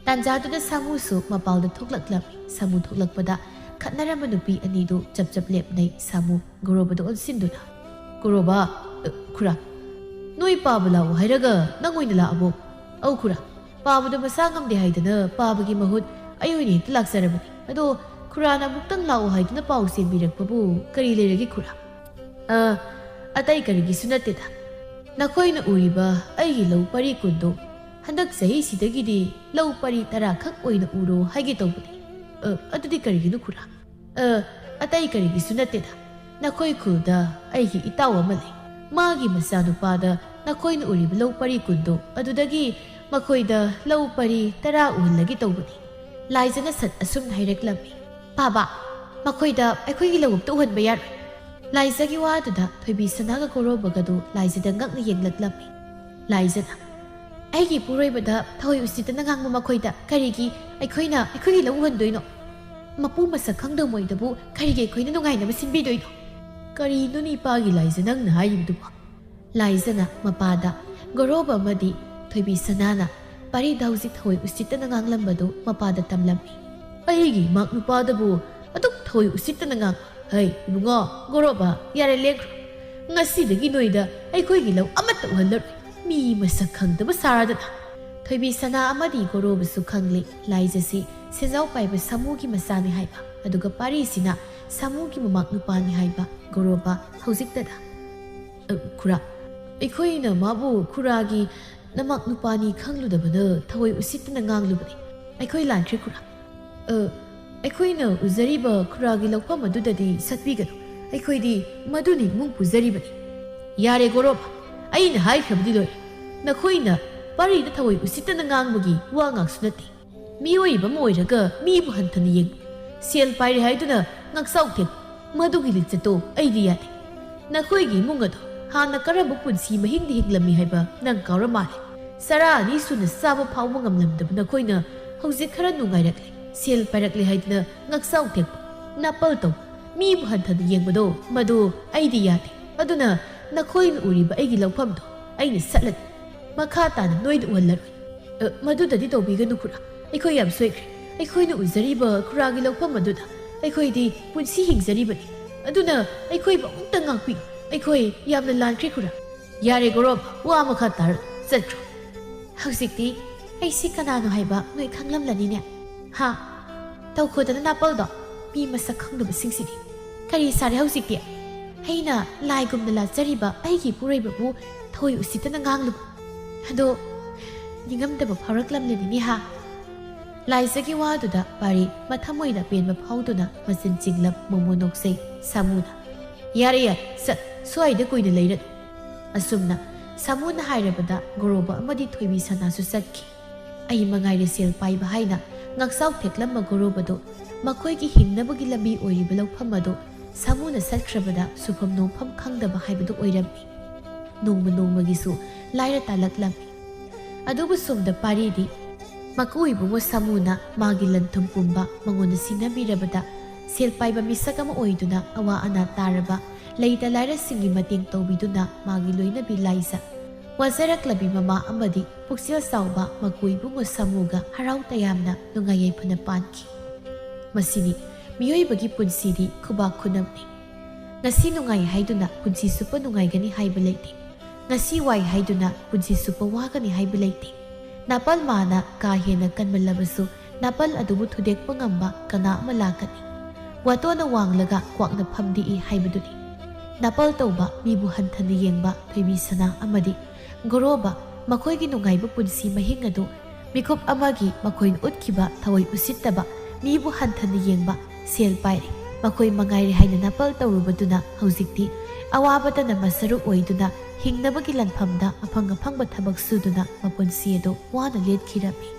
ꯇꯥꯟꯖꯥꯗꯨꯗ ꯁꯥꯃꯨꯁꯨ ꯃꯄꯥꯜꯗ ꯊꯣꯛꯂꯛꯂꯝꯃꯤ꯫ ꯁꯥꯃꯨ ꯊꯣꯛꯂꯛꯄꯗ ꯈꯠꯅꯔꯝꯕ ꯅꯨꯄꯤ ꯑꯅꯤꯗꯨ ꯆꯞ ꯆꯞ ꯂꯦꯞꯅꯩ꯫ ꯁꯥꯃꯨ ꯒꯣꯔꯣꯕꯗ ꯑꯣꯟꯁꯤꯟꯗꯨꯅ, "ꯒꯣꯔꯣꯕ, ꯑ, ꯈꯨꯔꯥ, ꯅꯣꯏ ꯄꯥꯕ ꯂꯥꯛꯑꯣ ꯍꯥꯏꯔꯒ ꯅꯪ ꯑꯣꯏꯅ ꯂꯥꯛꯑꯕꯣ?" "ꯑꯧ ꯈꯨꯔꯥ, ꯄꯥꯕꯗꯣ ꯃꯁꯥ ꯉꯝꯗꯦ ꯍꯥꯏꯗꯅ ꯄꯥꯕꯒꯤ ꯃꯍꯨꯠ ꯑꯩ ꯑꯣꯏꯅ ꯍꯦꯛꯇ ꯂꯥꯛꯆꯔꯕꯅꯤ꯫ ꯑꯗꯣ ꯈꯨꯔꯥꯅ ꯑꯃꯨꯛꯇꯪ ꯂꯥꯛꯑꯣ ꯍꯥꯏꯗꯨꯅ ꯄꯥꯎ ꯆꯦꯟꯕꯤꯔꯛꯄꯕꯨ ꯀꯔꯤ ꯂꯩꯔꯒꯦ ꯈꯨꯔꯥ?" "ꯑ, ꯑꯇꯩ ꯀꯔꯤꯒꯤꯁꯨ ꯅꯠꯇꯦꯗ꯫ ꯅꯈꯣꯏꯅ ꯎꯔꯤꯕ ꯑꯩꯒꯤ ꯂꯧ ꯄꯔꯤ ꯀꯨꯟꯗꯣ ꯍꯟꯗꯛ ꯆꯍꯤꯁꯤꯗꯒꯤꯗꯤ ꯂꯧ ꯄꯔꯤ ꯇꯔꯥ ꯈꯛ ꯑꯣꯏꯅ ꯎꯔꯣ ꯍꯥꯏꯒꯦ ꯇꯧꯕꯅꯤ꯫" "ꯑ, ꯑꯗꯨꯗꯤ ꯀꯔꯤꯒꯤꯅꯣ ꯈꯨꯔꯥ?" "ꯑ, ꯑꯇꯩ ꯀꯔꯤꯒꯤꯁꯨ ꯅꯠꯇꯦꯗ꯫ ꯅꯈꯣꯏ ꯈꯨꯜꯗ ꯑꯩꯒꯤ ꯏꯇꯥꯎ ꯑꯃ ꯂꯩ꯫ ꯃꯥꯒꯤ ꯃꯆꯥꯅꯨꯄꯥꯗ ꯅꯈꯣꯏꯅ ꯎꯔꯤꯕ ꯂꯧ ꯄꯔꯤ ꯀꯨꯟꯗꯣ ꯑꯗꯨꯗꯒꯤ ꯃꯈꯣꯏꯗ ꯂꯧ ꯄꯔꯤ ꯇꯔꯥ ꯎꯍꯜꯂꯒꯦ ꯇꯧꯕꯅꯤ꯫" ꯂꯥꯏꯖꯅ ꯁꯠ ꯑꯁꯨꯝꯅ ꯍꯥꯏꯔꯛꯂꯝꯃꯤ, "ꯄꯥꯕ, ꯃꯈꯣꯏꯗ ꯑꯩꯈꯣꯏꯒꯤ ꯂꯧꯕꯨꯛꯇ ꯎꯍꯟꯕ ꯌꯥꯔꯣꯏ꯫" ꯂꯥꯏꯖꯒꯤ ꯋꯥꯗꯨꯗ ꯊꯣꯏꯕꯤ ꯁꯅꯥꯒ ꯒꯣꯔꯣꯕꯒꯗꯨ ꯂꯥꯏꯖꯗ ꯉꯛꯅ ꯌꯦꯡꯂꯛꯂꯝꯃꯤ꯫ ꯂꯥꯏꯖꯅ, "ꯑꯩꯒꯤ ꯏꯄꯨꯔꯣꯏꯕꯗ ꯊꯑꯣꯏ ꯎꯁꯤꯠꯇꯅ ꯉꯥꯡꯕ ꯃꯈꯣꯏꯗ ꯀꯔꯤꯒꯤ ꯑꯩꯈꯣꯏꯅ ꯑꯩꯈꯣꯏꯒꯤ ꯂꯧ ꯎꯍꯟꯗꯣꯏꯅꯣ? ꯃꯄꯨ ꯃꯁꯛ ꯈꯪꯗꯕ ꯃꯣꯏꯗꯕꯨ ꯀꯔꯤꯒꯤ ꯑꯩꯈꯣꯏꯅ ꯅꯨꯡꯉꯥꯏꯅꯕ ꯁꯤꯟꯕꯤꯗꯣꯏꯅꯣ?" "ꯀꯔꯤꯅꯣꯅꯦ ꯏꯄꯥꯒꯤ ꯂꯥꯏꯖ ꯅꯪꯅ ꯍꯥꯏꯔꯤꯕꯗꯨꯕꯣ?" ꯂꯥꯏꯖꯅ ꯃꯄꯥꯗ ꯒꯣꯔꯣꯕ ꯑꯃꯗꯤ ꯊꯣꯏꯕꯤ ꯁꯅꯥꯅ ꯄꯔꯤꯗ ꯍꯧꯖꯤꯛ ꯊꯑꯣꯏ ꯎꯁꯤꯠꯇꯅ ꯉꯥꯡꯂꯝꯕꯗꯨ ꯃꯄꯥꯗ ꯇꯝꯂꯝꯃꯤ꯫ "ꯑꯩꯒꯤ ꯏꯃꯥꯛ ꯅꯨꯄꯥꯗꯕꯨ ꯑꯗꯨꯛ ꯊꯑꯣꯏ ꯎꯁꯤꯠꯇꯅ ꯉꯥꯡ-, ꯍꯩ, ꯏꯕꯨꯡꯉꯣ, ꯒꯣꯔꯣꯕ, ꯌꯥꯔꯦ, ꯂꯦꯡꯈ꯭ꯔꯣ꯫ ꯉꯁꯤꯗꯒꯤ ꯅꯣꯏꯗ ꯑꯩꯈꯣꯏꯒꯤ ꯂꯧ ꯑꯃꯠꯇ ꯎꯍꯜꯂꯔꯣꯏ꯫ ꯃꯤ ꯃꯁꯛ ꯈꯪꯗꯕ ꯁꯥꯔꯗꯅ꯫" ꯊꯣꯏꯕꯤ ꯁꯅꯥ ꯑꯃꯗꯤ ꯒꯣꯔꯣꯕꯁꯨ ꯈꯪꯂꯦ꯫ ꯂꯥꯏꯖꯁꯤ ꯁꯦꯟꯖꯥꯎ ꯄꯥꯏꯕ ꯁꯥꯃꯨꯒꯤ ꯃꯆꯥꯅꯤ ꯍꯥꯏꯕ, ꯑꯗꯨꯒ ꯄꯥꯔꯤꯁꯤꯅ ꯁꯥꯃꯨꯒꯤ ꯃꯃꯥꯛ ꯅꯨꯄꯥꯅꯤ ꯍꯥꯏꯕ ꯒꯣꯔꯣꯕ ꯍꯧꯖꯤꯛꯇꯗ꯫ "ꯑ, ꯈꯨꯔꯥ, ꯑꯩꯈꯣꯏꯅ ꯃꯥꯕꯨ ꯈꯨꯔꯥꯒꯤ ꯅꯃꯥꯛ ꯅꯨꯄꯥꯅꯤ ꯈꯪꯂꯨꯗꯕꯅ ꯊꯑꯣꯏ ꯎꯁꯤꯠꯇꯅ ꯉꯥꯡꯂꯨꯕꯅꯤ꯫ ꯑꯩꯈꯣꯏ ꯂꯥꯟꯈ꯭ꯔꯦ ꯈꯨꯔꯥ꯫ ꯑ, ꯑꯩꯈꯣꯏꯅ ꯎꯖꯔꯤꯕ ꯈꯨꯔꯥꯒꯤ ꯂꯧꯐꯝ ꯑꯗꯨꯗꯗꯤ ꯆꯠꯄꯤꯒꯅꯨ꯫ ꯑꯩꯈꯣꯏꯗꯤ ꯃꯗꯨꯅ ꯏꯃꯨꯡ ꯄꯨꯖꯔꯤꯕꯅꯤ꯫" "ꯌꯥꯔꯦ ꯒꯣꯔꯣꯕ, ꯑꯩꯅ ꯍꯥꯏꯈ꯭ꯔꯕꯗꯤ ꯂꯣꯏꯔꯦ꯫ ꯅꯈꯣꯏꯅ ꯄꯥꯔꯤꯗ ꯊꯑꯣꯏ ꯎꯁꯤꯠꯇꯅ ꯉꯥꯡꯕꯒꯤ ꯋꯥ ꯉꯥꯛꯁꯨ ꯅꯠꯇꯦ꯫ ꯃꯤꯑꯣꯏ ꯑꯃ ꯑꯣꯏꯔꯒ ꯃꯤꯕꯨ ꯍꯟꯊꯅ ꯌꯦꯡ, ꯁꯦꯜ ꯄꯥꯏꯔꯦ ꯍꯥꯏꯗꯨꯅ ꯉꯥꯛꯆꯥꯎ ꯊꯦꯛ, ꯃꯗꯨꯒꯤ ꯂꯤꯆꯠꯇꯣ ꯑꯩꯗꯤ ꯌꯥꯗꯦ꯫ ꯅꯈꯣꯏꯒꯤ ꯏꯃꯨꯡ ꯑꯗꯣ ꯍꯥꯟꯅ ꯀꯔꯝꯕ ꯄꯨꯟꯁꯤ ꯃꯍꯤꯡꯗ ꯍꯤꯡꯂꯝꯃꯤ ꯍꯥꯏꯕ ꯅꯪ ꯀꯥꯎꯔ ꯃꯥꯜꯂꯦ꯫ ꯆꯔꯥ ꯑꯅꯤ ꯁꯨꯅ ꯆꯥꯕ ꯐꯥꯎꯕ ꯉꯝꯂꯝꯗꯕ ꯅꯈꯣꯏꯅ ꯍꯧꯖꯤꯛ ꯈꯔ ꯅꯨꯡꯉꯥꯏꯔꯛꯂꯦ, ꯁꯦꯜ ꯄꯥꯏꯔꯛꯂꯦ ꯍꯥꯏꯗꯨꯅ ꯉꯛꯆꯥꯎ ꯊꯦꯛꯄ, ꯅꯥꯄꯜ ꯇꯧꯕ, ꯃꯤꯕꯨ ꯍꯟꯊꯅ ꯌꯦꯡꯕꯗꯣ, ꯃꯗꯨ ꯑꯩꯗꯤ ꯌꯥꯗꯦ꯫ ꯑꯗꯨꯅ ꯅꯈꯣꯏꯅ ꯎꯔꯤꯕ ꯑꯩꯒꯤ ꯂꯧꯐꯝꯗꯣ ꯑꯩꯅ ꯁꯠꯂꯅꯤ꯫ ꯃꯈꯥ ꯇꯥꯅ ꯅꯣꯏꯗ ꯎꯍꯜꯂꯔꯣꯏ꯫ ꯑ, ꯃꯗꯨꯗꯗꯤ ꯇꯧꯕꯤꯒꯅꯨ ꯈꯨꯔꯥ꯫ ꯑꯩꯈꯣꯏ ꯌꯥꯝ ꯁꯣꯏꯈ꯭ꯔꯦ꯫ ꯑꯩꯈꯣꯏꯅ ꯎꯖꯔꯤꯕ ꯈꯨꯔꯥꯒꯤ ꯂꯧꯐꯝ ꯑꯗꯨꯗ ꯑꯩꯈꯣꯏꯗꯤ ꯄꯨꯟꯁꯤ ꯍꯤꯡꯖꯔꯤꯕꯅꯤ꯫ ꯑꯗꯨꯅ ꯑꯩꯈꯣꯏꯕꯨ ꯑꯃꯨꯛꯇ ꯉꯥꯛꯄꯤꯌꯨ꯫ ꯑꯩꯈꯣꯏ ꯌꯥꯝꯅ ꯂꯥꯟꯈ꯭ꯔꯦ ꯈꯨꯔꯥ꯫ ꯌꯥꯔꯦ ꯒꯣꯔꯣꯕ, ꯋꯥ ꯃꯈꯥ ꯇꯥꯔ ꯆꯠꯈ꯭ꯔꯣ꯫ ꯍꯧꯖꯤꯛꯇꯤ ꯑꯩꯁꯤ ꯀꯅꯥꯅꯣ ꯍꯥꯏꯕ ꯅꯣꯏ ꯈꯪꯂꯝꯂꯅꯤꯅꯦ꯫ ꯍꯥ? ꯇꯧꯈꯣꯗꯅ ꯅꯥꯄꯜꯗꯣ꯫ ꯃꯤ ꯃꯁꯛ ꯈꯪꯗꯕꯁꯤꯡꯁꯤꯗꯤ꯫ ꯀꯔꯤ ꯁꯥꯔꯦ ꯍꯧꯖꯤꯛꯇꯤ? ꯑꯩꯅ ꯂꯥꯏꯒꯨꯝꯅ ꯂꯥꯠꯆꯔꯤꯕ ꯑꯩꯒꯤ ꯏꯄꯨꯔꯣꯏꯕꯕꯨ ꯊꯧꯑꯣꯏ ꯎꯁꯤꯠꯇꯅ ꯉꯥꯡꯂꯨꯕ꯫ ꯑꯗꯣ ꯅꯤꯡꯉꯝꯗꯕ ꯐꯥꯎꯔꯛꯂꯝꯂꯅꯤꯅꯦ ꯍꯥ? ꯂꯥꯏꯖꯒꯤ ꯋꯥꯗꯨꯗ ꯄꯥꯔꯤ ꯃꯊꯃꯣꯏꯅ ꯄꯦꯟꯕ ꯐꯥꯎꯗꯨꯅ ꯃꯆꯤꯟ ꯆꯤꯡꯂꯞ ꯃꯣꯃꯣ ꯅꯣꯛꯆꯩ ꯁꯥꯃꯨꯅ꯫ ꯌꯥꯔꯦ ꯌꯥꯔꯦ, ꯆꯠ, ꯁ꯭ꯋꯥꯏꯗ ꯀꯨꯏꯅ ꯂꯩꯔꯅꯨ꯫ ꯑꯁꯨꯝꯅ ꯁꯥꯃꯨꯅ ꯍꯥꯏꯔꯕꯗ ꯒꯣꯔꯣꯕ ꯑꯃꯗꯤ ꯊꯣꯏꯕꯤ ꯁꯅꯥꯁꯨ ꯆꯠꯈꯤ꯫ ꯑꯩ ꯃꯉꯥꯏꯔꯦ ꯁꯦꯜ ꯄꯥꯏꯕ ꯍꯥꯏꯅ ꯉꯥꯛꯆꯥꯎ ꯊꯦꯛꯂꯝꯕ ꯒꯣꯔꯣꯕꯗꯨ ꯃꯈꯣꯏꯒꯤ ꯍꯤꯡꯅꯕꯒꯤ ꯂꯝꯕꯤ ꯑꯣꯏꯔꯤꯕ ꯂꯧꯐꯝ ꯑꯗꯨ ꯁꯥꯃꯨꯅ ꯆꯠꯈ꯭ꯔꯕꯗ ꯁꯨꯐꯝ ꯅꯣꯝꯐꯝ ꯈꯪꯗꯕ ꯍꯥꯏꯕꯗꯨ ꯑꯣꯏꯔꯝꯃꯤ꯫ ꯅꯣꯡꯃ ꯅꯣꯡꯃꯒꯤꯁꯨ ꯂꯥꯏꯔ ꯇꯥꯂꯛꯂꯝꯃꯤ꯫ ꯑꯗꯨꯕꯨ ꯁꯣꯝꯗ ꯄꯥꯔꯤꯗꯤ ꯃꯀꯨ ꯏꯕꯨꯡꯉꯣ ꯁꯥꯃꯨꯅ ꯃꯥꯒꯤ ꯂꯟ ꯊꯨꯝ ꯄꯨꯝꯕ ꯃꯉꯣꯟꯗ ꯁꯤꯟꯅꯕꯤꯔꯕꯗ ꯁꯦꯜ ꯄꯥꯏꯕ ꯃꯤꯁꯛ ꯑꯃ ꯑꯣꯏꯗꯨꯅ ꯑꯋꯥ ꯑꯅꯥ ꯇꯥꯔꯕ ꯂꯩꯇ ꯂꯥꯏꯔꯁꯤꯡꯒꯤ ꯃꯇꯦꯡ ꯇꯧꯕꯤꯗꯨꯅ ꯃꯥꯒꯤ ꯂꯣꯏꯅꯕꯤ ꯂꯥꯏꯖ, ꯋꯥꯖꯔꯛꯂꯕꯤ ꯃꯃꯥ ꯑꯃꯗꯤ ꯄꯨꯛꯆꯦꯜ ꯆꯥꯎꯕ ꯃꯀꯨ ꯏꯕꯨꯡꯉꯣ ꯁꯥꯃꯨꯒ ꯍꯔꯥꯎ ꯇꯌꯥꯝꯅ ꯅꯨꯡꯉꯥꯏ ꯌꯥꯏꯐꯅ ꯄꯥꯟꯈꯤ꯫ ꯃꯁꯤꯅꯤ ꯃꯤꯑꯣꯏꯕꯒꯤ ꯄꯨꯟꯁꯤꯗꯤ ꯈꯨꯕꯥꯛ ꯈꯨꯅꯝꯅꯤ꯫ ꯉꯁꯤ ꯅꯨꯡꯉꯥꯏ ꯍꯥꯏꯗꯨꯅ ꯄꯨꯟꯁꯤ ꯆꯨꯞꯄ ꯅꯨꯡꯉꯥꯏꯒꯅꯤ ꯍꯥꯏꯕ ꯂꯩꯇꯦ꯫ ꯉꯁꯤ ꯋꯥꯏ ꯍꯥꯏꯗꯨꯅ ꯄꯨꯟꯁꯤ ꯆꯨꯞꯄ ꯋꯥꯒꯅꯤ ꯍꯥꯏꯕ ꯂꯩꯇꯦ꯫ ꯅꯥꯄꯜ ꯃꯥꯅ ꯀꯥ ꯍꯦꯟꯅ ꯀꯟꯃꯜꯂꯕꯁꯨ ꯅꯥꯄꯜ ꯑꯗꯨꯕꯨ ꯊꯨꯗꯦꯛꯄ ꯉꯝꯕ ꯀꯅꯥ ꯑꯃ ꯂꯥꯛꯀꯅꯤ꯫ ꯋꯥꯇꯣꯟꯅ ꯋꯥꯡꯂꯒ ꯀ꯭ꯋꯥꯛꯅ ꯐꯝꯗꯦꯛꯏ ꯍꯥꯏꯕꯗꯨꯅꯤ꯫ ꯅꯥꯄꯜ ꯇꯧꯕ ꯃꯤꯕꯨ ꯍꯟꯊꯅ ꯌꯦꯡꯕ ꯊꯣꯏꯕꯤ ꯁꯅꯥ ꯑꯃꯗꯤ ꯒꯣꯔꯣꯕ ꯃꯈꯣꯏꯒꯤ ꯅꯨꯡꯉꯥꯏꯕ ꯄꯨꯟꯁꯤ ꯃꯍꯤꯡ ꯑꯗꯨ ꯃꯤꯀꯨꯞ ꯑꯃꯒꯤ ꯃꯈꯣꯏꯅ ꯎꯠꯈꯤꯕ ꯊꯑꯣꯏ ꯎꯁꯤꯠꯇꯕ, ꯃꯤꯕꯨ ꯍꯟꯊꯅ ꯌꯦꯡꯕ, ꯁꯦꯜ ꯄꯥꯏꯔꯦ, ꯃꯈꯣꯏ ꯃꯉꯥꯏꯔꯦ ꯍꯥꯏꯅ ꯅꯥꯄꯜ ꯇꯧꯔꯨꯕꯗꯨꯅ ꯍꯧꯖꯤꯛꯇꯤ ꯑꯋꯥꯕꯗꯅ ꯃꯁꯔꯨꯛ ꯑꯣꯏꯗꯨꯅ ꯍꯤꯡꯅꯕꯒꯤ ꯂꯥꯟꯐꯝꯗ ꯑꯐꯪ ꯑꯐꯪꯕ ꯊꯕꯛ ꯁꯨꯗꯨꯅ ꯃꯄꯨꯟꯁꯤ ꯑꯗꯨ ꯋꯥꯅ ꯂꯦꯟꯈꯤꯔꯝꯃꯤ꯫